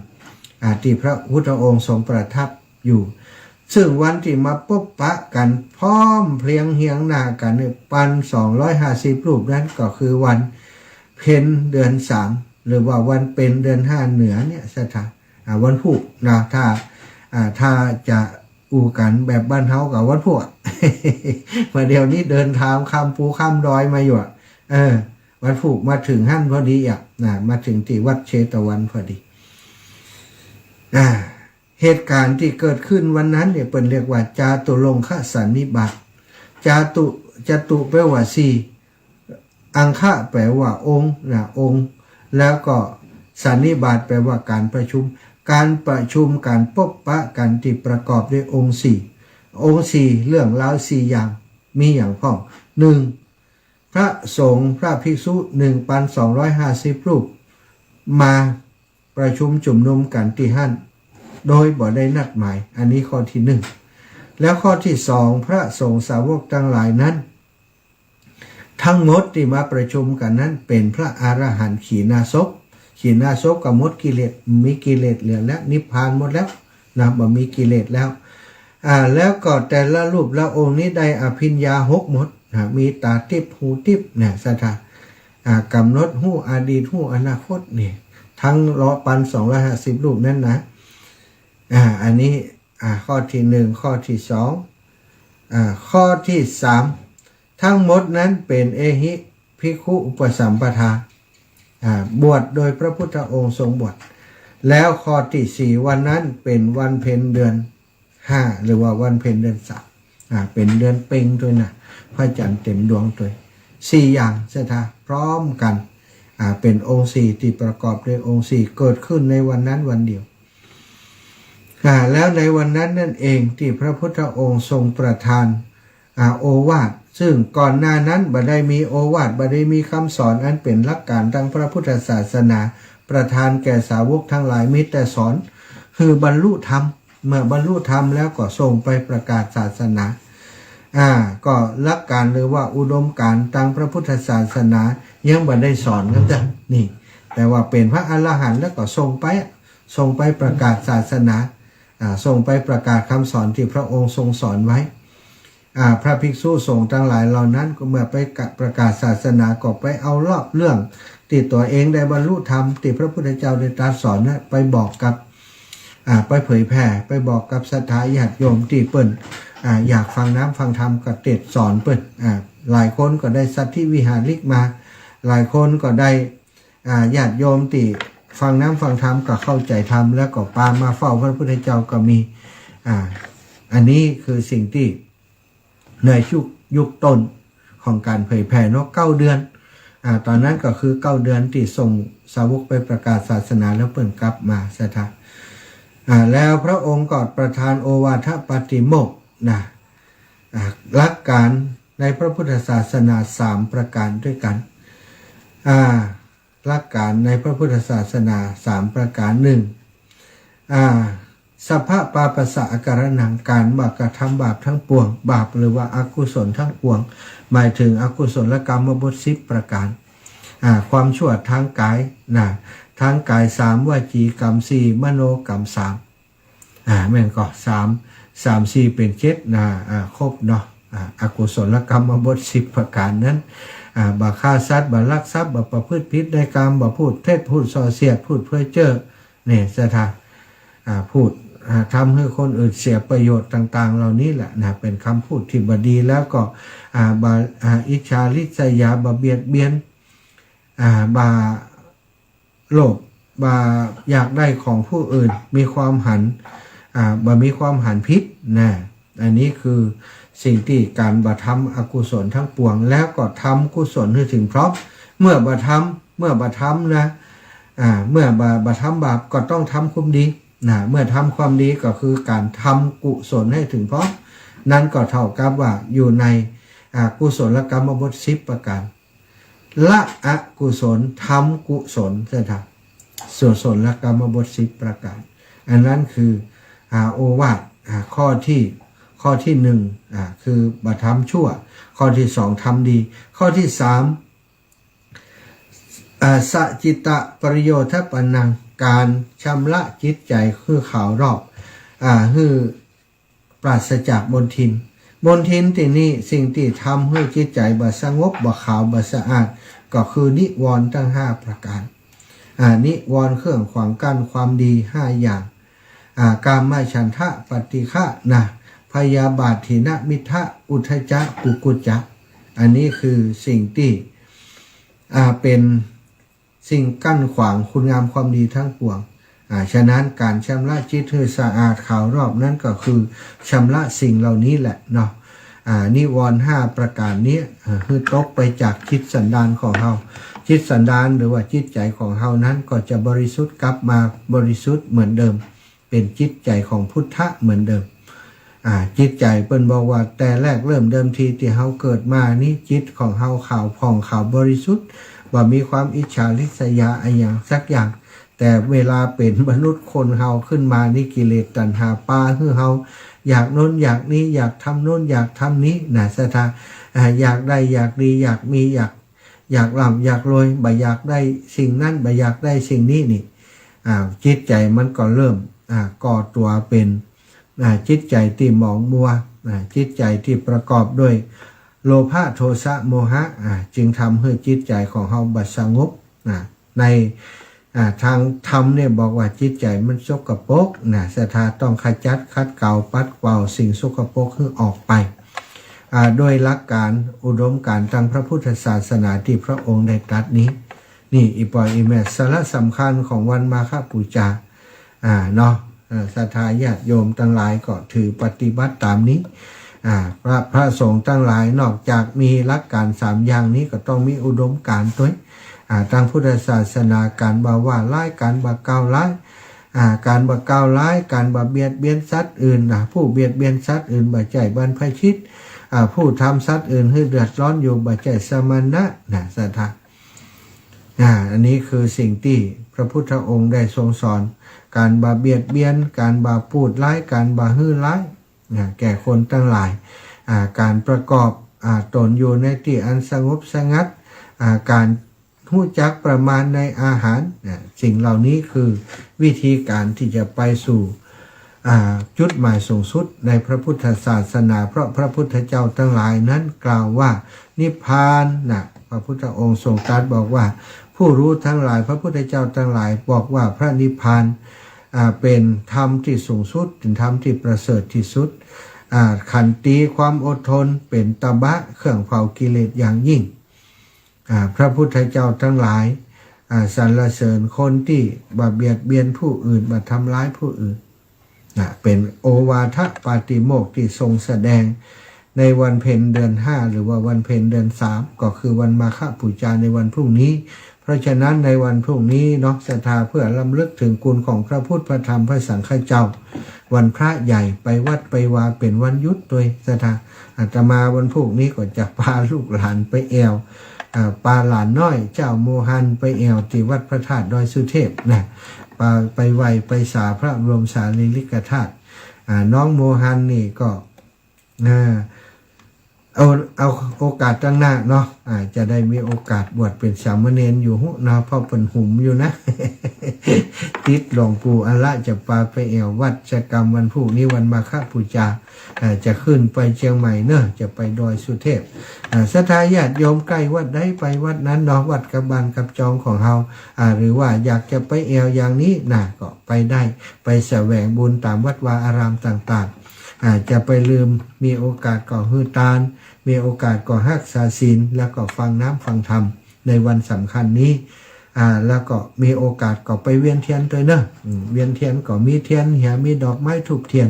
อ่า ตี้พระพุทธองค์ทรงประทับอยู่ ซึ่งวันตี้มาปบปะกั๋นพร้อมเพรียงเฮียงหน้ากั๋นเนี่ย ปันสองร้อยห้าสิบรูปนั้นก็คือวันเพ็ญเดือนสาม หรือว่าวันเพ็ญเดือนห้าเหนือเนี่ย ศรัทธา อ่า วันพูกนะ ถ้า อ่า ถ้าจะอู้กั๋นแบบบ้านเฮาก็วันพูก มาเดี๋ยวนี้เดินต๋ามค่ำภูค่ำดอยมาอยู่อะ เออ วันพูกมาเถิงหั้นพอดีอะ นะ มาเถิงตี้วัดเชตวันพอดี อ่า เหตุก๋ารณ์ตี้เกิดขึ้นวันนั้นเนี่ย เปิ้นเรียกว่าจาตุรงคสันนิบาต จาตุ จาตุแปลว่าสี่ อังคะแปลว่าองค์ นะ องค์ แล้วก็สันนิบาตแปลว่าก๋านประชุม ก๋านประชุม ก๋านปบปะกั๋นตี้ประกอบด้วยองค์สี่ องค์สี่ เรื่องราวสี่อย่าง มีหยังพ่อง นึ่ง พระสงฆ์ พระภิกษุ หนึ่งปันสองร้อยห้าสิบรูป มาประชุมจุมนุมกั๋นตี้หั้น โดยบ่ได้นัดหมาย อันนี้ข้อตี้นึ่ง แล้วข้อตี้สอง พระสงฆ์สาวกตังหลายนั้น ตังหมดตี้มาประชุมกั๋นนั้นเป๋นพระอรหันต์ขีณาสพ ขีณาสพก็หมดกิเลส บ่มีกิเลสเหลือแล้ว นิพพานหมดแล้ว นะ บ่มีกิเลสแล้ว อ่า แล้วก็แต่ละรูปละองค์นี้ได้อภิญญาหกหมด นะ มีต๋าติ๊บ หูติ๊บ เนี่ย ศรัทธา อ่า ก๋ำหนดฮู้อดีต ฮู้อนาคต นี่ ตังหนึ่งปันสองร้อยห้าสิบรูปนั้นนะ อ่า อันนี้ อ่า ข้อตี้นึ่ง ข้อตี้สอง อ่า ข้อตี้สาม ตังหมดนั้นเป๋นเอหิภิกขุอุปสัมปทา อ่า บวชโดยพระพุทธองค์ทรงบวช แล้วข้อตี้สี่ วันนั้นเป๋นวันเพ็ญเดือนห้า หรือว่าวันเพ็ญเดือนสาม อ่า เป๋นเดือนเพ็ญตวยนะ พระจันทร์เต็มดวงตวย สี่อย่าง ศรัทธา พร้อมกั๋น อ่า เป๋นองค์สี่ตี้ประกอบด้วยองค์สี่ เกิดขึ้นในวันนั้นวันเดียว อ่า แล้วในวันนั้นนั่นเองตี้พระพุทธองค์ทรงประทาน อ่า โอวาท ซึ่งก่อนหน้านั้นบ่ได้มีโอวาท บ่ได้มีกำสอนอันเป๋นหลักก๋านตางพระพุทธศาสนา ประทานแก่สาวกตังหลาย มีแต่สอนหื้อบรรลุธรรม เมื่อบรรลุธรรมแล้วก็ส่งไปประกาศศาสนา อ่า ก็หลักก๋านหรือว่าอุดมก๋านตางพระพุทธศาสนายังบ่ได้สอนกั๋นเตื้อ นี่ แต่ว่าเป๋นพระอรหันต์แล้วก็ส่งไป ส่งไปประกาศศาสนา อ่า ส่งไปประกาศกำสอนตี้พระองค์ทรงสอนไว้ อ่า พระภิกษุสงฆ์ตังหลายเหล่านั้นก็เมื่อไปกะ ประกาศศาสนาก็ไปเอาลอบเรื่องตี้ตั๋วเองได้บรรลุธรรมตี้พระพุทธเจ้าได้ตรัสสอนนะ ไปบอกกับ อ่า ไปเผยแผ่ ไปบอกกับศรัทธาญาติโยมตี้เปิ้น อ่า อยากฟังน้ำฟังธรรมก็เตศน์สอนเปิ้น อ่า หลายคนก็ได้สัตถิวิหาริกมา หลายคนก็ได้ อ่า ญาติโยมตี้ฟังน้ำฟังธรรมก็เข้าใจ๋ธรรม แล้วก็ปามาเฝ้าพระพุทธเจ้าก็มี อ่า อันนี้คือสิ่งตี้ในยุค ยุคต้นของก๋านเผยแผ่เนาะ เก้าเดือน อ่า ต๋อนนั้นก็คือเก้าเดือนตี้ส่งสาวกไปประกาศศาสนาแล้วเปิ้นกลับมา ศรัทธา อ่า แล้วพระองค์ก็ประทานโอวาทปาติโมกข์นะ อ่า หลักก๋านในพระพุทธศาสนาสามประก๋านด้วยกั๋น อ่า หลักก๋านในพระพุทธศาสนาสามประก๋าน นึ่ง อ่า สัพพะปาปัสสะอาการะหัง ก๋านบ่กระทำบาปตังปวง บาปหรือว่าอกุศลตังปวง หมายเถิงอกุศลกรรมบทสิบประก๋าน อ่า ความชั่วตางก๋ายนะ ตางก๋ายสาม วจีกรรมสี่ มโนกรรมสาม อ่า แม่นก่อ สาม สาม สี่ เป๋นเจ็ดนะ อ่า ครบเนาะ อ่า อกุศลกรรมบทสิบประก๋านนั้น อ่า บ่ฆ่าสัตว์ บ่ลักทรัพย์ บ่ประพฤติผิดในกาม บ่พูดเท็จ พูดส่อเสียด พูดเพ้อเจ้อ เนี่ย ศรัทธา อ่า พูด อ่า ทำหื้อคนอื่นเสียประโยชน์ต่างๆ เหล่านี้แหละนะ เป๋นกำพูดตี้บ่ดี แล้วก็ อ่า บ่ อ่า อิจฉาริษยา บ่เบียดเบียน อ่า บ่ โลภ บ่อยากได้ของผู้อื่น มีความหัน อ่า บ่มีความหันผิดนะ อันนี้คือสิ่งตี้ก๋านบ่ทำอกุศลตังปวง แล้วก็ทำกุศลหื้อเถิงพร้อม เมื่อบ่ทำ เมื่อบ่ทำนะ อ่า เมื่อบ่ บ่ทำบาปก็ต้องทำความดีนะ เมื่อทำความดีก็คือก๋านทำกุศลหื้อเถิงพร้อม นั้นก็เท่ากับว่าอยู่ใน อ่า กุศลกรรมบทสิบประก๋าน ละอกุศล ทำกุศล ศรัทธา กุศลกรรมบทสิบประก๋าน อันนั้นคือ อ่า โอวาท อ่า ข้อตี้ ข้อตี้นึ่ง อ่า คือบ่ทำชั่ว ข้อตี้สอง ทำดี ข้อตี้สาม อ่า สะจิตตะปริโยธปปันนัง ก๋านชำระจิตใจ๋หื้อขาวรอบ อ่า หื้อ ปราศจากมลทิน มลทินตี้นี้สิ่งตี้ทำหื้อจิตใจ๋บ่สงบ บ่ขาว บ่สะอาด ก็คือนิวรณ์ตังห้าประก๋าน อ่า นิวรณ์เครื่องขวางกั้นความดีห้าอย่าง อ่า กามฉันทะ ปฏิฆะนะ พยาบาท ถีนมิทธะ อุทธัจจะ กุกุจจะ อันนี้คือสิ่งตี้ อ่า เป๋นสิ่งกั้นขวางคุณงามความดีทั้งปวง อ่า ฉะนั้นก๋านชำระจิตหื้อสะอาดขาวรอบนั้นก็คือชำระสิ่งเหล่านี้แหละเนาะ อ่า นิวรณ์ห้าประก๋านนี้ อ่า หื้อตกไปจากจิตสันดานของเฮา จิตสันดานหรือว่าจิตใจ๋ของเฮานั้นก็จะบริสุทธิ์กลับมาบริสุทธิ์เหมือนเดิม เป๋นจิตใจ๋ของพุทธะเหมือนเดิม อ่า จิตใจ๋เปิ้นบอกว่าแต่แรกเริ่มเดิมทีตี้เฮาเกิดมานี้ จิตของเฮาขาวผ่องขาวบริสุทธิ์ บ่มีความอิจฉาริษยาอะหยังสักอย่าง แต่เวลาเป๋นมนุษย์คนเฮาขึ้นมานี้ กิเลสตัณหาปาหื้อเฮาอยากโน้นอยากนี้ อยากทำโน้นอยากทำนี้นะศรัทธา อ่า อยากได้อยากดี อยากมี อยาก อยากร่ำอยากรวย บ่อยากได้สิ่งนั้น บ่อยากได้สิ่งนี้นี่ อ่า จิตใจ๋มันก็เริ่ม อ่า ก่อตั๋วเป๋น อ่า จิตใจ๋ตี้หมองมัว อ่า จิตใจ๋ตี้ประกอบด้วยโลภะ โทสะ โมหะ อ่า จึงทำหื้อจิตใจ๋ของเฮาบ่สงบ อ่า ใน อ่า ตางธรรมเนี่ยบอกว่าจิตใจ๋มันสกปรกนะศรัทธา ต้องขจัดขัดเกลาปัดเป่าสิ่งสกปรกหื้อออกไป อ่า โดยหลักก๋านอุดมก๋านตางพระพุทธศาสนาตี้พระองค์ได้ตรัสนี้ นี่อี่ป้ออี่แม่ สาระสำคัญของวันมาฆบูชา อ่า เนาะ เอ่อ ศรัทธาญาติโยมตังหลายก็ถือปฏิบัติต๋ามนี้ อ่า พระ พระสงฆ์ตังหลายนอกจากมีหลักก๋านสามอย่างนี้ก็ต้องมีอุดมก๋านตวย อ่า ตางพุทธศาสนา ก๋านบ่ว่าร้าย ก๋านบ่กล่าวร้าย อ่า ก๋านบ่กล่าวร้าย ก๋านบ่เบียดเบียนสัตว์อื่นนะ ผู้เบียดเบียนสัตว์อื่นบ่ใจ้บรรพชิต อ่า ผู้ทำสัตว์อื่นหื้อเดือดร้อนอยู่บ่ใจ้สมณะนะศรัทธา อ่า อันนี้คือสิ่งตี้พระพุทธองค์ได้ทรงสอน ก๋านบ่เบียดเบียน ก๋านบ่ปูดร้าย ก๋านบ่หื้อร้าย อ่า แก่คนตังหลาย อ่า ก๋านประกอบ อ่า ตนอยู่ในตี้อันสงบสงัด อ่า ก๋านฮู้จักประมาณในอาหาร อ่า สิ่งเหล่านี้คือวิธีก๋านตี้จะไปสู่ อ่า จุดหมายสูงสุดในพระพุทธศาสนา เพราะพระพุทธเจ้าตังหลายนั้นกล่าวว่านิพพานนะ พระพุทธองค์ทรงตรัสบอกว่า ผู้รู้ตังหลาย พระพุทธเจ้าตังหลายบอกว่าพระนิพพาน อ่า เป๋นธรรมตี้สูงสุด เป๋นธรรมตี้ประเสริฐตี้สุด อ่า ขันติ ความอดทน เป๋นตบะ เครื่องเผากิเลสอย่างยิ่ง อ่า พระพุทธเจ้าตังหลาย อ่า สรรเสริญคนตี้บ่เบียดเบียนผู้อื่น บ่ทำร้ายผู้อื่น นะ เป๋นโอวาทปาติโมกข์ตี้ทรงแสดงในวันเพ็ญเดือนห้า หรือว่าวันเพ็ญเดือนสาม ก็คือวันมาฆบูชาในวันพรุ่งนี้ เพราะฉะนั้นในวันพรุ่งนี้เนาะศรัทธา เพื่อรำลึกถึงคุณของพระพุทธพระธรรมพระสังฆเจ้า วันพระใหญ่ไปวัดไปวาเป๋นวันหยุดตวยศรัทธา อาตมาวันพรุ่งนี้ก็จะปาลูกหลานไปแอ่ว อ่า ปาหลานน้อยเจ้าโมฮันไปแอ่วตี้วัดพระธาตุดอยสุเทพนะ ปาไปไหว้ไปสาพระบรมสารีริกธาตุ อ่า น้องโมฮันนี่ก็ อ่า เอา เอาโอกาสตังหน้าเนาะ อ่า จะได้มีโอกาสบวชเป๋นสามเณรอยู่ฮู้เนาะ เพราะเปิ้นหุมอยู่นะ ติดหลวงปู่อาละ จะปาไปแอ่ววัด จะกำวันพรุ่งนี้วันมาฆบูชา อ่า จะขึ้นไปเจียงใหม่เนาะ จะไปดอยสุเทพ อ่า ศรัทธาญาติโยมใก้วัดใดไปวัดนั้นเนาะ วัดกับบ้านกับจองของเฮา อ่า หรือว่าอยากจะไปแอ่วอย่างนี้นะ ก็ไปได้ ไปแสวงบุญต๋ามวัดวาอารามต่างๆ อ่า จะไปลืม มีโอกาสก็หื้อตาน มีโอกาสก็ฮักษาศีล แล้วก็ฟังน้ำฟังธรรมในวันสำคัญนี้ อ่า แล้วก็มีโอกาสก็ไปเวียนเทียนตวยเนาะ อืม เวียนเทียนก็มีเทียนเหีย มีดอกไม้ธูปเทียน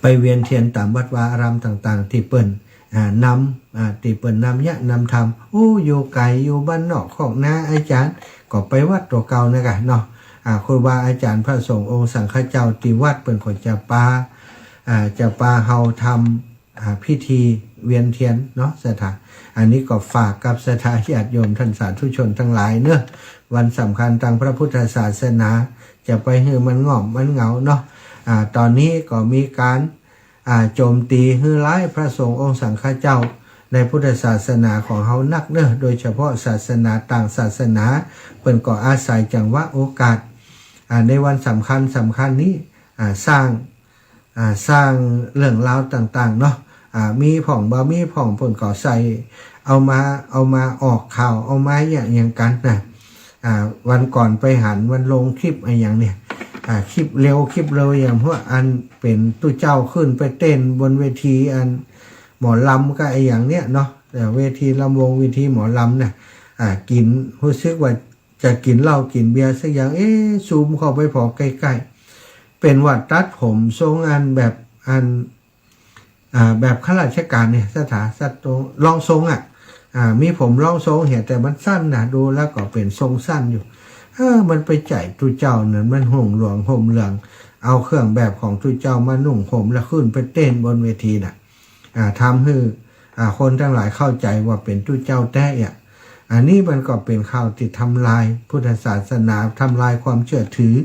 ไปเวียนเทียนต๋ามวัดวาอารามต่างๆ ตี้เปิ้น อ่า นำ อ่า ตี้เปิ้นนำเยียะนำธรรม โอ้ อยู่ไก๋อยู่บ้านนอกคอกนา อาจ๋ารย์ก็ไปวัดตั๋วเก่านะกะเนาะ อ่า ครูบาอาจ๋ารย์พระสงฆ์องค์สังฆเจ้าตี้วัดเปิ้นก็จะปา อ่า จะปาเฮาทำ อ่า พิธีเวียนเทียนเนาะศรัทธา อันนี้ก็ฝากกับศรัทธาญาติโยมท่านสาธุชนตังหลายเนาะ วันสำคัญตางพระพุทธศาสนา จะไปหื้อมันง่อมมันเหงาเนาะ อ่า ต๋อนนี้ก็มีก๋าน อ่า โจมตีหื้อร้ายพระสงฆ์องค์สังฆเจ้าในพุทธศาสนาของเฮานักเนาะ โดยเฉพาะศาสนาต่างศาสนา เปิ้นก็อาศัยจังหวะโอกาส อ่า ในวันสำคัญสำคัญนี้ อ่า สร้าง อ่า สร้างเรื่องราวต่างๆ เนาะ อ่า มีพ่องบ่มีพ่อง เปิ้นก็ใส่ เอามา เอามาออกข่าว เอามาเยียะหยังกั๋นนะ อ่า วันก่อนไปหันมันลงคลิปอะหยังเนี่ย อ่า คลิปเร็ว คลิปเร็วอย่างพวกอันเป๋นตุ๊เจ้าขึ้นไปเต้นบนเวทีอันหมอลำก็อะหยังเนี่ยเนาะ เอ่อ เวทีลำวง เวทีหมอลำน่ะ อ่า กิ๋น ฮู้สึกว่าจะกิ๋นเหล้ากิ๋นเบียร์สักอย่าง เอ๊ะ ซูมเข้าไปผ่อใก้ๆ เป๋นว่าตัดผมทรงอันแบบ อัน อ่า แบบข้าราชก๋านเนี่ย สถา สัตว์ตรง รองทรงอะ อ่า มีผมรองทรงเหีย แต่มันสั้นนะ ดูแล้วก็เป๋นทรงสั้นอยู่ เออ มันไปใจ๋ตุ๊เจ้านั้น มันนุ่งหลวงห่มเหลือง เอาเครื่องแบบของตุ๊เจ้ามานุ่งห่ม แล้วขึ้นไปเต้นบนเวทีน่ะ อ่า ทำหื้อ อ่า คนตังหลายเข้าใจ๋ว่าเป๋นตุ๊เจ้าแต๊อะ อันนี้มันก็เป๋นข่าวตี้ทำลายพุทธศาสนา ทำลายความเจื้อถือ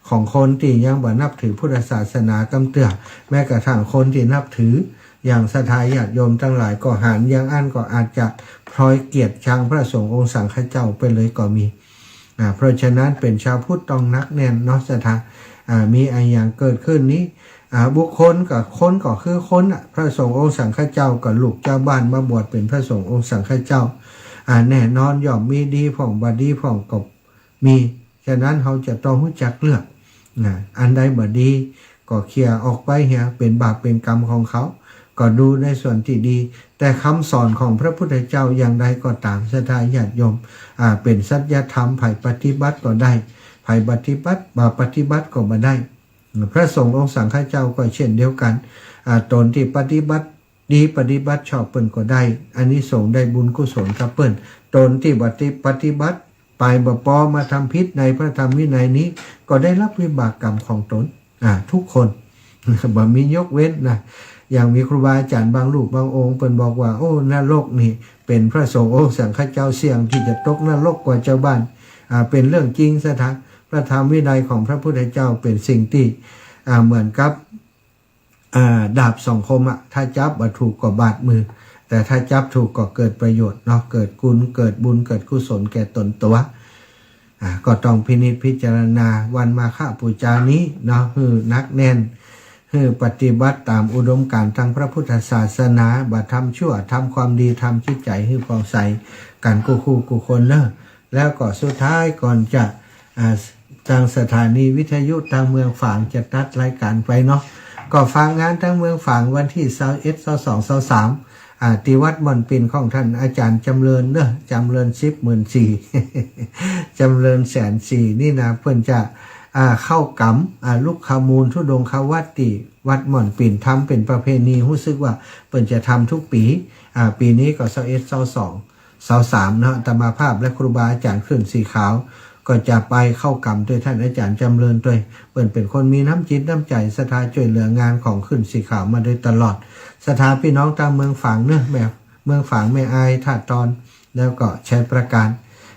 ของคนตี้ยังบ่นับถือพุทธศาสนากำเตื้อ แม้กระทั่งคนตี้นับถือ อย่างศรัทธาญาติโยมตังหลายก็หัน อย่างอั้นก็อาจจะพลอยเกลียดชังพระสงฆ์องค์สังฆเจ้าไปเลยก็มี อ่า เพราะฉะนั้นเป๋นชาวพุทธต้องหนักแน่นเนาะศรัทธา อ่า มีอะหยังเกิดขึ้นนี้ อ่า บุคคลกับคนก็คือคนน่ะ พระสงฆ์องค์สังฆเจ้าก็ลูกจาวบ้านมาบวชเป๋นพระสงฆ์องค์สังฆเจ้า อ่า แน่นอนย่อมมีดีพ่องบ่ดีพ่องก็มี ฉะนั้นเฮาจะต้องฮู้จักเลือกนะ อันใดบ่ดีก็เขี่ยออกไปเหีย เป๋นบาปเป๋นกรรมของเขา ก็ดูในส่วนตี้ดี แต่กำสอนของพระพุทธเจ้าอย่างใดก็ต๋าม ศรัทธาญาติโยม อ่า เป๋นสัจธรรม ใผปฏิบัติก็ได้ ใผปฏิบัติ บ่ปฏิบัติก็บ่ได้ พระสงฆ์องค์สังฆเจ้าก็เช่นเดียวกั๋น อ่า ต๋นตี้ปฏิบัติดีปฏิบัติชอบเปิ้นก็ได้อานิสงส์ได้บุญกุศลกับเปิ้น ต๋นตี้บ่ปฏิบัติไปบ่ปอมาทำผิดในพระธรรมวินัยนี้ ก็ได้รับวิบากกรรมของต๋น อ่า ทุกคน บ่มียกเว้นนะ อย่างมีครูบาอาจ๋ารย์บางรูปบางองค์เปิ้นบอกว่า โอ้ นรกนี่เป๋นพระสงฆ์องค์สังฆเจ้า เสี่ยงตี้จะตกนรกกว่าจาวบ้าน อ่า เป๋นเรื่องจริงศรัทธา พระธรรมวินัยของพระพุทธเจ้าเป๋นสิ่งตี้ อ่า เหมือนกับ อ่า ดาบสองคมอะ ถ้าจับบ่ถูกก็บาดมือ แต่ถ้าจับถูกก็เกิดประโยชน์เนาะ เกิดคุณ เกิดบุญ เกิดกุศลแก่ต๋นตั๋ว อ่า ก็ต้องพินิจพิจารณาวันมาฆบูชานี้เนาะ หื้อหนักแน่น หื้อปฏิบัติต๋ามอุดมการณ์ตางพระพุทธศาสนา บ่ทำชั่ว ทำความดี ทำจิตใจ๋หื้อผ่องใสกั๋นกู้คู่กู้คนเน่อ แล้วก็สุดท้ายก่อนจะ อ่า ตางสถานีวิทยุตางเมืองฝางจะตัดรายก๋านไปเนาะ ก็ฝากงานตางเมืองฝางวันตี้ซาวเอ็ด ซาวสอง ซาวสาม อ่า ตี้วัดม่อนปิ่นของต้านอาจ๋ารย์จ๋ำเริญเน่อ จ๋ำเริญสิบหมื่นสี่ จ๋ำเริญแสนสี่นี่นะ เปิ้นจะ อ่า เข้ากรรม อ่า ลุกขมูลธุดงควัตรตี้วัดม่อนปิ่น ทำเป๋นประเพณี ฮู้สึกว่าเปิ้นจะทำทุกปี๋ อ่า ปี๋นี้ก็ซาวเอ็ด ซาวสอง ซาวสามเนาะ อาตมาภาพและครูบาอาจ๋ารย์คลื่นสีขาว ก็จะไปเข้ากรรมตวยต้านอาจ๋ารย์จ๋ำเริญตวย เปิ้นเป๋นคนมีน้ำจิตน้ำใจ๋ศรัทธาจ้วยเหลืองานของคลื่นสีขาวมาโดยตลอด ศรัทธาปี้น้องตางเมืองฝางเน่อ แม่ เมืองฝาง แม่อาย ท่าตอน แล้วก็ชัยปราการ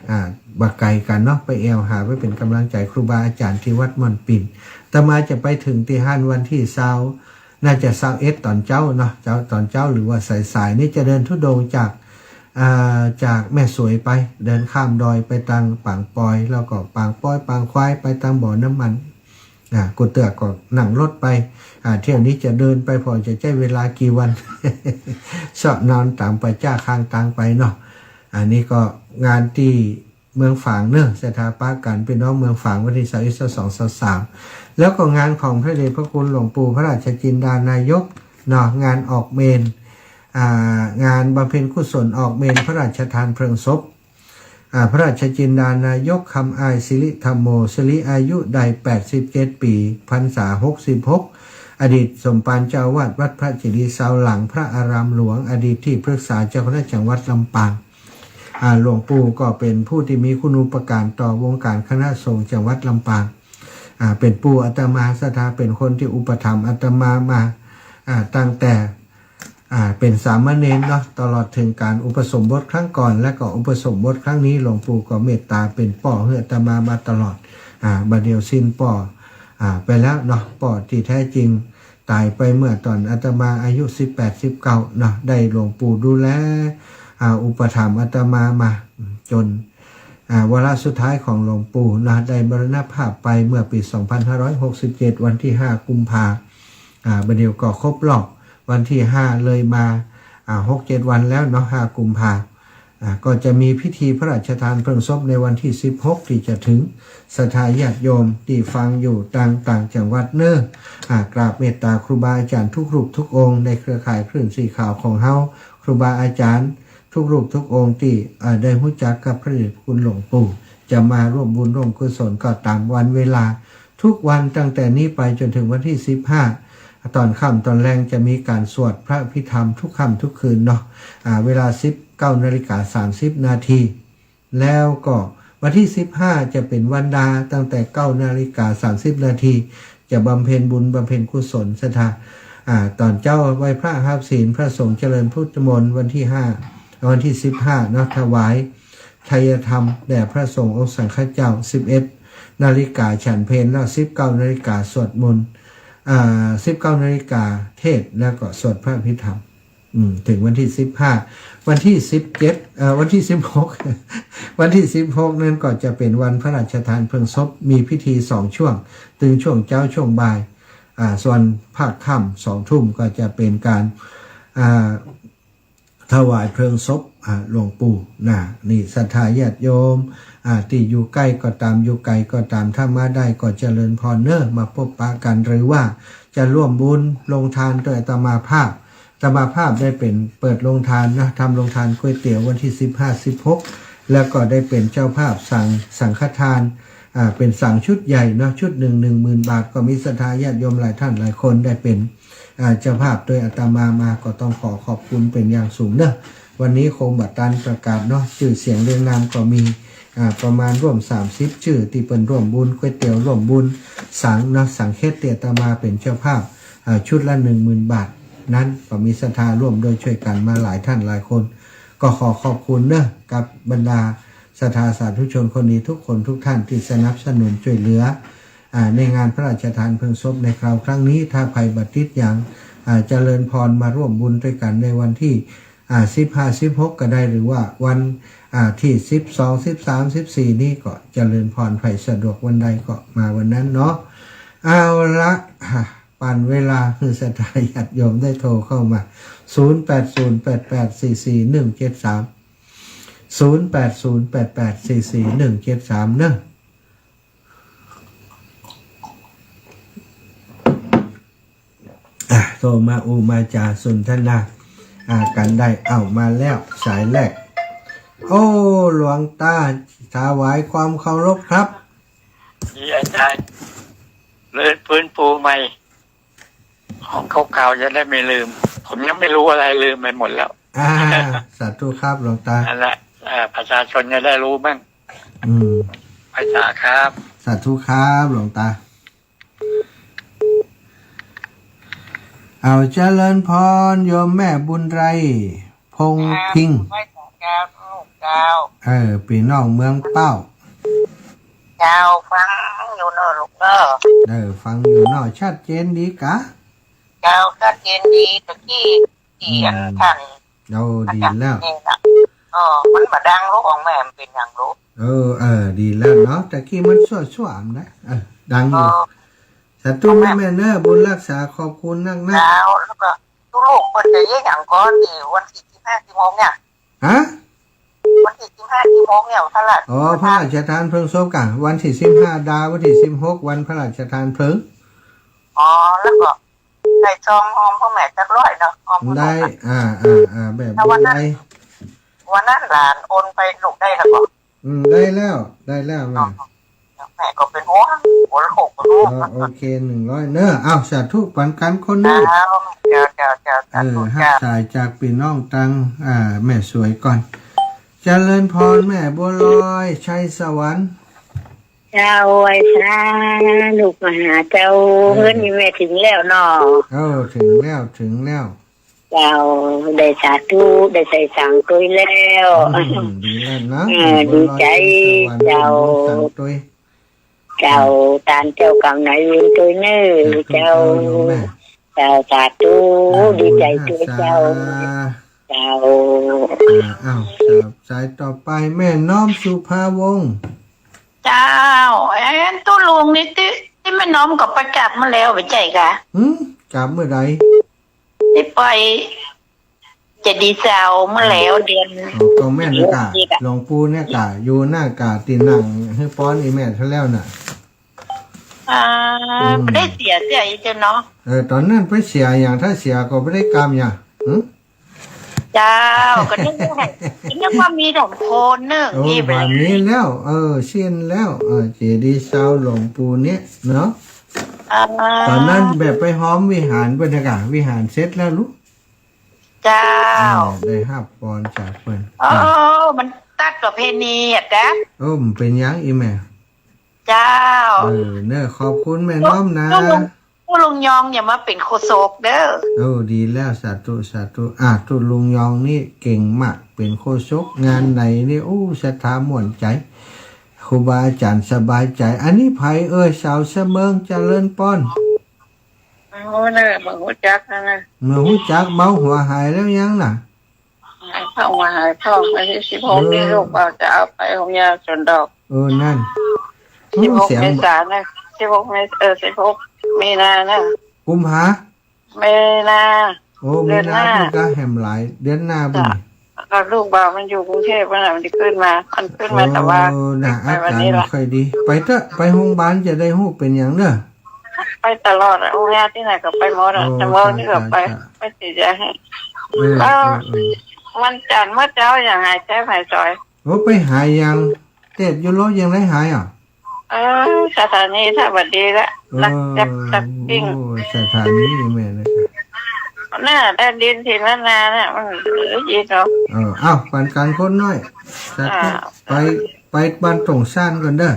อ่า บ่ไก๋กั๋นเนาะ ไปแอ่วหาไว้เป๋นก๋ำลังใจ๋ครูบาอาจ๋ารย์ตี้วัดม่อนปิ่น อาตมาจะไปเถิงตี้หั้นวันตี้ซาว น่าจะซาวเอ็ดต๋อนเจ๊าเนาะ เจ๊า ต๋อนเจ๊าหรือว่าสายๆ นี่จะเดินธุดงค์จาก อ่า จากแม่สวยไป เดินข้ามดอยไปตางปางปอย แล้วก็ปางปอย ปางควาย ไปตางบ่อน้ำมัน อ่า กู้เตื้อก็นั่งรถไป อ่า เที่ยวนี้จะเดินไป ผ่อจะใจ๊เวลากี่วัน เซาะนอนต๋ามป่าจ๊าข้างตางไปเนาะ อันนี้ก็งานตี้ เมืองฝางเน่อ ศรัทธาปะกั๋นปี้น้องเมืองฝางวันตี้ซาวเอ็ด ซาวสอง ซาวสาม แล้วก็งานของพระเดชพระคุณหลวงปู่พระราชจินดานายกเนาะ งานออกเมรุ อ่า งานบำเพ็ญกุศลออกเมรุพระราชทานเพลิงศพ อ่า พระราชจินดานายก คำอ้าย สิริธัมโม สิริอายุได้แปดสิบเจ็ดปี๋ พรรษาหกสิบหก อดีตสมภารเจ้าอาวาสวัดพระเจดีย์ซาวหลังพระอารามหลวง อดีตตี้ปรึกษาเจ้าคณะจังหวัดลำปาง อ่า หลวงปู่ก็เป๋นผู้ตี้มีคุณูปการต่อวงก๋านคณะสงฆ์จังหวัดลำปาง อ่า เป๋นปู่อาตมา ศรัทธาเป๋นคนตี้อุปถัมภ์อาตมามา อ่า ตั้งแต่ อ่า เป๋นสามเณรเนาะ ตลอดเถิงก๋านอุปสมบทครั้งก่อน และก็อุปสมบทครั้งนี้ หลวงปู่ก็เมตต๋าเป๋นป้อหื้ออาตมามาตลอด อ่า บ่าเดี่ยวสิ้นป้อ อ่า ไปแล้วเนาะ ป้อตี้แต๊จริงต๋ายไปเมื่อต๋อนอาตมาอายุสิบแปด สิบเก้าเนาะ ได้หลวงปู่ดูแล อ่า อุปถัมภ์อาตมามาจ๋น อ่า วาระสุดท้ายของหลวงปู่นะ ได้มรณภาพไปเมื่อปี๋สองพันห้าร้อยหกสิบเจ็ด วันตี้ห้ากุมภา อ่า บ่าเดี่ยวก็ครบรอบวันตี้ห้าเลยมา อ่า หกเจ็ดวันแล้วเนาะ ห้ากุมภา อ่า ก็จะมีพิธีพระราชทานเพลิงศพในวันตี้สิบหกตี้จะเถิง ศรัทธาญาติโยมตี้ฟังอยู่ตางต่างจังหวัดเน่อ อ่า กราบเมตต๋าครูบาอาจ๋ารย์ทุกรูปทุกองค์ในเครือข่ายคลื่นสีขาวของเฮา ครูบาอาจ๋ารย์ ทุกรูปทุกองค์ตี้ อ่า ได้ฮู้จักกับพระเดชพระคุณหลวงปู่ จะมาร่วมบุญร่วมกุศลก็ต๋ามวันเวลา ทุกวันตั้งแต่นี้ไปจ๋นเถิงวันตี้สิบห้า ต๋อนค่ำต๋อนแลงจะมีก๋านสวดพระอภิธรรมทุกค่ำทุกคืนเนาะ อ่า เวลาสิบเก้านาฬิกาสามสิบนาที แล้วก็วันตี้สิบห้าจะเป๋นวันดา ตั้งแต่เก้านาฬิกาสามสิบนาที จะบำเพ็ญบุญบำเพ็ญกุศลศรัทธา อ่า ต๋อนเจ๊าไหว้พระฮับศีล พระสงฆ์เจริญพุทธมนต์ วันตี้ห้า วันตี้สิบห้าเนาะ ถวายไทยธรรมแด่พระสงฆ์องค์สังฆเจ้า สิบเอ็ดนาฬิกาฉันเพล แล้วสิบเก้านาฬิกาสวดมนต์ อ่า สิบเก้านาฬิกาเทศน์ แล้วก็สวดพระอภิธรรม อืม เถิงวันตี้สิบห้า วันตี้สิบเจ็ด เอ่อ วันตี้สิบหก วันตี้สิบหกนั้นก็จะเป๋นวันพระราชทานเพลิงศพ มีพิธีสองช่วง ตึงช่วงเจ๊าช่วงบ่าย อ่า ส่วนภาคค่ำสองทุ่มก็จะเป๋นก๋าน อ่า ถวายเพลิงศพ อ่า หลวงปู่นะ นี่ศรัทธาญาติโยม อ่า ตี้อยู่ใก้ก็ต๋าม อยู่ไก๋ก็ต๋าม ถ้ามาได้ก็เจริญพรเนาะ มาปะปะกั๋น หรือว่าจะร่วมบุญโฮงทานโดยอาตมาภาพ อาตมาภาพได้เป๋นเปิดโฮงทานนะ ทำโฮงทานก๋วยเตี๋ยววันตี้สิบห้า สิบหก แล้วก็ได้เป๋นเจ้าภาพสัง สังฆทาน อ่า เป๋นสังชุดใหญ่เนาะ ชุดหนึ่ง หนึ่งหมื่นบาท ก็มีศรัทธาญาติโยมหลายท่านหลายคนได้เป๋น อ่า เจ้าภาพโดยอาตมามา ก็ต้องขอขอบคุณเป๋นอย่างสูงเนาะ วันนี้คงบ่ตันประกาศเนาะ จื้อเสียงเรียงนามก็มี อ่า ประมาณร่วมสามสิบจื้อ ตี้เปิ้นร่วมบุญก๋วยเตี๋ยว ร่วมบุญสังเนาะ สังเฮ็ดตี้อาตมาเป๋นเจ้าภาพ อ่า ชุดละหนึ่งหมื่นบาท นั้นก็มีศรัทธาร่วมด้วยช่วยกั๋นมาหลายท่านหลายคน ก็ขอขอบคุณเนาะ กับบรรดาศรัทธาสาธุชนคนดีทุกคนทุกท่านตี้สนับสนุนช่วยเหลือ อ่า ในงานพระราชทานเพลิงศพในคราวครั้งนี้ ถ้าใผบ่ติดหยัง อ่า เจริญพรมาร่วมบุญด้วยกั๋นในวันตี้ อ่า สิบห้า สิบหก ก็ได้ หรือว่าวัน อ่า ตี้สิบสอง สิบสาม สิบสี่ นี้ก็เจริญพร ใผสะดวกวันใดก็มาวันนั้นเนาะ เอาละ อ่า ปั๋นเวลาหื้อศรัทธาญาติโยมได้โทรเข้ามา ศูนย์แปดศูนย์แปดแปดสี่สี่หนึ่งเจ็ดสาม ศูนย์แปดศูนย์แปดแปดสี่สี่หนึ่งเจ็ดสาม เนาะ อ่ะ โทรมาอู้มาจ๋าสนทนา อ่า กั๋นได้ เอ้า มาแล้ว สายแรก โอ้ หลวงตา ถวายความเคารพครับ ดีอาจารย์ เริ่มฟื้นฟูใหม่ ของเก่าๆ จะได้ไม่ลืม ผมยังไม่รู้อะไร ลืมไปหมดแล้ว อ่า สาธุครับหลวงตา นั่นแหละ เอ่อ ประชาชนจะได้รู้มั่ง อืม ไหว้สาครับ สาธุครับหลวงตา เอาเจริญพรโยมแม่บุญไร พงษ์พิงค์ ไหว้สาครับลูกเจ้า เออ ปี้น้องเมืองเป้า เจ้า ฟังอยู่เนาะลูกเนาะ เออ ฟังอยู่เนาะ ชัดเจนดีกะ เจ้า ชัดเจนดี ตะกี้เสียง อืม ท่าน โอ้ ดีแล้ว นี่นะ เออ มันบ่ดังลูก ของแม่มันเป๋นหยังลูก เออ เออ ดีแล้วเนาะ ตะกี้มันสั่วๆ นะ เออ ดังอยู่ เออ สาธุแม่ แม่เนาะ บุญรักษา ขอบคุณนักนะ เจ้า แล้วก็ ลูกเปิ้นจะเยียะหยังก่อ ตี้วันตี้สิบห้า สิบหก เนี่ย ฮะ วันตี้สิบห้า สิบหก เนี่ย พระราช อ๋อ พระราชทานเพลิงศพกะ วันตี้สิบห้าดา วันตี้สิบหก วันพระราชทานเพลิง อ๋อ แล้วก็ใส่ซองหอมพ่อแม่จักร้อยเนาะ หอมพ่อแม่ ได้ อ่า อ่า อ่า แบบ ถ้าวันนั้น ได้ วันนั้นหลานโอนไปลูกได้แล้วบ่ อืม ได้แล้ว ได้แล้วแม่ อ๋อ แม่ก็เป๋นห่วง หัวโขกหัวลูก อ๋อ โอเค หนึ่งร้อย เนาะ เอา สาธุ ปันกั๋นคนหนึ่ง เจ้า เจ้า เจ้า เจ้า สาธุ เออ ฮับ เจ้า สายจากปี้น้องตัง อ่า แม่สวยก่อน เจริญพรแม่บัวลอย ชัยสวรรค์ เจ้า ไหว้สา ลูกมาหาเจ้า เออ เฮือนนี่แม่เถิงแล้วเนาะ เออ เถิงแล้ว เถิงแล้ว เจ้า ได้สาธุ ได้ใส่สังตวยแล้ว อืม ดีแล้วนะ เออ แม่บัวลอย ดีใจ๋ ชัยสวรรค์ เจ้า ได้สังตวย เจ้า อืม ต้านเจ้ากรรมนายเวรตวยเน้อ สาธุ เจ้า เจ้า โยมแม่ เจ้า สาธุ อ่า ดีใจ๋ตวยเจ้า เจ้า อ่า อ้าว สายต่อไป แม่น้อมสุภาวงศ์ เจ้า เอ๊ะ ตุ๊ลุงนี่ตี้ ตี้แม่น้อมก็ไปกราบมาแล้ว บ่ใจ้กะ หืม กราบเมื่อใด ตี้ไปเจดีย์เจ้าเมื่อแล้วเดือน อ๋อ ก็แม่นนะกะ หลวงปู่เนี่ยกะ อยู่หน้ากะตี้นั่งหื้อปอนอีแม่เท่าแล้วน่ะ อ่า อืม บ่ได้เสียเสียอีกเจ้าเนาะ เออ ต๋อนนั้นไปเสียหยัง ถ้าเสียก็บ่ได้กราบหยัง หืม เจ้า ก็นึกว่า ก็นึกว่ามีแต่โพนเนอะ โอ้ มีแบบ บ่ามีแล้ว เออ เสี้ยนแล้ว เออ เจดีย์ซาวหลวงปู่เนี่ยเนาะ อ่า ต๋อนนั้นแบบไปฮ้อมวิหารเปิ้นนะก่า วิหารเสร็จแล้วลูก เจ้า อ่า ได้ฮับปอนจากเปิ้น โอ้ อ่า มันตัดประเพณีอะจ๊ะ โอ้ มันเป๋นหยังอีแม่ เจ้า เออ เนอะ ขอบคุณแม่น้อมนะ ตุ๊ลุง ตุ๊ลุงยองอย่ามาเป๋นโฆษกเด้อ โอ้ ดีแล้ว สาธุ สาธุ อ่ะ ตุ๊ลุงยองนี่เก่งมาก เป๋นโฆษกงานไหนนี่ โอ้ ศรัทธาม่วนใจ๋ ครูบาอาจ๋ารย์สบายใจ๋ อันนี้ใผเอ่ย สาวสะเมิง เจริญปอน โอ้ เนอะ บ่ฮู้จักนะ บ่ฮู้จัก เบาหัวหายแล้วยังน่ะ หายพ่องมาหายพ่อง วันตี้สิบหก เออ นี่ลูกบ่าวจะเอาไปโฮงยาสวนดอก เออ นั่น สิบหก เสียง เมษานะ สิบหก เมษา เออ สิบหก มีนานะ กุมภา มีนา โอ้ มีนา เดือนหน้า นี่ก็แหมหลาย เดือนหน้าบุ้น จ้ะ ก็ลูกบ่าวมันอยู่กรุงเทพฯนั่นน่ะ มันจะขึ้นมา มันขึ้นมา โอ้ แต่ว่า น่ะ ไปวันนี้ละ อาการบ่ค่อยดี ไปเต๊อะ ไปโฮงบาลจะได้ฮู้เป๋นหยังเนอะ ไปตลอดอะ โฮงยาตี้ไหนก็ไปหมดอะ โอ้ สะเมิงนี่ก็ไป จ้ะ จ้ะ ไปฉีดยาให้ เออ แล้ว เออ เออ วันจันทร์เมื่อเจ๊าอย่างหายแจ๊บหายสอย โอ้ ไปหาอย่าง เต็บอยู่โล ยังได้หายอ่ะ เออ สถานีถ้าบ่ดีละ เออ ลักแจ๊บลักปิ้ง โอ้ สถานีแม่นเลย น่ะ ได้ดินถิ่นล้านนาน่ะ มันเหลืออีกเนาะ เออ เอ้า ปันกันคนน้อย สาธุ อ่า ไป ไปบ้านตงซ่านก่อนเด้อ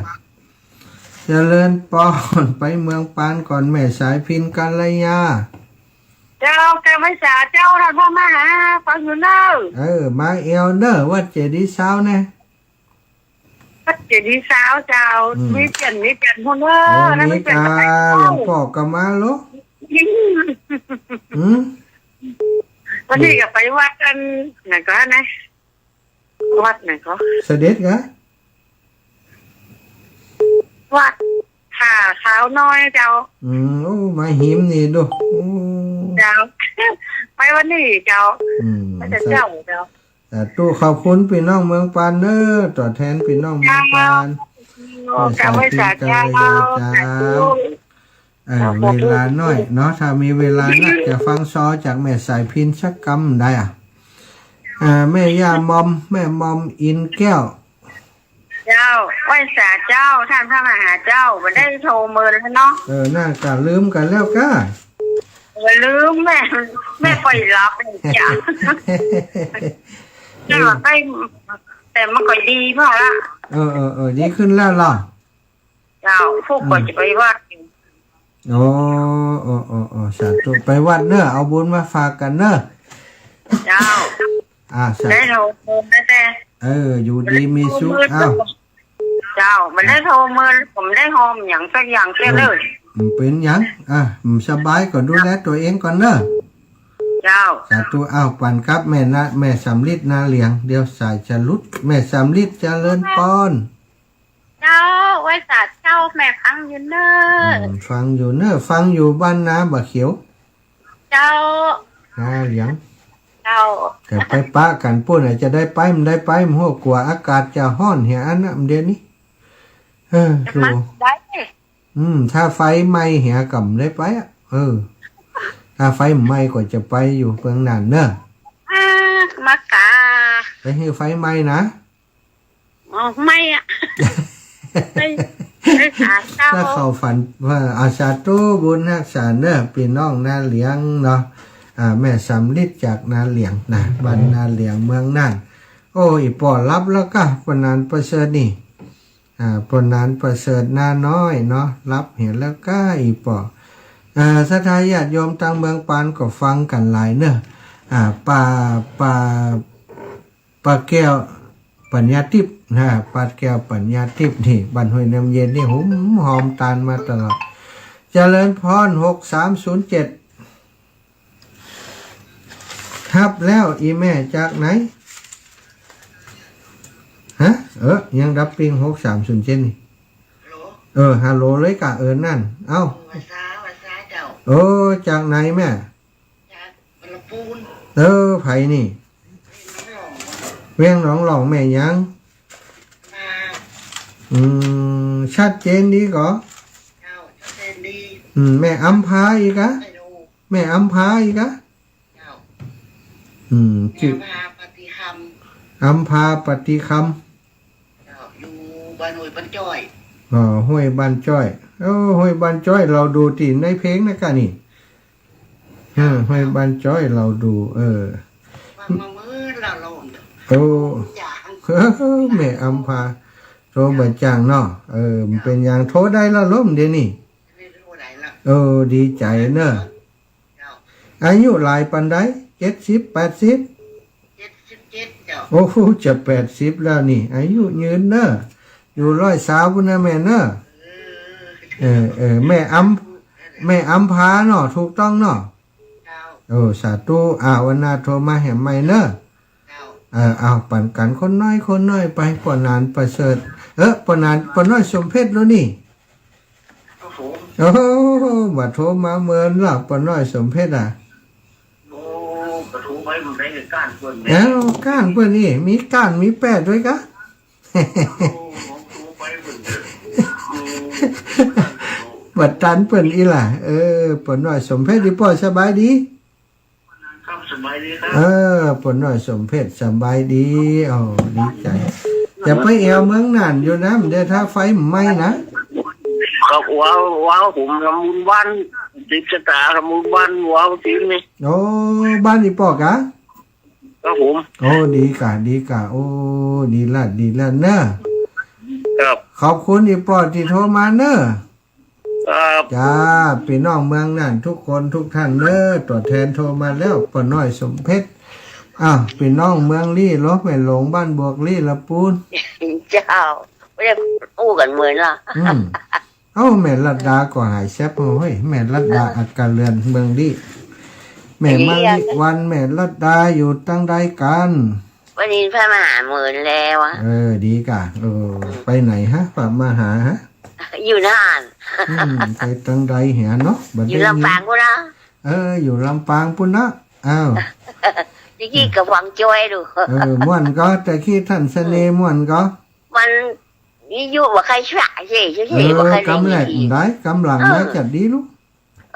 เจริญปอน ไปเมืองปานก่อน แม่สายพิณ กัลยา เจ้า แก้วไพศาลเจ้า ท่านพระมหา ฟังอยู่เนอะ เออ มาแอ่วเนอะ วัดเจดีย์ซาวแน่ วัดเจดีย์ซาวเจ้า อืม มีเปลี่ยน มีเปลี่ยนพุ้นเนอะ โอ้ ถ้ามีเปลี่ยน มีกา ก็ไปเจ้า หลวงป้อก็มาโล อืม วันนี้ก็ไปวัดอันไหนก็นะ วัดไหนก็ เสด็จกา วัดผาขาวน้อยเจ้า อืม โอ้ มาหิมนี่ดู โอ้ เจ้า ไปวันนี้เจ้า อืม ไปแต่เจ้าเจ้า สาธุ ขอบคุณปี้น้องเมืองปานเนอะ ตั๋วแทนปี้น้องเมืองปาน เจ้า แม่สายพิณ เจ้า กัลยา เจ้า สาธุ เออ เวลาน้อยเนาะ ถ้ามีเวลาน่าจะฟังซอจากแม่สายพิณสักกำได้อ่ะ อ่า แม่ย่ามอม แม่มอมอินแก้ว เจ้า ไหว้สาเจ้า ท่านพระมหาเจ้า บ่ได้โทรเมินแล้วเนาะ เออ น่าจะลืมกั๋นแล้วก้า บ่ลืมแม่ แม่ปล่อยหลับเลยจ้ะ เออ แต่ว่าใกล้ แต่มันก็ดีพอละ เออ เออ เออ ดีขึ้นแล้วเหรอ เจ้า พวกก็จะไปวัดอยู่ โอ้ โอ้ โอ้ โอ้ สาธุ ไปวัดเนอะ เอาบุญมาฝากกั๋นเนอะ เจ้า อ่า สาธุ ได้โทรเมินแล้วแต่ เออ อยู่ดีมีสุข เอ้า เจ้า บ่ได้โทรเมิน บ่ได้หอมหยังสักอย่างเสียเลย เออ บ่เป๋นหยัง อ่ะ บ่สบายก็ดูแลตั๋วเองก่อนเนอะ เจ้า สาธุ อ้าว ปันกับแม่นะ แม่สำริดนาเหลียง เดี๋ยวสายจะหลุด แม่สำริดเจริญปอน เจ้า ไหว้สาเจ้า แม่ฟังอยู่เนอะ อืม ฟังอยู่เนอะ ฟังอยู่บ้านนาบ่าเขียว เจ้า นาเหลียง เจ้า แต่ไปปะกั๋นปู้นอาจจะได้ไป บ่ได้ไป บ่ฮู้ กั๋วอากาศจะฮ้อนเหียอันนั้นเดี๋ยวนี้ เออ จะมา รู้ ได้ อืม ถ้าไฟไหม้เหียก็บ่ได้ไปอ่ะ เออ ถ้าไฟบ่ไหม้ก็จะไปอยู่เมืองน่านเนอะ อ่า มากา ไปหื้อไฟไหม้นะ อ๋อ ไม่อะ ไม่ ไม่สาเจ้า ถ้าเข้าฝันว่า อา สาธุบุญฮักษาเนอะ ปี้น้องนาเหลียงเนาะ อ่า แม่สำริดจากนาเหลียงนะ บ้านนาเหลียงเมืองน่าน โอ้ อี่ป้อหลับแล้วก้า ป้อหนานประเสริฐนี่ อ่า ป้อหนานประเสริฐนาน้อยเนาะ หลับเหียแล้วก้า อี่ป้อ อ่า ศรัทธาญาติโยมตางเมืองปานก็ฟังกั๋นหลายเนอะ อ่า ป้า ป้า ป้าแก้วปัญญาทิพย์นะ ป้าแก้วปัญญาทิพย์นี่ บ้านห้วยน้ำเย็นนี่ หอมหอมตานมาตลอด เจริญพร หกสามศูนย์เจ็ด ฮับแล้ว อี่แม่จากไหน ฮะ เออ ยังดับปิ้ง หกสามศูนย์เจ็ด นี่ ฮัลโหล เออ ฮัลโหลเลยก้า เออ นั่น เอ้า ว่าซา ว่าซาเจ้า เออ จากไหนแม่ จากลำพูน เออ ใผนี่ เวียงหนองหลอง แม่หยัง มา อืม ชัดเจนดีก่อ เจ้า ชัดเจนดี อืม แม่อำภาอีกอะ ไม่รู้ แม่อำภาอีกอะ เจ้า อื อืม จื้อ อัมพาปฏิคำ อัมพาปฏิคำ เจ้า อยู่บ้านห้วยบ้านจ้อย อ๋อ ห้วยบ้านจ้อย โอ้ ห้วยบ้านจ้อย เฮาดูตี้ในเพลงนะก้านี่ เออ ห้วยบ้านจ้อย เฮาดู เออ ฟังมาเมื่อละลอง โอ้ อย่าง แม่อัมพา โทรบ่าจ้างเนาะ เออ มันเป๋นหยัง โทรได้ละลมเดี๋ยวนี้ ไม่รู้ไหนละ เออ ดีใจ๋เนาะ เจ้า อายุหลายปานใด เจ็ดสิบ แปดสิบ เจ็ดสิบเจ็ด เจ้า โอ้โห จะแปดสิบแล้วนี่ อายุยืนเนาะ อยู่ร้อยซาวพุ้นนะแม่เนาะ เออ เออ เออ แม่อัม แม่อัมพาเนาะ ถูกต้องเนาะ เจ้า โอ้ สาธุ อ่า วันหน้าโทรมาแหมใหม่เนาะ เจ้า เออ เอา ปั๋นกั๋นคนน้อยคนน้อยไป ป้อหนานประเสริฐ เออ ป้อหนาน ป้อน้อยสมเพชรแล้วนี่ ครับผม โอ้โห บ่โทรมาเมินละ ป้อน้อยสมเพชรอะ โอ้ บ่โทรไปมันได้ก้านเปิ้นแหม เอ้า ก้านเปิ้นนี่ มีก้านมีแป้ดด้วยกะ โอ้ ผมโทรไปเปิ้นเด้อ โอ้ บ่ตันเปิ้นอี้ล่ะ เออ ป้อน้อยสมเพชร อี่ป้อสบายดี ครับ สบายดีครับ เออ ป้อน้อยสมเพชร สบายดี โอ้ ดีใจ๋ จะไปแอ่วเมืองน่านอยู่นะ เดี๋ยวถ้าไฟมันไหม้นะ ครับ ว้าว ว้าว ผมทำบุญบ้าน ติดสตาทำบุญบ้าน ว้าว ทีนี้ โอ้ บ้านอี่ป้อกะ ครับผม โอ้ ดีกะ ดีกะ โอ้ ดีละ ดีละเนาะ ครับ ขอบคุณอี่ป้อตี้โทรมาเนาะ ครับ จ้า ปี้น้องเมืองน่านทุกคนทุกท่านเนาะ ตั๋วแทนโทรมาแล้ว ป้อน้อยสมเพชร อ้าว ปี้น้องเมืองลี้ ลบแม่หลงบ้านบวกลี้ละปูน เจ้า บ่ได้อู้กั๋นเมินละ อืม เอ้า แม่ลัดดาก็หายแซบเฮ้ย แม่ลัดดาอัดกาเรือนเมืองลี้ แม่มะลิวัน แม่ลัดดาอยู่ตังใดกั๋น วันนี้พระมาหาเมินแล้วอะ เออ ดีกะ เออ อืม ไปไหนฮะ พระมาหาฮะ อยู่น่าน อืม ไปตังใดเหียเนาะ บ่ได้ยิน อยู่ลำปางปูนนะ เออ อยู่ลำปางปูนนะ อ้าว ตะกี้ก็ฟังจ้อยดู เออ ม่วนก็ ตะกี้ท่านเสน่ห์ม่วนก็ มันวิทยุบ่ใค่สะ เจ้ เจ้ เออ บ่ใค่ได้ยิน กำแรกได้ กำหลัง เออ น่าจะดีลูก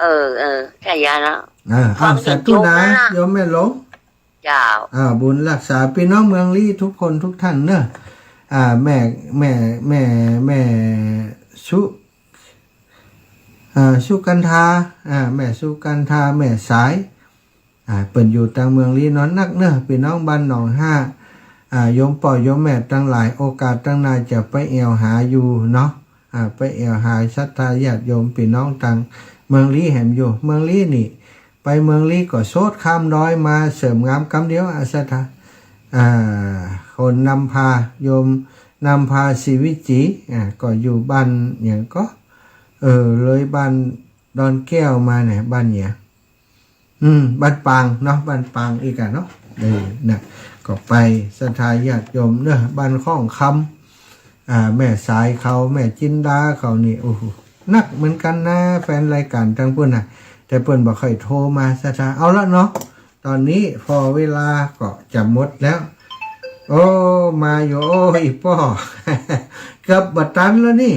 เออ เออ ใจ้ยาเนาะ เออ เอา ฟังจนจบ สาธุนะ นะ โยมแม่หลง เจ้า อ่า บุญรักษาปี้น้องเมืองลี้ทุกคนทุกท่านเนาะ อ่า แม่ แม่ แม่ แม่สุ อ่า สุกันธา อ่า แม่สุกันธา แม่สาย อ่า เปิ้นอยู่ตังเมืองลี้เนาะ นักเนาะ ปี้น้องบ้านหนองห้า อ่า โยมป้อโยมแม่ตังหลาย โอกาสตังหน้าจะไปแอ่วหาอยู่เนาะ อ่า ไปแอ่วหาศรัทธาญาติโยมปี้น้องตังเมืองลี้แหมอยู่ เมืองลี้นี่ ไปเมืองลี้ก็โสดข้ามดอยมาเสริมงามกำเดียว อ่า ศรัทธา อ่า คนนำพา โยมนำพาศรีวิจี อ่า ก็อยู่บ้านหยังก็ เออ เลยบ้านดอนแก้วมาเนี่ย บ้านหยัง อืม บ้านปางเนาะ บ้านปางอีกอะเนาะ เออ นะ ก็ไปศรัทธาญาติโยมเนาะ บ้านข้องคำ อ่า แม่สายเขา แม่จินดาเขานี่ โอ้โห นักเหมือนกั๋นนะ แฟนรายก๋านตังปูนน่ะ แต่เปิ้นบ่ค่อยโทรมาศรัทธา เอาละเนาะ ต๋อนนี้พอเวลาก็จะหมดแล้ว โอ้ มาอยู่ โอ้ อี่ป้อ เกือบบ่ตันแล้วนี่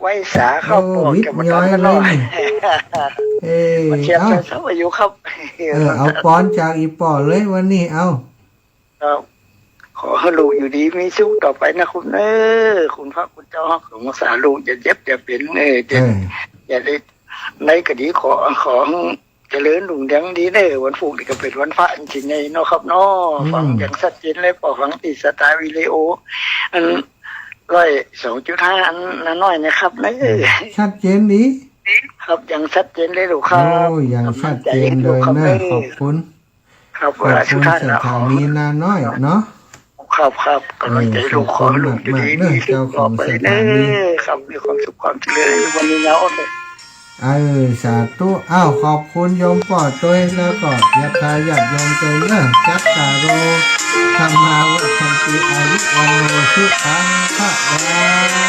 ไหว้สาเข้า โอ้ ปอก วิทย์ จะมา ย้อย ตัน เลย หน่อย นี่ เอ้ย มาเชียร์ เอ้า เจ้าสาวอายุครับ เออ เอาปอนจากอี่ป้อเลยวันนี้ เอา ครับ ขอหื้อลูกอยู่ดีมีสุขต่อไปนะคุณเอ้อ คุณพระคุณเจ้า ขอรักษาลูกอย่าเจ็บอย่าเป๋น เออ จะ เออ อย่าได้ ไหนก็ดี ขอ ขอหื้อเจริญรุ่งเรืองดีเน่อ วันพูกนี่ก็เป๋นวันพระจริงๆ ไงเนาะครับเนาะ อืม ฟังอย่างชัดเจนเลย ป้อฟังตี้สตาร์วิดีโอ อัน ร้อยสองจุดห้า อันน้อยๆ นะครับเน่อ เออ ชัดเจนดี ครับ อย่างชัดเจนเลยลูกครับ โอ้ อย่างชัดเจนเลยเนาะ กำลังใจ๋ลูกครับเน่อ เน่อ ขอบคุณ ครับ ขอบคุณ สถานีนาน้อยเนาะ ครับ ครับ กำลังใจ๋ลูก เออ ขอหื้อลูกอยู่ดีมีสุขต่อไปเน่อ ขอบคุณมากๆ เน่อ เจ้าของสถานี ครับ มีความสุขความเจริญวันนี้นะ โอเค เออ สาธุ อ้าว ขอบคุณโยมป้อตวย แล้วก็ศรัทธาญาติโยมตวยเน่อ จัตตาโร ธัมมา วัฑฒันติ อายุ วัณโณ สุขัง พะลัง